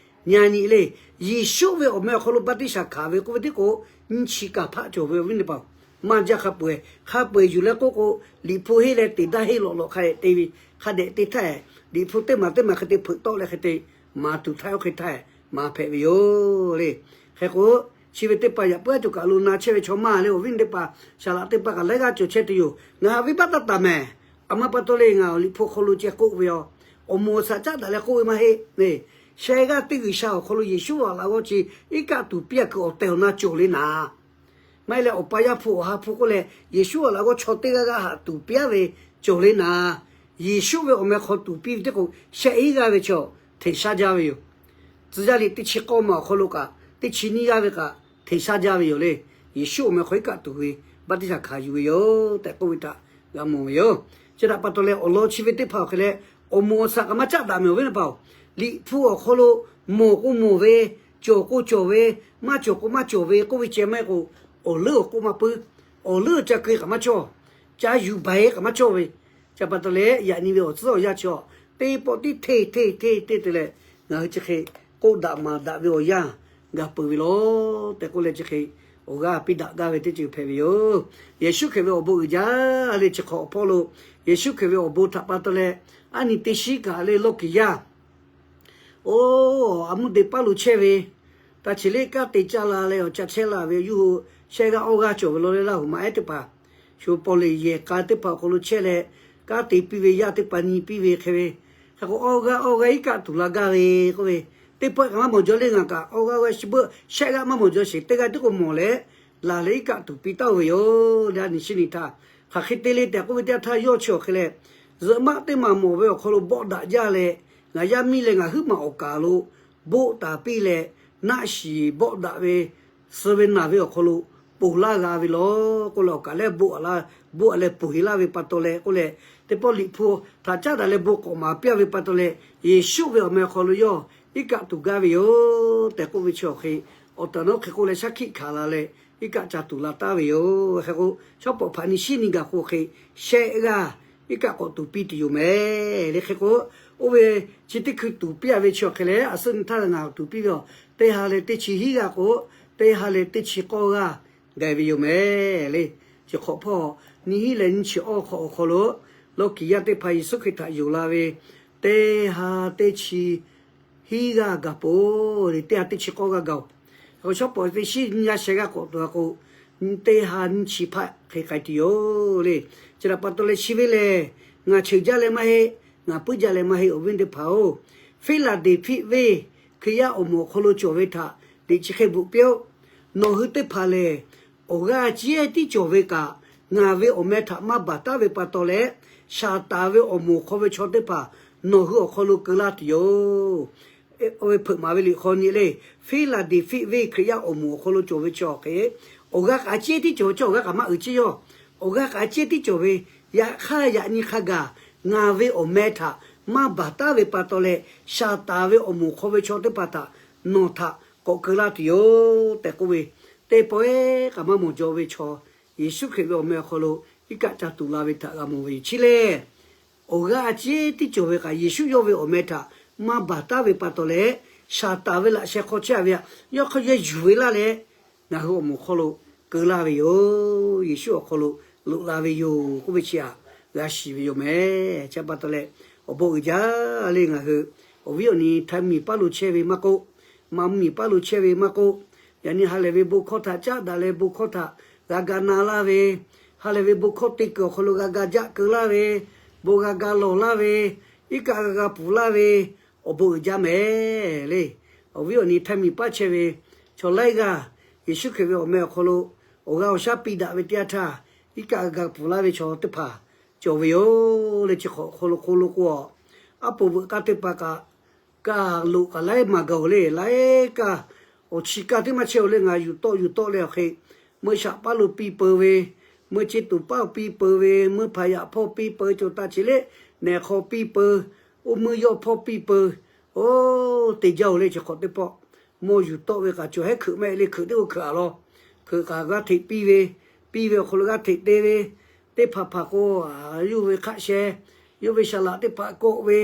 Nyi-a nyi le, Yeˍsuˆ ve awˬ meh awˬ hk'aw lo baˆtiˆsaˬ hkanˍ ve k'oˆ ve teˇ k'o, nyiˇ chi kaꞈ hpaˆ cawˬ ve awˬ viˉ teˇ hpaˍ-oˬ, maˇ jaˇ hk'a peu-eˬ. Hk'a peu-eˬ yuˬ leh k'oˆ k'o, Liꞈ hpu henˇ leh teꞈ daˇ henˇ lawꞈ lawꞈ hk'a-e te ve, hk'a dehꞈ te htaˇ-e, Liꞈ hpu teˇ maˬ teˇ maˬ hk'e te hpeuꞈ tawˆ leh hk'e te maˍ tuˬ htaˇ oˇ hk'e htaˇ-e maˍ hpehꞈ ve yoˬ le. Hk'e k'o, chi ve teˇ hpaˍ yaꞈ puiˉ aˉ cawˬ kaˬ lo na chehˇ ve chaw maˇ le awˬ viˉ teˇ hpaˍ, shaˍ laꞈ teˇ hpaˍ kaꞈ laiˉ g'aˇ cawˬ chehˇ tuˬ yoˬ. Ngaˬ haꞈ ve baˆ taˇ taˍ mehˍ. A ma pa taw le ngaˬ Liꞈ hpu hk'aw lo ceh k'oˆ ve yoˬ. Awˬ moˍ awˬ shaꞈ caˉ daꞈ leh k'oˆ ve maˇ heˆ. Shehˆ g'aˇ teˇ G'uiˬsha awˬ hk'aw lo Yeˍsuˆ awˬ laꞈ g'awˇ chi iˉ kaˆ tuˬ piˇ-a kuiˬ awˬ tehˬ awˬ na cawˬ le naˍ. Maˇ heˆ leh, Awˬ pa Yaˇ hpu Awˬ ha hpu k'oˆ leh, Yeˍsuˆ awˬ laꞈ g'awˇ chaw teˇ g'aˇ g'aˇ haꞈ tuˬ piˇ-a ve cawˬ le naˍ. Yeˍsuˆ ve awˬ meh hk'aw tuˬ piˇ ve teˇ k'o, shehˆ hinˉ g'aˇ ve chaw hteꞈ shaˉ jaˇ ve yoˬ. Tcuh yaˇ liꞈ teˇ chi k'awˇ ma awˬ hk'aw lo kaꞈ, teˇ chi nyiˇ g'aˇ ve kaꞈ hteꞈ shaˉ jaˇ ve yoˬ le. Yeˍsuˆ awˬ meh hk'aw iˉ kaˆ tuˬ ve baˆtiˆsaˬ hkanˍ yuˬ ve yoˬ tehꞈ k'oˆ ve htaꞈ g'a mawˬ ve yoˬ. Chi htaꞈ pa taw leh, awˬ lawn chi ve teˇ hpaˍ awˬ hk'e leh, awˬ moˍ awˬ shaꞈ kaꞈ maˇ caˉ daꞈ mehˍ awˬ viˉ teˇ hpaˍ-oˬ. Liꞈ hpu awˬ hk'aw lo mawˬ k'o mawˬ ve, cawˬ k'o cawˬ ve, maˇ cawˬ k'o maˇ cawˬ ve k'oˆ ve ceh maˇ heˆ k'o, awˬ leuˉ awˬ k'oˆ maˇ puiˉ, awˬ leuˉ ca keu kaꞈ maˇ cawˬ, ca yuˬ baˬ-e kaꞈ maˇ cawˬ ve, chi pa taw leh yaꞈ nyi ve awˬ tcuhˉ awˬ yanˇ chi-a, teˇ pawˆ tiˉ hteˇ hteˇ hteˇ hteˇ te leh, ngaˬ hui chi hk'e k'oˆ daꞈ maˍ daꞈ ve awˬ yanˇ gaˬ peuˬ ve law tehꞈ k'oˆ leh, chi hk'e awˬ g'aˇ piˇ daꞈ gaˇ ve teˇ ceuˬ hpehꞈ ve yoˬ. Yeˍsuˆ Hkriꞈ ve awˬ bon uiˍ jaˇ le chi hk'awꞈ awˬ hpawˇ lo, Yeˍsuˆ Hkriꞈ ve awˬ bon htaꞈ pa taw leh, aˉ nyi teˇ shiˉ kaꞈ le lawˇ kiˬ yaˇ Oˇ, a mvuhˇ deꞈ paˇ lo chehˇ ve, taˇ cheˬ le kanˉ te caˇ la leh awˬ ca chehˇ la ve awˬ yuˇ hui, shehˆ g'aˇ awˇ g'aˇ cawˬ ve law leh Laˇ huˍ ma ehˉ teˇ hpaˍ, shu paw leꞈ yehˬ k'a teˇ hpaˍ awˬ hk'aw lo chehˇ leh, kanˉ te piˇ ve yaˇ teˇ hpaˍ nyi piˇ ve hk'e ve, hk'e k'o awˇ g'aˇ awˇ g'aˇ iˉ kaˆ tuˬ la gaˇ ve k'oˆ ve, teˇ pawˆ kaꞈ maˇ mawˬ jaw le ngaˬ kaꞈ awˇ g'aˇ awˇ g'aˇ shi beuˆ shehˆ g'aˇ maˇ mawˬ jaw sheˍ, teˇ g'aˇ tiˉ k'o mawˬ leh, laˬ leh iˉ kaˆ tuˬ piˇ taˉ-oˬ ve yoˬ le. A nyi chi nyi htaˇ, hk'aˬ hk'e te le tehꞈ k'oˆ ve teˇ yanˇ htaˇ yawˇ chi awˬ hk'e leh, zuhꞈ maˆ teˇ maˬ mawˬ ve awˬ hk'aw lo bawˆ daꞈ jaˇ leh, ngaˬ yaˇ miˇ leh ngaˬ huiˉ maˬ awˬ kaˍ lo boˆ taˍ piˇ leh, naˆ shiˍ bawˆ daꞈ ve suh ve naˬ ve awˬ hk'aw lo ponˬ laˇ g'a ve law k'oˆ leh, awˬ kaˍ lehˬ boˆ a laˇ, boˆ a leh ponˬ heˍ laˇ ve pa taw leh k'oˆ leh, teˇ pawˆ Liꞈ hpu htaꞈ caˉ daꞈ leh bon k'awꞈ maˍ piˇ a ve pa taw leh, Yeˍsuˆ ve awˬ meh awˬ hk'aw lo yawˇ iˉ kaˆ tuˬ gaˇ ve yoˬ tehꞈ k'oˆ ve chi awˬ hk'e, awˬ tehˬ nawˉ hk'e k'oˆ leh shaˉ hkiˆ hkanˍ la leh, iˉ kaˆ ca tuˬ la taˉ ve yoˬ. Hk'e k'o, shawˉ pawˍ hpaꞈ nyi shiˉ nyi gaˬ k'o hk'e, shehˆ g'aˇ iˉ kaˆ k'awꞈ tuˬ piˇ tuˬ yoˬ mehˍ le. Hk'e k'o, oˇ ve chi teˇ hkui tuˬ piˇ a ve chi awˬ hk'e leh, a suhˉ nyi htaˇ ngaˬ tuˬ piˇ ve yoˬ. Teˇ ha leh teˇ chi hiˉ g'aˇ k'o, teˇ ha leh teˇ chi k'awˇ g'aˇ gaiˬ ve yoˬ mehˍ le. Chi hk'awꞈ hpawˇ nyiˇ hiˉ leh nyiˇ chi awˇ hk'awꞈ awˬ hk'aw lo, lawˇ kiˍ yaˇ teˇ hpaˍ Yeˍsuˆ Hkriꞈ htaꞈ yonˍ la ve teˇ ha teˇ chi hiˉ g'aˇ gaˬ peuˬ le, teˇ ha teˇ chi k'awˇ g'aˇ gaˬ-oˬ. Shawˉ pawˍ teˇ shiˉ nyiˇ yaˇ sheh g'aˇ k'awꞈ tuˬ a k'o, teˇ ha nyiˇ chi hpaˆ hk'e k'ai tuˬ yoˬ le. Chi htaꞈ pa taw leh chi ve lehˬ, ngaˬ cheuˬ jaˇ leh maˇ heˆ, ngaˬ puiˉ jaˇ leh maˇ heˆ, awˬ viˉ teˇ hpaˍ-oˬ, Fiˉlaˍdeˍhpiˆ venˇ Hkriꞈ yaˇ awˬ moˍ awˬ hk'aw lo cawˬ ve htaꞈ liꞈ chi hk'e bvuhꞈ piˇ-oˆ. Nawˬ hui teˇ hpaˍ lehˬ, awˬ g'aˇ ciˉ tiˉ cawˬ ve kaꞈ, ngaˬ ve awˬ meh htaꞈ maˇ baˬ taˉ ve pa taw leh, Saˍtanˍ ve awˬ moˍ awˬ hk'aw ve chaw teˇ hpaˍ nawˬ hui awˬ hk'aw lo keu laˇ tuˬ yoˬ. Oˇ ve hpeuꞈ maˍ ve liꞈ hk'aw nyi le, Fiˉlaˍdeˍhpiˆ venˇ Hkriꞈ yaˇ awˬ moˍ awˬ hk'aw lo cawˬ ve chi awˬ hk'e, awˬ g'aˇ k'aꞈ ciˉ tiˉ cawˬ ve chi, awˬ g'aˇ k'aꞈ ciˉ tiˉ cawˬ ve, yaꞈ hk'aˇ yaꞈ nyi hk'a gaˬ ngaˬ ve awˬ meh htaꞈ maˇ baˬ taˉ ve pa taw leh, Saˍtanˍ ve awˬ moˍ hk'aw ve chaw teˇ hpaˍ htaꞈ nawˬ htaꞈ k'awꞈ keu laˇ tuˬ yoˬ tehꞈ k'oˆ ve, teˇ pawehˇ k'aꞈ maˇ mawˬ jaw ve chaw, Yeˍsuˆ Hkriꞈ ve awˬ meh awˬ hk'aw lo iˉ kaˆ ca tuˬ la ve htaꞈ g'a mawˬ ve yoˬ. Chi lehˬ, awˬ g'aˇ ciˉ tiˉ cawˬ ve kaꞈ Yeˍsuˆ yawˇ ve awˬ meh htaꞈ maˇ baˬ taˉ ve pa taw leh, Saˍtanˍ ve laꞈ sheh hk'aw chehˇ a ve htaꞈ yawˇ hk'aˇ yawˇ yuˬ ve laˇ leh, ngaˬ hui awˬ moˍ hk'aw lo keu laˇ ve yoˬ. Yeˍsuˆ awˬ hk'aw lo loꞈ la ve yoˬ k'oˆ ve chi htaꞈ g'a shiˍ ve yoˬ mehˍ. Chi pa taw leh, awˬ bon uiˍ jaˇ le. Ngaˬ hui awˬ viˉ awˬ nyi Htaiˇ miˬ paˉ lo chehˇ ve maˇ k'oˆ, Manˇ miˬ paˉ lo chehˇ ve maˇ k'oˆ, yaꞈ nyi ha lehˬ ve bon hkawˇ htaꞈ caˉ daꞈ leh bon hkawˇ htaꞈ g'a ga na laˇ ve, ha lehˬ ve bon hkawˇ te kuiˬ awˬ hk'aw lo g'a ga jaˆ keu laˇ ve, bon g'a ga lawˬ laˇ ve, iˉ kaˆ g'a ga puˬ laˇ ve, awˬ bon uiˍ jaˇ mehˍ le. Awˬ viˉ awˬ nyi Htaiˇ miˬ paˉ chehˇ ve chaw laiˉ g'aˇ, Yeˍsuˆ Hkriꞈ ve awˬ meh awˬ hk'aw lo awˬ g'aˇ awˬ shaˉ piˇ daꞈ ve teˇ yanˇ htaˇ, iˉ kaˆ g'a ga puˬ laˇ ve chaw teˇ hpaˍ cawˬ ve yoˬ le. Chi hk'awꞈ hk'aw lo k'oˆ lo k'o, aˉ poˍ veuꞈ k'aˇ teˇ hpaˍ kaꞈ, kaꞈ loꞈ kaꞈ laiˉ maˬ gaˬ-oˬ le. Laiˉ kaꞈ awˬ chi kaˇ teˇ maˇ chehˇ-oˬ le. Ngaˬ yuˬ tawˆ yuˬ tawˆ leh awˬ hk'e, meuˇ shaꞈ paˉ lo piˇ peu ve, meuˇ chi tuˬ paˉ piˇ peu ve, meuˇ hpaˍ yaꞈ hpawˇ piˇ peu, co taˇ chi le nehˬ hk'aw piˇ peu, oˇ meuˇ yawˇ hpawˇ piˇ peu, oˇ te jaˇ-oˬ le. Chi hk'awꞈ teˇ pawˆ mawˇ yuˬ tawˆ ve kaꞈ cawˬ hehˉ hkeuꞈ mehˆ le. Hkeuꞈ teˇ k'o hkeuꞈ-a law, hkeuꞈ kaꞈ g'aˇ hteꞈ piˇ ve, piˇ ve awˬ hk'aw lo g'aˇ hteꞈ te ve, teˇ hpaˍ hpaˍ k'o, yawˇ ve hk'aˆ sheh, yawˇ ve saˍ laꞈ teˇ hpaˍ kawˆ ve,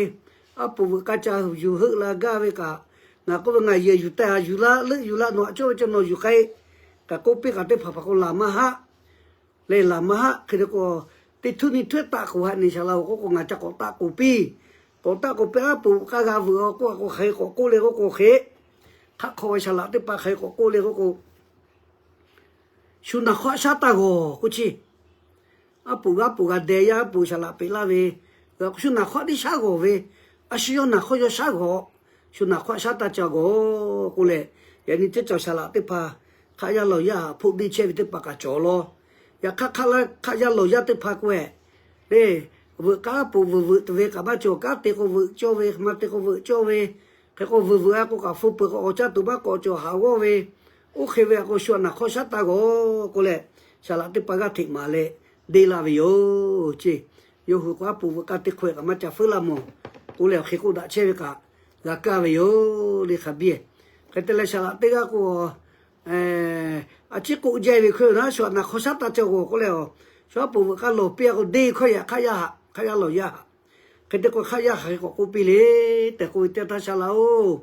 aˉ poˍ veuꞈ k'aˇ ca yuˬ heuˆ la gaˇ ve kaꞈ, ngaˬ k'oˆ ve ngaˬ yehˬ yuˬ teh a, yuˬ laˇ leuˆ yuˬ laˇ, nawˬ a cawˇ ve ca nawˬ yuˬ k'ai k'aꞈ k'oˆ piˇ kaꞈ, teˇ hpaˍ hpaˍ k'o laˬ maˇ haˆ leh laˬ maˇ haˆ. Hk'e te k'o, teˇ htuˉ nyiˇ htuˉ taˆ k'oˍ haꞈ neˬ saˍ laꞈ-oˬ k'oˆ k'o, ngaˬ ca k'awꞈ taˆ k'oˍ piˇ. K'awꞈ taˆ k'oˍ piˇ, aˉ poˍ k'aˇ g'a veuꞈ-a k'oˆ a k'o, hk'e k'awꞈ k'oˆ le k'oˆ k'o hk'e, hk'aˆ hk'aw ve saˍ laꞈ teˇ hpaˍ hk'e k'awꞈ k'oˆ le k'oˆ k'o, shu naˬ hk'awˇ shaˉ taˇ g'awˬ k'oˆ chi. Aˉ poˍ g'aˇ poˍ g'a deh yaˇ, aˉ poˍ saˍ laꞈ peꞈ laˇ ve, shu naˬ hk'awˇ teˇ shaˉ g'awˬ ve, a shu yawˇ naˬ hk'awˇ yawˇ shaˉ g'awˬ, shu naˬ hk'awˇ shaˉ taˇ ca g'awˬ k'oˆ leh, yaꞈ nyi teˇ cawˬ saˍ laꞈ teˇ hpaˍ hk'aˆ yaˇ lawˬ yaˇ htaꞈ hpoˆ deˇ chehˇ ve teˇ hpaˍ kaꞈ cawˬ law. Yaꞈ hk'aˇ hk'aˆ yaˇ lawˬ yaˇ teˇ hpaˍ k'o-e, le, veuꞈ k'aˉ poˍ veuꞈ veuꞈ tuˬ ve kaꞈ maˇ cawˬ. Kanˉ te k'o veuꞈ cawˇ ve, hk'e ma te k'o veuꞈ cawˇ ve, hk'e k'o veuꞈ veuꞈ-a k'o kaꞈ hpu peuˬ k'o awˬ caˇ tuˬ maˇ k'awꞈ cawˬ haꞈ g'awˇ ve, oˇ hk'e ve a k'o shu naˬ hk'awˇ shaˉ taˇ g'awˬ k'oˆ leh, saˍ laꞈ teˇ hpaˍ g'aˇ hteꞈ maˍ leh deˇ laˇ ve yoˬ ceˇ. Yawˇ hui k'o aˉ poˍ veuꞈ k'aˇ teˇ hkawˇ-e kaꞈ maˇ ca feuˉ laˇ mawˬ k'oˆ leh, awˬ hk'e k'oˆ daꞈ chehˇ ve kaꞈ g'a kaˇ ve yoˬ le hk'a biˇ. Hk'e te leh saˍ laꞈ teˇ g'aˇ k'o, a ciˉ k'oˆ jaˇ ve hk'e na, shu naˬ hk'awˇ shaˉ taˇ ca g'awˬ k'oˆ leh, a shu aˉ poˍ veuꞈ k'aˇ lawˬ piˇ-a k'o deˇ hkawˇ yaꞈ hk'aˆ yaˇ haꞈ, hk'aˆ yaˇ lawˬ yaˇ haꞈ. Hk'e te k'o hk'aˆ yaˇ hk'aˬ hk'e k'awꞈ k'oˆ piˇ le tehꞈ k'oˆ ve teˇ yanˇ htaˇ, saˍ laꞈ-oˬ,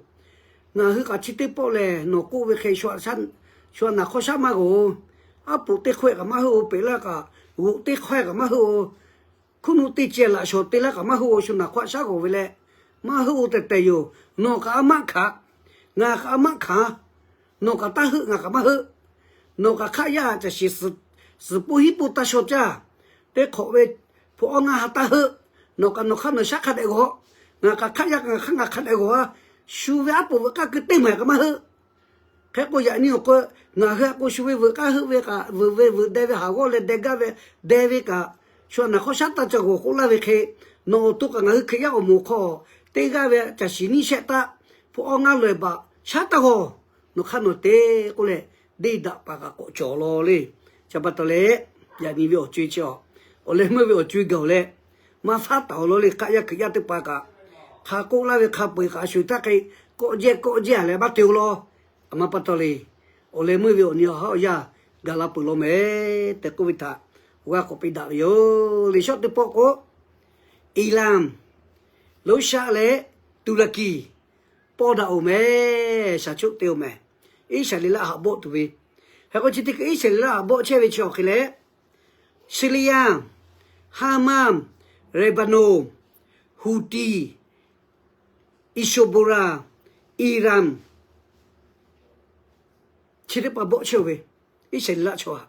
ngaˬ hui kaꞈ chi teˇ pawˆ lehˬ nawˬ k'oˆ ve hk'e shu naˬ hk'awˇ shaˉ maˇ g'awˬ-oˬ. Aˉ poˍ teˇ hkawˇ-e kaꞈ maˇ heuˆ-oˬ, peꞈ laˇ kaꞈ g'oꞈ teˇ hkawˇ-e kaꞈ maˇ heuˆ-oˬ. Hkunˉ nuˆ teˇ ceh laꞈ shawˍ te laˇ kaꞈ maˇ heuˆ-oˬ, shu naˬ hk'awˇ shaˉ g'awˬ ve leh maˇ heuˆ-oˬ tehˬ tehˬ yoˬ. Nawˬ kaꞈ a maˆ hkanˍ, ngaˬ kaꞈ a maˆ hkanˍ. Nawˬ kaꞈ taˇ heuˆ, ngaˬ kaꞈ maˇ heuˆ. Nawˬ kaꞈ hk'aˆ yaˇ haꞈ caˬ shiˍ suhˍ poˇ hiˉ poˇ taˇ shaw caˇ. Teˇ hk'awꞈ ve hpu awˇ ngaˇ ha taˇ heuˆ. Nawˬ kaꞈ nawˬ hk'aˇ nawˬ shaˉ hk'a dehꞈ g'awˬ, ngaˬ kaꞈ hk'aˆ yaˇ ngaˬ hk'aˇ ngaˬ hk'a dehꞈ g'awˬ-a. Shu ve aˉ poˍ veuꞈ k'aˇ keu teˇ maˬ kaꞈ maˇ heuˆ. Hk'e k'o yaꞈ nyi awˬ k'o, ngaˬ hui a k'o shu ve veuꞈ k'aˇ heuˆ ve kaꞈ, veuꞈ ve veuꞈ deh ve haˍ g'awˇ leh deh gaˇ ve, deh ve kaꞈ, shu naˬ hk'awˇ shaˉ taˇ ca g'awˬ k'oˆ laˇ ve hk'e, Nawˬ awˬ to kaꞈ ngaˬ hui Hkriꞈ yaˇ awˬ moˍ hk'aw teˇ g'aˇ ve caˬ shiˍ nyiˇ shehˆ taˆ hpu awˇ ngaˇ laweh baꞈ shaˉ taˇ g'awˬ. Nawˬ hk'aˇ nawˬ te k'oˆ leh, deˇ daꞈ paˍ kaꞈ k'awꞈ cawˬ law le. Chi pa taw leh, yaꞈ nyi ve awˬ co-e chi a, awˬ leh meuˇ ve awˬ co-e gaˬ-oˬ leh, maˇ faˉ taˍ-oˬ law le. Hk'aˆ yaˇ Hkriꞈ yaˇ teˇ hpaˍ kaꞈ hk'a k'oˆ laˇ ve hk'a peu-eˬ kaꞈ shuˍ htaˇ hk'e kawˆ jehˇ kawˆ jehˇ-a leh maˇ te-oˬ law. A ma pa taw le, awˬ leh meuˇ ve awˬ nyi awˬ haˉ awˬ yanˇ gaˬ la peuˬ law mehˍ tehꞈ k'oˆ ve htaꞈ g'a k'awꞈ piˇ daꞈ ve yoˬ. Liꞈ shawˉ teˇ pawˆ k'o, Iˍraˍn, Loˇshaˆ leh Tuˍraˍkiˍ pawˇ daꞈ-oˬ mehˍ, shaˍ choˆ te-oˬ mehˍ. Iˉsaˍreˍlaˆ haꞈ bawˆ tuˬ ve, hk'e k'o chi teˇ hkui Iˉsaˍreˍlaˆ haꞈ bawˆ chehˇ ve chi awˬ hk'e leh, Siˍriˍyaˇ, Haˍmaˇ, Leˍbaˍnonˍ, Houthi, Hezbollah, Iˍraˍn, chi teˇ hpaˍ bawˆ chehˇ-oˬ ve, Iˉsaˍreˍlaˆ chaw haꞈ.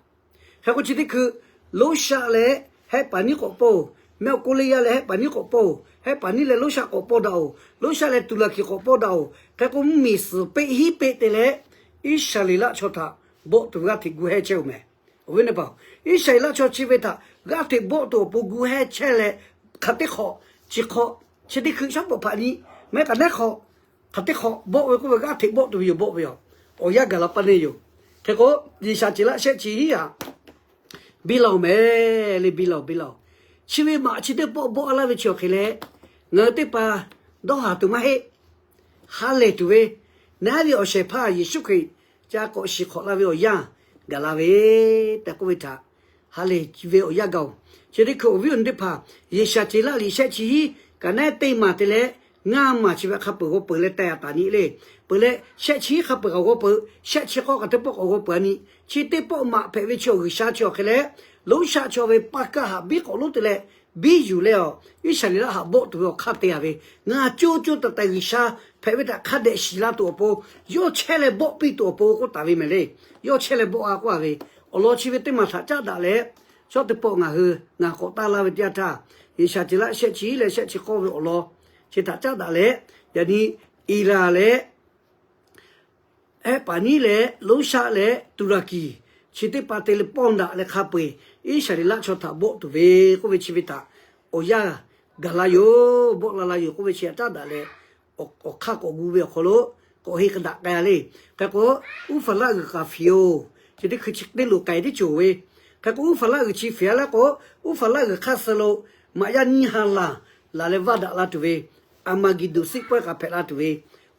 Hk'e k'o chi teˇ hkui Loˇshaˆ leh Hehˆ paˍ niˉ k'awꞈ pawˇ-oˬ, Mehˆ awˬ Koˇliˇyaˇ leh Hehˆ paˍ niˉ k'awꞈ pawˇ-oˬ, Hehˆ paˍ niˉ leh Loˇshaˆ k'awꞈ pawˇ daꞈ-oˬ, Loˇshaˆ leh Tuˍraˍkiˍ k'awꞈ pawˇ daꞈ-oˬ. Hk'e k'o mvuhˇmiˬ suhˍ peˆ hinˉ peˆ te leh, Iˉsaˍreˍlaˆ chaw htaꞈ bawˆ tuˬ g'aˇ hteꞈ gu hehˇ chehˇ-oˬ mehˍ. Awˬ viˉ awˬ nyi paˍ-oˬ, Iˉsaˍreˍlaˆ chaw chi ve htaꞈ g'aˇ hteꞈ bawˆ tuˬ awˬ pon gu hehˇ chehˇ leh, hk'aˬ teˇ hk'awꞈ chi hk'awꞈ chi teˇ hkui shaˉ pawˍ hpaꞈ nyi mehˍ kaꞈ nehˉ hk'awꞈ, hk'aˬ teˇ hk'awꞈ bawˆ ve k'oˆ ve g'aˇ hteꞈ bawˆ tuˬ ve yoˬ, bawˆ ve yoˬ. Awˬ yanˇ gaˬ la paˇ neˇ yoˬ. Hk'e k'o, G'uiˬsha ceˬ laˇ shehˆ chi hiˉ haꞈ biˇ la-oˬ mehˍ le, biˇ la-oˬ, biˇ la-oˬ. Chi ve maꞈ chi teˇ pawˆ bawˆ laˇ ve chi awˬ hk'e leh, ngaˬ hui teˇ hpaˍ dawˇ haˍ tuˬ maˇ heˆ. Ha lehˬ tuˬ ve, naˉ ve awˬ shehˍ hpaˇ Yeˍsuˆ Hkriꞈ ca k'awꞈ shiˍ hk'awꞈ la ve awˬ yanˇ gaˬ la ve tehꞈ k'oˆ ve htaꞈ ha lehˬ ve awˬ yanˇ gaˬ-oˬ. Chi teˇ hkui awˬ viˉ awˬ nyi teˇ hpaˍ, G'uiˬsha ceˬ laˇ liꞈ shehˆ chi hiˉ kaꞈ nehˉ teˇ maˬ te leh, ngaˇ maˬ chi ve hk'a peuˬ g'aw peuˬ leh teh taˍ nyi le. Peuˬ leh shehˆ chi hiˉ hk'a peuˬ kaꞈ g'aw peuˬ, shehˆ chi k'awˇ kaꞈ teˇ pawˆ k'awꞈ g'aw peuˬ-a nyi. Chi teˇ pawˆ maꞈ hpehꞈ ve chi awˬ G'uiˬsha chi awˬ hk'e leh, Loˇshaˆ chaw ve paˇ kaˇ haꞈ biˇ k'awꞈ lonˉ te leh biˇ yuˬ leh, Iˉsaˍreˍlaˆ haꞈ bawˆ tuˬ ve awˬ hk'aˇ te-a ve, ngaˬ coˇ coˇ taiˍ taiˍ G'uiˬsha hpehꞈ ve htaꞈ hk'a dehꞈ shiˍ la tuˬ awˬ pon, yawˇ chehˇ leh bawˆ piˇ tuˬ awˬ pon k'oˆ taˍ ve mehˍ le. Yawˇ chehˇ leh bawˆ-a k'oˆ-a ve, awˬ lawn chi ve teˇ maˬ htaꞈ caˉ daꞈ leh, shawˉ teˇ pawˆ ngaˬ hui ngaˬ k'awꞈ taˇ laˇ ve teˇ yanˇ htaˇ, G'uiˬsha ceˬ laˇ shehˆ chi hiˉ leh shehˆ chi k'awˇ ve awˬ lawn chi htaꞈ caˉ daꞈ leh, yaꞈ nyi Iˍraˍn leh Hehˆ paˍ niˉ leh Loˇshaˆ leh Tuˍraˍkiˍ chi teˇ hpaˍ te leh pawˇ daꞈ leh hk'a peu-eˬ Iˉsaˍreˍlaˆ chaw htaꞈ bawˆ tuˬ ve k'oˆ ve chi ve htaꞈ awˬ yanˇ gaˬ la yoˬ, bawˆ la la yoˬ k'oˆ ve chi htaꞈ caˉ daꞈ leh, awˬ hk'aˇ k'awꞈ gu ve awˬ hk'aw lo k'awꞈ henˇ k'a daꞈ k'ai-a le. Hk'e k'o, Uˉhpaˍraˆ g'uiˬ k'aˍ fiˍ-oˬ, chi teˇ hkui chi teˇ lo k'ai teˇ cawˬ ve. Hk'e k'o, Uˉhpaˍraˆ g'uiˬ chi fiˍ-a laˇ k'o, Uˉhpaˍraˆ g'uiˬ hk'aˇ suh lo maꞈ yaˇ nyiˇ ha laˬ laˬ leh vaˇ daꞈ la tuˬ ve, Aˍmaˍgeˍdoˍ siˆ pawehˇ k'aꞈ hpehꞈ la tuˬ ve,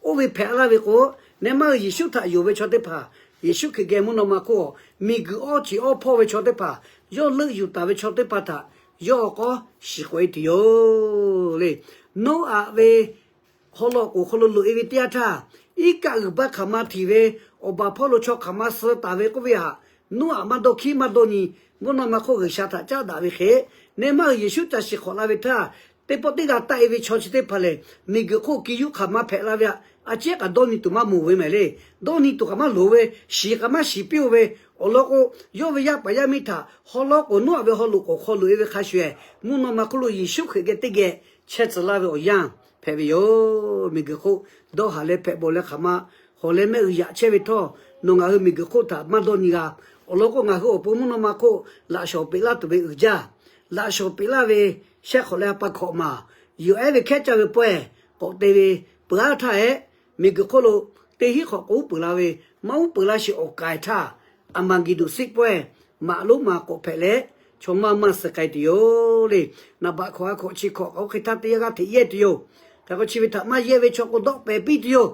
oˇ ve hpehꞈ laˇ ve k'o, nehˬ maˇ hui Yeˍsuˆ htaꞈ yonˍ ve chaw teˇ hpaˍ, Yeˍsuˆ Hkriꞈ geh mvuhˇ naw ma hk'oˆ miˬguiˬ awˇ ceˬ awˇ hpawˇ ve chaw teˇ hpaˍ, yawˇ leuˆ yuˬ taˍ ve chaw teˇ hpaˍ htaꞈ yawˇ k'awꞈ shiˍ k'oꞈ-e tuˬ yoˬ le. Noˉaꞈ ve haw law k'oˍ hk'aw lo loꞈ-e ve teˇ yanˇ htaˇ, iˉ kaˆ g'uiˬ baˇ hk'aˬ ma htiꞈ ve, awˬ baˬ hpawˇ lo chaw hk'aˬ ma suh taˍ ve k'oˆ ve htaꞈ Noˉaꞈ maˇ dawˇ hkiˉ maˇ dawˇ nyi. Mvuhˇ naw ma hk'oˆ G'uiˬsha htaꞈ caˉ daꞈ ve hk'e, nehˬ maˇ hui Yeˍsuˆ ca shiˍ hk'awꞈ la ve htaˇ, teˇ pawˆ teˇ g'aˇ taˆ-e ve chaw chi teˇ hpaˍ lehˬ, miˬguiˬ hk'oˆ ki yuˇ hk'aˬ ma hpehꞈ la ve htaꞈ a ciˉ kaꞈ dawˇ nyi tuˬ maˇ moˍ ve mehˍ le. Dawˇ nyi tuˬ kaꞈ maˇ loˍ ve, shiˍ kaꞈ maˇ shiˍ piˇ-oˬ ve. Awˬ lawn k'o, yawˇ ve yaˇ paˍ yaˇ miˇ htaꞈ haw law k'oˍ Noˉaꞈ ve haw loꞈ k'oˍ hk'aw loꞈ-e ve hk'a shuˍ-ehˍ, mvuhˇ naw ma hk'oˆ lo Yeˍsuˆ Hkriꞈ geh teˇ geh chehˇ tcuh laˇ ve awˬ yanˇ hpehꞈ ve yoˬ. Miˬguiˬ hk'oˆ dawˇ haˍ leh hpehꞈ bawˬ leh hk'aˬ ma hawˬ leh mehˆ g'uiˬ yaꞈ chehˇ ve htawˇ, nawˬ ngaˬ hui miˬguiˬ hk'oˆ htaꞈ maˇ dawˇ nyi g'a. Awˬ lawn k'o, ngaˬ hui awˬ pon mvuhˇ naw ma hk'oˆ laꞈ shawˍ peꞈ laˇ tuˬ ve uiˍ jaˇ, laꞈ shawˍ peꞈ laˇ ve shehˆ hk'awꞈ leh ha pa hkawꞈ maˬ, yuˬ ehˉ ve hkehˉ caˇ ve pawehˇ k'awꞈ te ve peuˬ-aˉ htaˇ-ehˉ, miˬguiˬ hk'oˆ lo teˇ hinˉ hk'awꞈ k'awꞈ uˉ peunˍ la ve, maˇ uˉ peunˍ laˇ sheˍ awˬ k'ai htaˇ, Aˍmaˍgeˍdoˍ siˆ pawehˇ maꞈ lonˉ ma k'awꞈ hpehꞈ leh, chaw maˇ maˇ suh k'ai tuˬ yoˬ le. Naˍ baꞈ hkawꞈ ha hkawꞈ chi hkawꞈ k'awꞈ oˇ hk'e htaˇ teˇ yanˇ g'aˇ hteꞈ yehˇ tuˬ yoˬ. Hk'e k'o, chi ve htaꞈ maˇ yehˇ ve chaw k'o dawˆ pehˍ piˇ tuˬ yoˬ.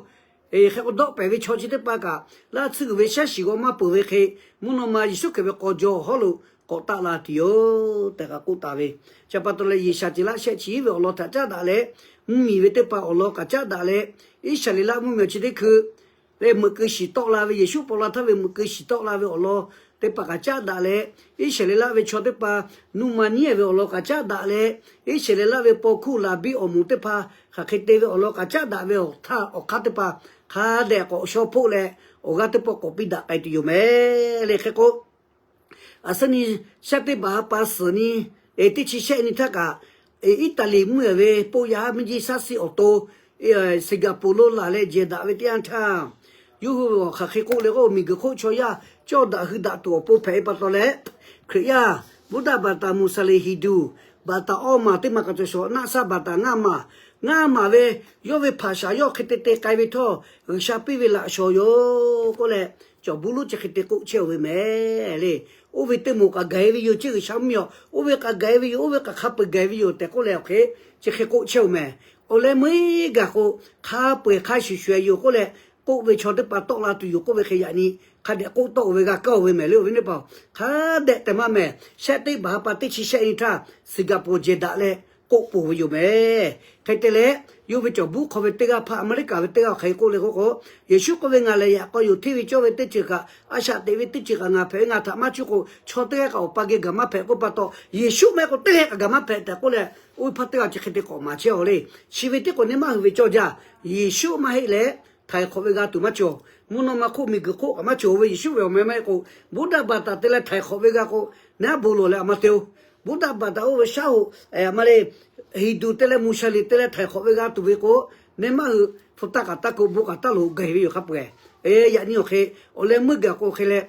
Hk'e k'o, dawˆ pehˍ ve chaw chi teˇ hpaˍ kaꞈ, laˇ tsuhˇ g'uiˬ ve shaˉ shiˍ g'aw maˇ peuˬ ve hk'e, mvuhˇ naw ma Yeˍsuˆ Hkriꞈ ve k'aw jaw awˬ hawˉ lo k'awꞈ taˆ la tuˬ yoˬ tehꞈ kaꞈ k'oˆ taˍ ve. Chi pa taw leh, Yeˍsaˍ ceˬ laˇ shehˆ chi hiˉ ve awˬ lawn htaꞈ caˉ daꞈ leh, mvuhˇmiˬ ve teˇ hpaˍ awˬ lawn kaꞈ caˉ daꞈ leh, Iˉsaˍreˍlaˆ mvuhˇmiˬ chi teˇ hkui leh meuꞈ keu shiˍ tawˆ la ve, Yeˍsuˆ paw la htaˇ ve meuꞈ keu shiˍ tawˆ la ve awˬ lawn teˇ hpaˍ kaꞈ caˉ daꞈ leh, Iˉsaˍreˍlaˆ ve chaw teˇ hpaˍ nuˇ ma nyiˉ-e ve awˬ lawn kaꞈ caˉ daꞈ leh, Iˉsaˍreˍlaˆ ve paw hkuˇ laˬ biˇ awˬ moˍ teˇ hpaˍ hk'aˬ hk'e te ve awˬ lawn kaꞈ caˉ daꞈ ve awˬ hk'aˇ teˇ hpaˍ hk'a dehꞈ k'awꞈ shaw hpoˆ leh, awˬ g'aˇ teˇ pawˆ k'awꞈ piˇ daꞈ k'ai tuˬ yoˬ mehˍ le. Hk'e k'o, aˬ suhˉ nyi shehˆ teˇ baˬ ha pa suhˍ nyi, eˬ teˇ chi shehˆ nyi htaˇ kaꞈ, Iˉtaˍliˍ mvuhˇmiˬ ve poˆ yaˇ haˉ miˇ jiˇ shaˉ siˆ awˬ to Siˍgaˍpoˍ lo laˬ leh jehˬ daꞈ ve teˇ yanˇ htaˇ, yawˇ hui ve awˬ hk'aˬ hk'e k'oˆ le k'o, miˬguiˬ hk'oˆ chaw yaˇ cawˇ daꞈ hui daꞈ tuˬ awˬ pon hpehꞈ ve pa taw leh, Hkriꞈ yaˇ Buddha Baˍtaˍ Muˍsaˍleˍ Hinˍduˍ Baˬ taˍ awˇ maˬ teˇ maˬ kaꞈ cawˬ shawˍ, naˆ saˇ baˬ taˍ ngaˇ maˬ, ngaˇ maˬ ve yawˇ ve hpaˍ shaˍ yawˇ hk'e te te k'ai ve htawˇ, G'uiˬsha piˇ ve laꞈ shawˍ yoˬ k'oˆ leh, cawˬ buˇ lonˉ chi hk'e te k'oˆ chehˇ-oˬ ve mehˍ le. Oˇ ve teˇ moˍ k'aꞈ gaˬ-e ve yoˬ, chi G'uiˬsha mvuhˇmiˬ-oˬ, oˇ ve k'aꞈ gaˬ-e ve yoˬ, oˇ ve k'aꞈ hk'a peu-eˬ gaˬ-e ve yoˬ tehꞈ k'oˆ leh awˬ hk'e chi hk'e k'oˆ chehˇ-oˬ mehˍ. Awˬ leh meuˇ gaˬ k'o, hk'a peu-eˬ hk'a shuˍ shuˍ-e yoˬ k'oˆ leh, k'oˆ ve chaw teˇ hpaˍ tawˆ la tuˬ yoˬ k'oˆ ve hk'e yaꞈ nyi hk'a dehꞈ k'oˆ tawˆ-oˬ ve g'a kaˇ-oˬ ve mehˍ le. Awˬ viˉ teˇ hpaˍ-oˬ, hk'a dehꞈ tehꞈ maˇ mehˍ. Shehˆ teˇ baˬ ha pa teˇ chi shehˆ nyi htaˇ, Singapore jehˬ daꞈ leh k'oˆ peuˬ ve yoˬ mehˍ. Hk'e te leh, yawˇ ve cawˬ buˇ hk'aw ve teˇ g'aˇ hpaˇ America ve teˇ g'aˇ hk'aˬ hk'e k'oˆ le k'oˆ k'o, Yeˍsuˆ k'oˆ ve, Ngaˬ lehˬ yaꞈ k'aw yoˬ, hteˇ ve cawˇ ve teˇ ceuˬ kaꞈ, a shaꞈ teꞈ ve teˇ ceuˬ kaꞈ ngaˬ hpehꞈ ve, ngaˬ htaꞈ maˇ cuˇ k'o, chaw teˇ g'aˇ kaꞈ Awˬ pa geh gaˬ maˇ hpehꞈ k'oˆ pa taw, Yeˍsuˆ maˇ heˆ k'o teˇ g'aˇ kaꞈ gaˬ maˇ hpehꞈ tehꞈ k'oˆ leh, oˇ ve hpaˇ teˇ g'aˇ chi hk'e te k'awꞈ maˍ chehˇ-oˬ le. Chi ve teˇ k'o neˇ maˇ hui ve cawˇ jaˇ. Yeˍsuˆ maˇ heˆ leh htaiˍ hk'awꞈ ve g'a tuˬ maˇ cawˬ. Mvuhˇ naw ma hk'oˆ miˬguiˬ hk'oˆ kaꞈ maˇ cawˬ ve Yeˍsuˆ ve awˬ meh maˇ heˆ k'o, Buddha baˬ taˍ te leh htaiˍ hk'awꞈ ve g'a k'o, neˇ aˉ bon lawˬ leh a maˇ te-oˬ. Buddha baˬ taˍ oˇ ve shaˉ hoꞈ, a maˇ le, Hindu te leh Muslim te leh htaiˍ hk'awꞈ ve g'a tuˬ ve k'o, neˇ maˇ hui hpu taˇ kaꞈ taˇ k'oˆ, bon kaꞈ taˇ loꞈ gaˬ ve yoˬ hk'a peu-eˬ. Yaꞈ nyi awˬ hk'e, awˬ leh meuˇ gaˬ k'o hk'e leh,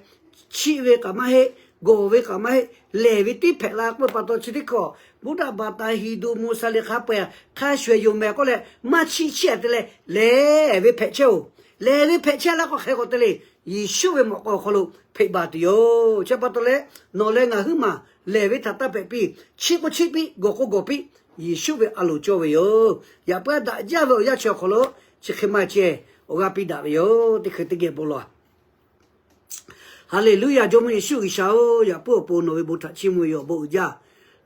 chiˆ ve kaꞈ maˇ heˆ, gawˬ ve kaꞈ maˇ heˆ, lehˬ ve tiˉ hpehꞈ la k'oˆ pa taw chi teˇ hkawˇ, Buddha baˬ taˍ Hindu Muslim hk'a peu-eˬ hk'a shuˍ-e yoˬ mehˍ k'oˆ leh, maˇ chiˆ chiˆ-a te leh lehˬ ve hpehꞈ chehˇ-oˬ. Lehˬ ve hpehꞈ chehˇ laˇ k'o hk'e k'awꞈ te le, Yeˍsuˆ ve mawꞈ k'aw awˬ hk'aw lo hpeꞈ baˬ tuˬ yoˬ. Chi pa taw leh, nawˬ leh ngaˬ huiˉ maˬ lehˬ ve htaꞈ taˇ hpehꞈ piˇ. Chiˆ k'o chiˆ piˇ, gawˬ k'o gawˬ piˇ, Yeˍsuˆ ve a loˍ cawˇ ve yoˬ. Yaꞈ puiˉ daꞈ jaˇ ve awˬ yanˇ chi awˬ hk'aw lo chi hk'e maˇ ceh, awˬ g'aˇ piˇ daꞈ ve yoˬ. Teˇ hkui teˇ geh bon lawˬ. Haˍleˍluˆyaꞈ. Jawˇmawˇ Yeˍsuˆ G'uiˬsha-oˬ, yaꞈ puiˉ awˬ pon nawˬ ve bon htaꞈ chiˇ mvuh ve yoˬ. Awˬ bon uiˍ jaˇ.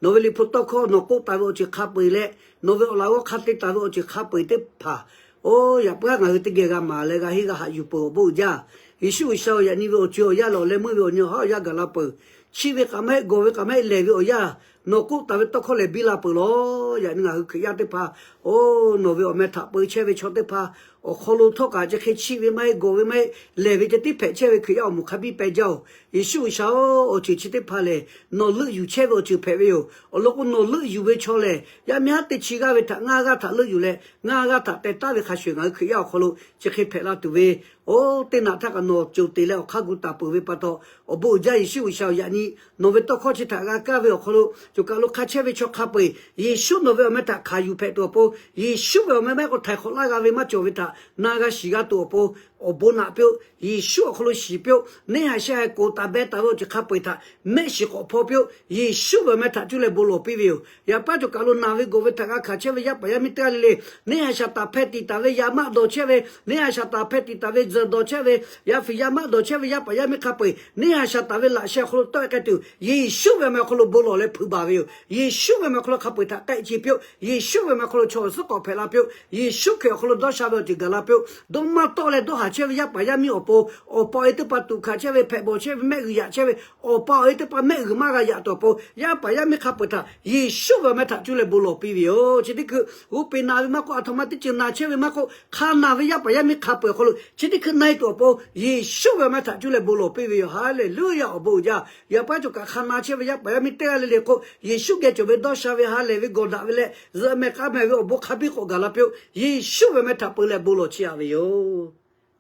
Nawˬ ve Liꞈ hpu tawˇ hkawˇ nawˬ k'oˆ taˍ ve awˬ ceuˬ hk'a peu-eˬ leh, nawˬ ve awˬ laꞈ g'awˇ hk'a te taˍ ve awˬ ceuˬ hk'a peu-eˬ teˇ hpaˍ, oˇ yaꞈ puiˉ ngaˬ hui teˇ geh g'a maˍ leh g'a henˇ g'a haꞈ yuˬ peuˬ. Awˬ bon uiˍ jaˇ. Yeˍsuˆ G'uiˬsha-oˬ, yaꞈ nyi ve awˬ ceuˬ awˬ yanˇ lehˬ, awˬ leh meuˇ ve awˬ nyi awˬ haˉ awˬ yanˇ gaˬ la peuˬ. Chiˆ ve kaꞈ maˇ heˆ, gawˬ ve kaꞈ maˇ heˆ, lehˬ ve awˬ yanˇ, nawˬ k'oˆ taˍ ve tawˇ hkawˇ lehˬ biˇ la peuˬ lawˬ. Yaꞈ nyi ngaˬ hui Hkriꞈ yaˇ teˇ hpaˍ, oˇ nawˬ ve awˬ meh htaꞈ peu chehˇ ve chaw teˇ hpaˍ awˬ hk'aw lo htawˇ kaꞈ chi hk'e chiˆ ve maˇ heˆ, gawˬ ve maˇ heˆ, lehˬ ve ceh tiˉ hpehꞈ chehˇ ve Hkriꞈ yaˇ awˬ moˍ hk'a biˇ peh jaˇ-oˬ. Yeˍsuˆ G'uiˬsha-oˬ, awˬ ceuˬ chi teˇ hpaˍ lehˬ nawˬ leuˆ yuˬ chehˇ ve awˬ ceuˬ hpehꞈ ve yoˬ. Awˬ lawn k'o, nawˬ leuˆ yuˬ ve chaw lehˬ, yaˇ miˇ haˉ teˇ chi g'aˇ ve htaꞈ ngaˇ g'aˇ htaꞈ leuˆ yuˬ leh, ngaˇ g'aˇ htaꞈ teh taˉ ve hk'a shuˍ, ngaˬ hui Hkriꞈ yaˇ awˬ hk'aw lo chi hk'e hpehꞈ la tuˬ ve, oˇ teˇ naꞈ htaˇ kaꞈ nawˬ co te leh awˬ hk'aˇ gu taˍ peuˬ ve pa taw, awˬ bon uiˍ jaˇ. Yeˍsuˆ G'uiˬsha-oˬ, yaꞈ nyi nawˬ ve tawˇ hkawˇ chi htaꞈ g'a kaˇ ve awˬ hk'aw lo, co kaˬ lo hk'a chehˇ ve chaw hk'a peu-eˬ Yeˍsuˆ nawˬ ve awˬ meh htaꞈ hkanˍ yuˬ hpehꞈ tuˬ awˬ pon, Yeˍsuˆ ve awˬ meh maˇ heˆ k'o htaiˍ hk'awꞈ laˇ g'a ve maˇ cawˬ ve htaꞈ na g'a shiˍ g'a tuˬ awˬ pon, awˬ bon naꞈ piˇ-oˆ. Yeˍsuˆ awˬ hk'aw lo shiˍ piˇ-oˆ. Neˇ haiˬ sheh haiˬ k'oˍ taˍ beh taˍ ve awˬ ceuˬ hk'a peu-eˬ htaꞈ mehˆ shiˍ k'awꞈ hpaw piˇ-oˆ. Yeˍsuˆ ve awˬ meh htaꞈ cuˇ leh bon lawˬ piˇ ve yoˬ. Yaꞈ paˉ co kaˬ lo naˬ ve gawˬ ve htaꞈ g'a hkanˍ chehˇ ve yaˇ paˍ yaˇ miˇ teˇ g'aˇ le le, neˇ haiˬ shaˍ taˍ hpeh tiˍ taˍ ve, yaꞈ maˆ dawˬ chehˇ ve, neˇ haiˬ shaˍ taˍ hpeh tiˍ taˍ ve, zuhˬ dawˬ chehˇ ve, yaˇ fiˍ yaˇ maˆ dawˬ chehˇ ve yaˇ paˍ yaˇ miˇ hk'a peu-eˬ neˇ haiˬ shaˍ taˍ ve laꞈ sheh awˬ hk'aw lo tawˆ-e k'ai tuˬ, Yeˍsuˆ ve awˬ meh awˬ hk'aw lo bon lawˬ leh hpeuꞈ baˬ ve yoˬ. Yeˍsuˆ ve awˬ meh awˬ hk'aw lo hk'a peu-eˬ htaꞈ k'ehˆ ce piˇ-oˆ. Yeˍsuˆ ve awˬ meh awˬ hk'aw lo chaw awˬ suhˉ k'awꞈ hpehꞈ la piˇ-oˆ. Yeˍsuˆ Hkriꞈ awˬ hk'aw lo dawˇ sha ve awˬ ceuˬ gaˬ la piˇ-oˆ. Dawˇ maˇ tawˆ leh dawˇ haˍ chehˇ ve yaˇ paˍ yaˇ miˇ awˬ pon, awˬ pa awˬ e teˇ hpaˍ tuꞈ hkanˍ chehˇ ve, hpehꞈ bawˬ chehˇ ve, mehˆ g'uiˬ yaꞈ chehˇ ve, awˬ pa awˬ e teˇ hpaˍ mehˆ g'uiˬ maˇ g'a yaꞈ tuˬ awˬ pon, yaˇ paˍ yaˇ miˇ hk'a peu-eˬ htaꞈ Yeˍsuˆ ve awˬ meh htaꞈ cuˇ leh bon lawˬ piˇ ve yoˬ. Chi teˇ hkui g'oˇ peꞈ naˬ ve maˇ k'oˆ, a htoꞈ ma teˇ ceuˬ naˬ chehˇ ve maˇ k'oˆ, hk'a naˬ ve yaˇ paˍ yaˇ miˇ hk'a peu-eˬ awˬ hk'aw lo chi teˇ hkui na-e tuˬ awˬ pon, Yeˍsuˆ ve awˬ meh htaꞈ cuˇ leh bon lawˬ piˇ ve yoˬ. Haˍleˍluˆyaꞈ. Awˬ bon uiˍ jaˇ. Yaꞈ paˉ co kaˬ hk'a na chehˇ ve yaˇ paˍ yaˇ miˇ teˇ g'aˇ le le k'o, Yeˍsuˆ geh cawˬ ve dawˇ sha ve ha lehˬ ve gawˬ daꞈ ve leh zuhꞈ mehˍ k'a mehˍ ve awˬ bon hk'a biˇ k'awꞈ gaˬ la piˇ-oˆ. Yeˍsuˆ ve awˬ meh htaꞈ peu leh bon lawˬ chiˇ aꞈ ve yoˬ.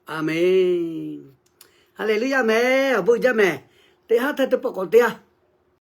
Aˍmenˍ. Haˍleˍluˆyaꞈ mehˍ. Awˬ bon uiˍ jaˇ mehˍ. Teˇ haˉ htaiˇ teˇ pawˆ k'awꞈ te-a.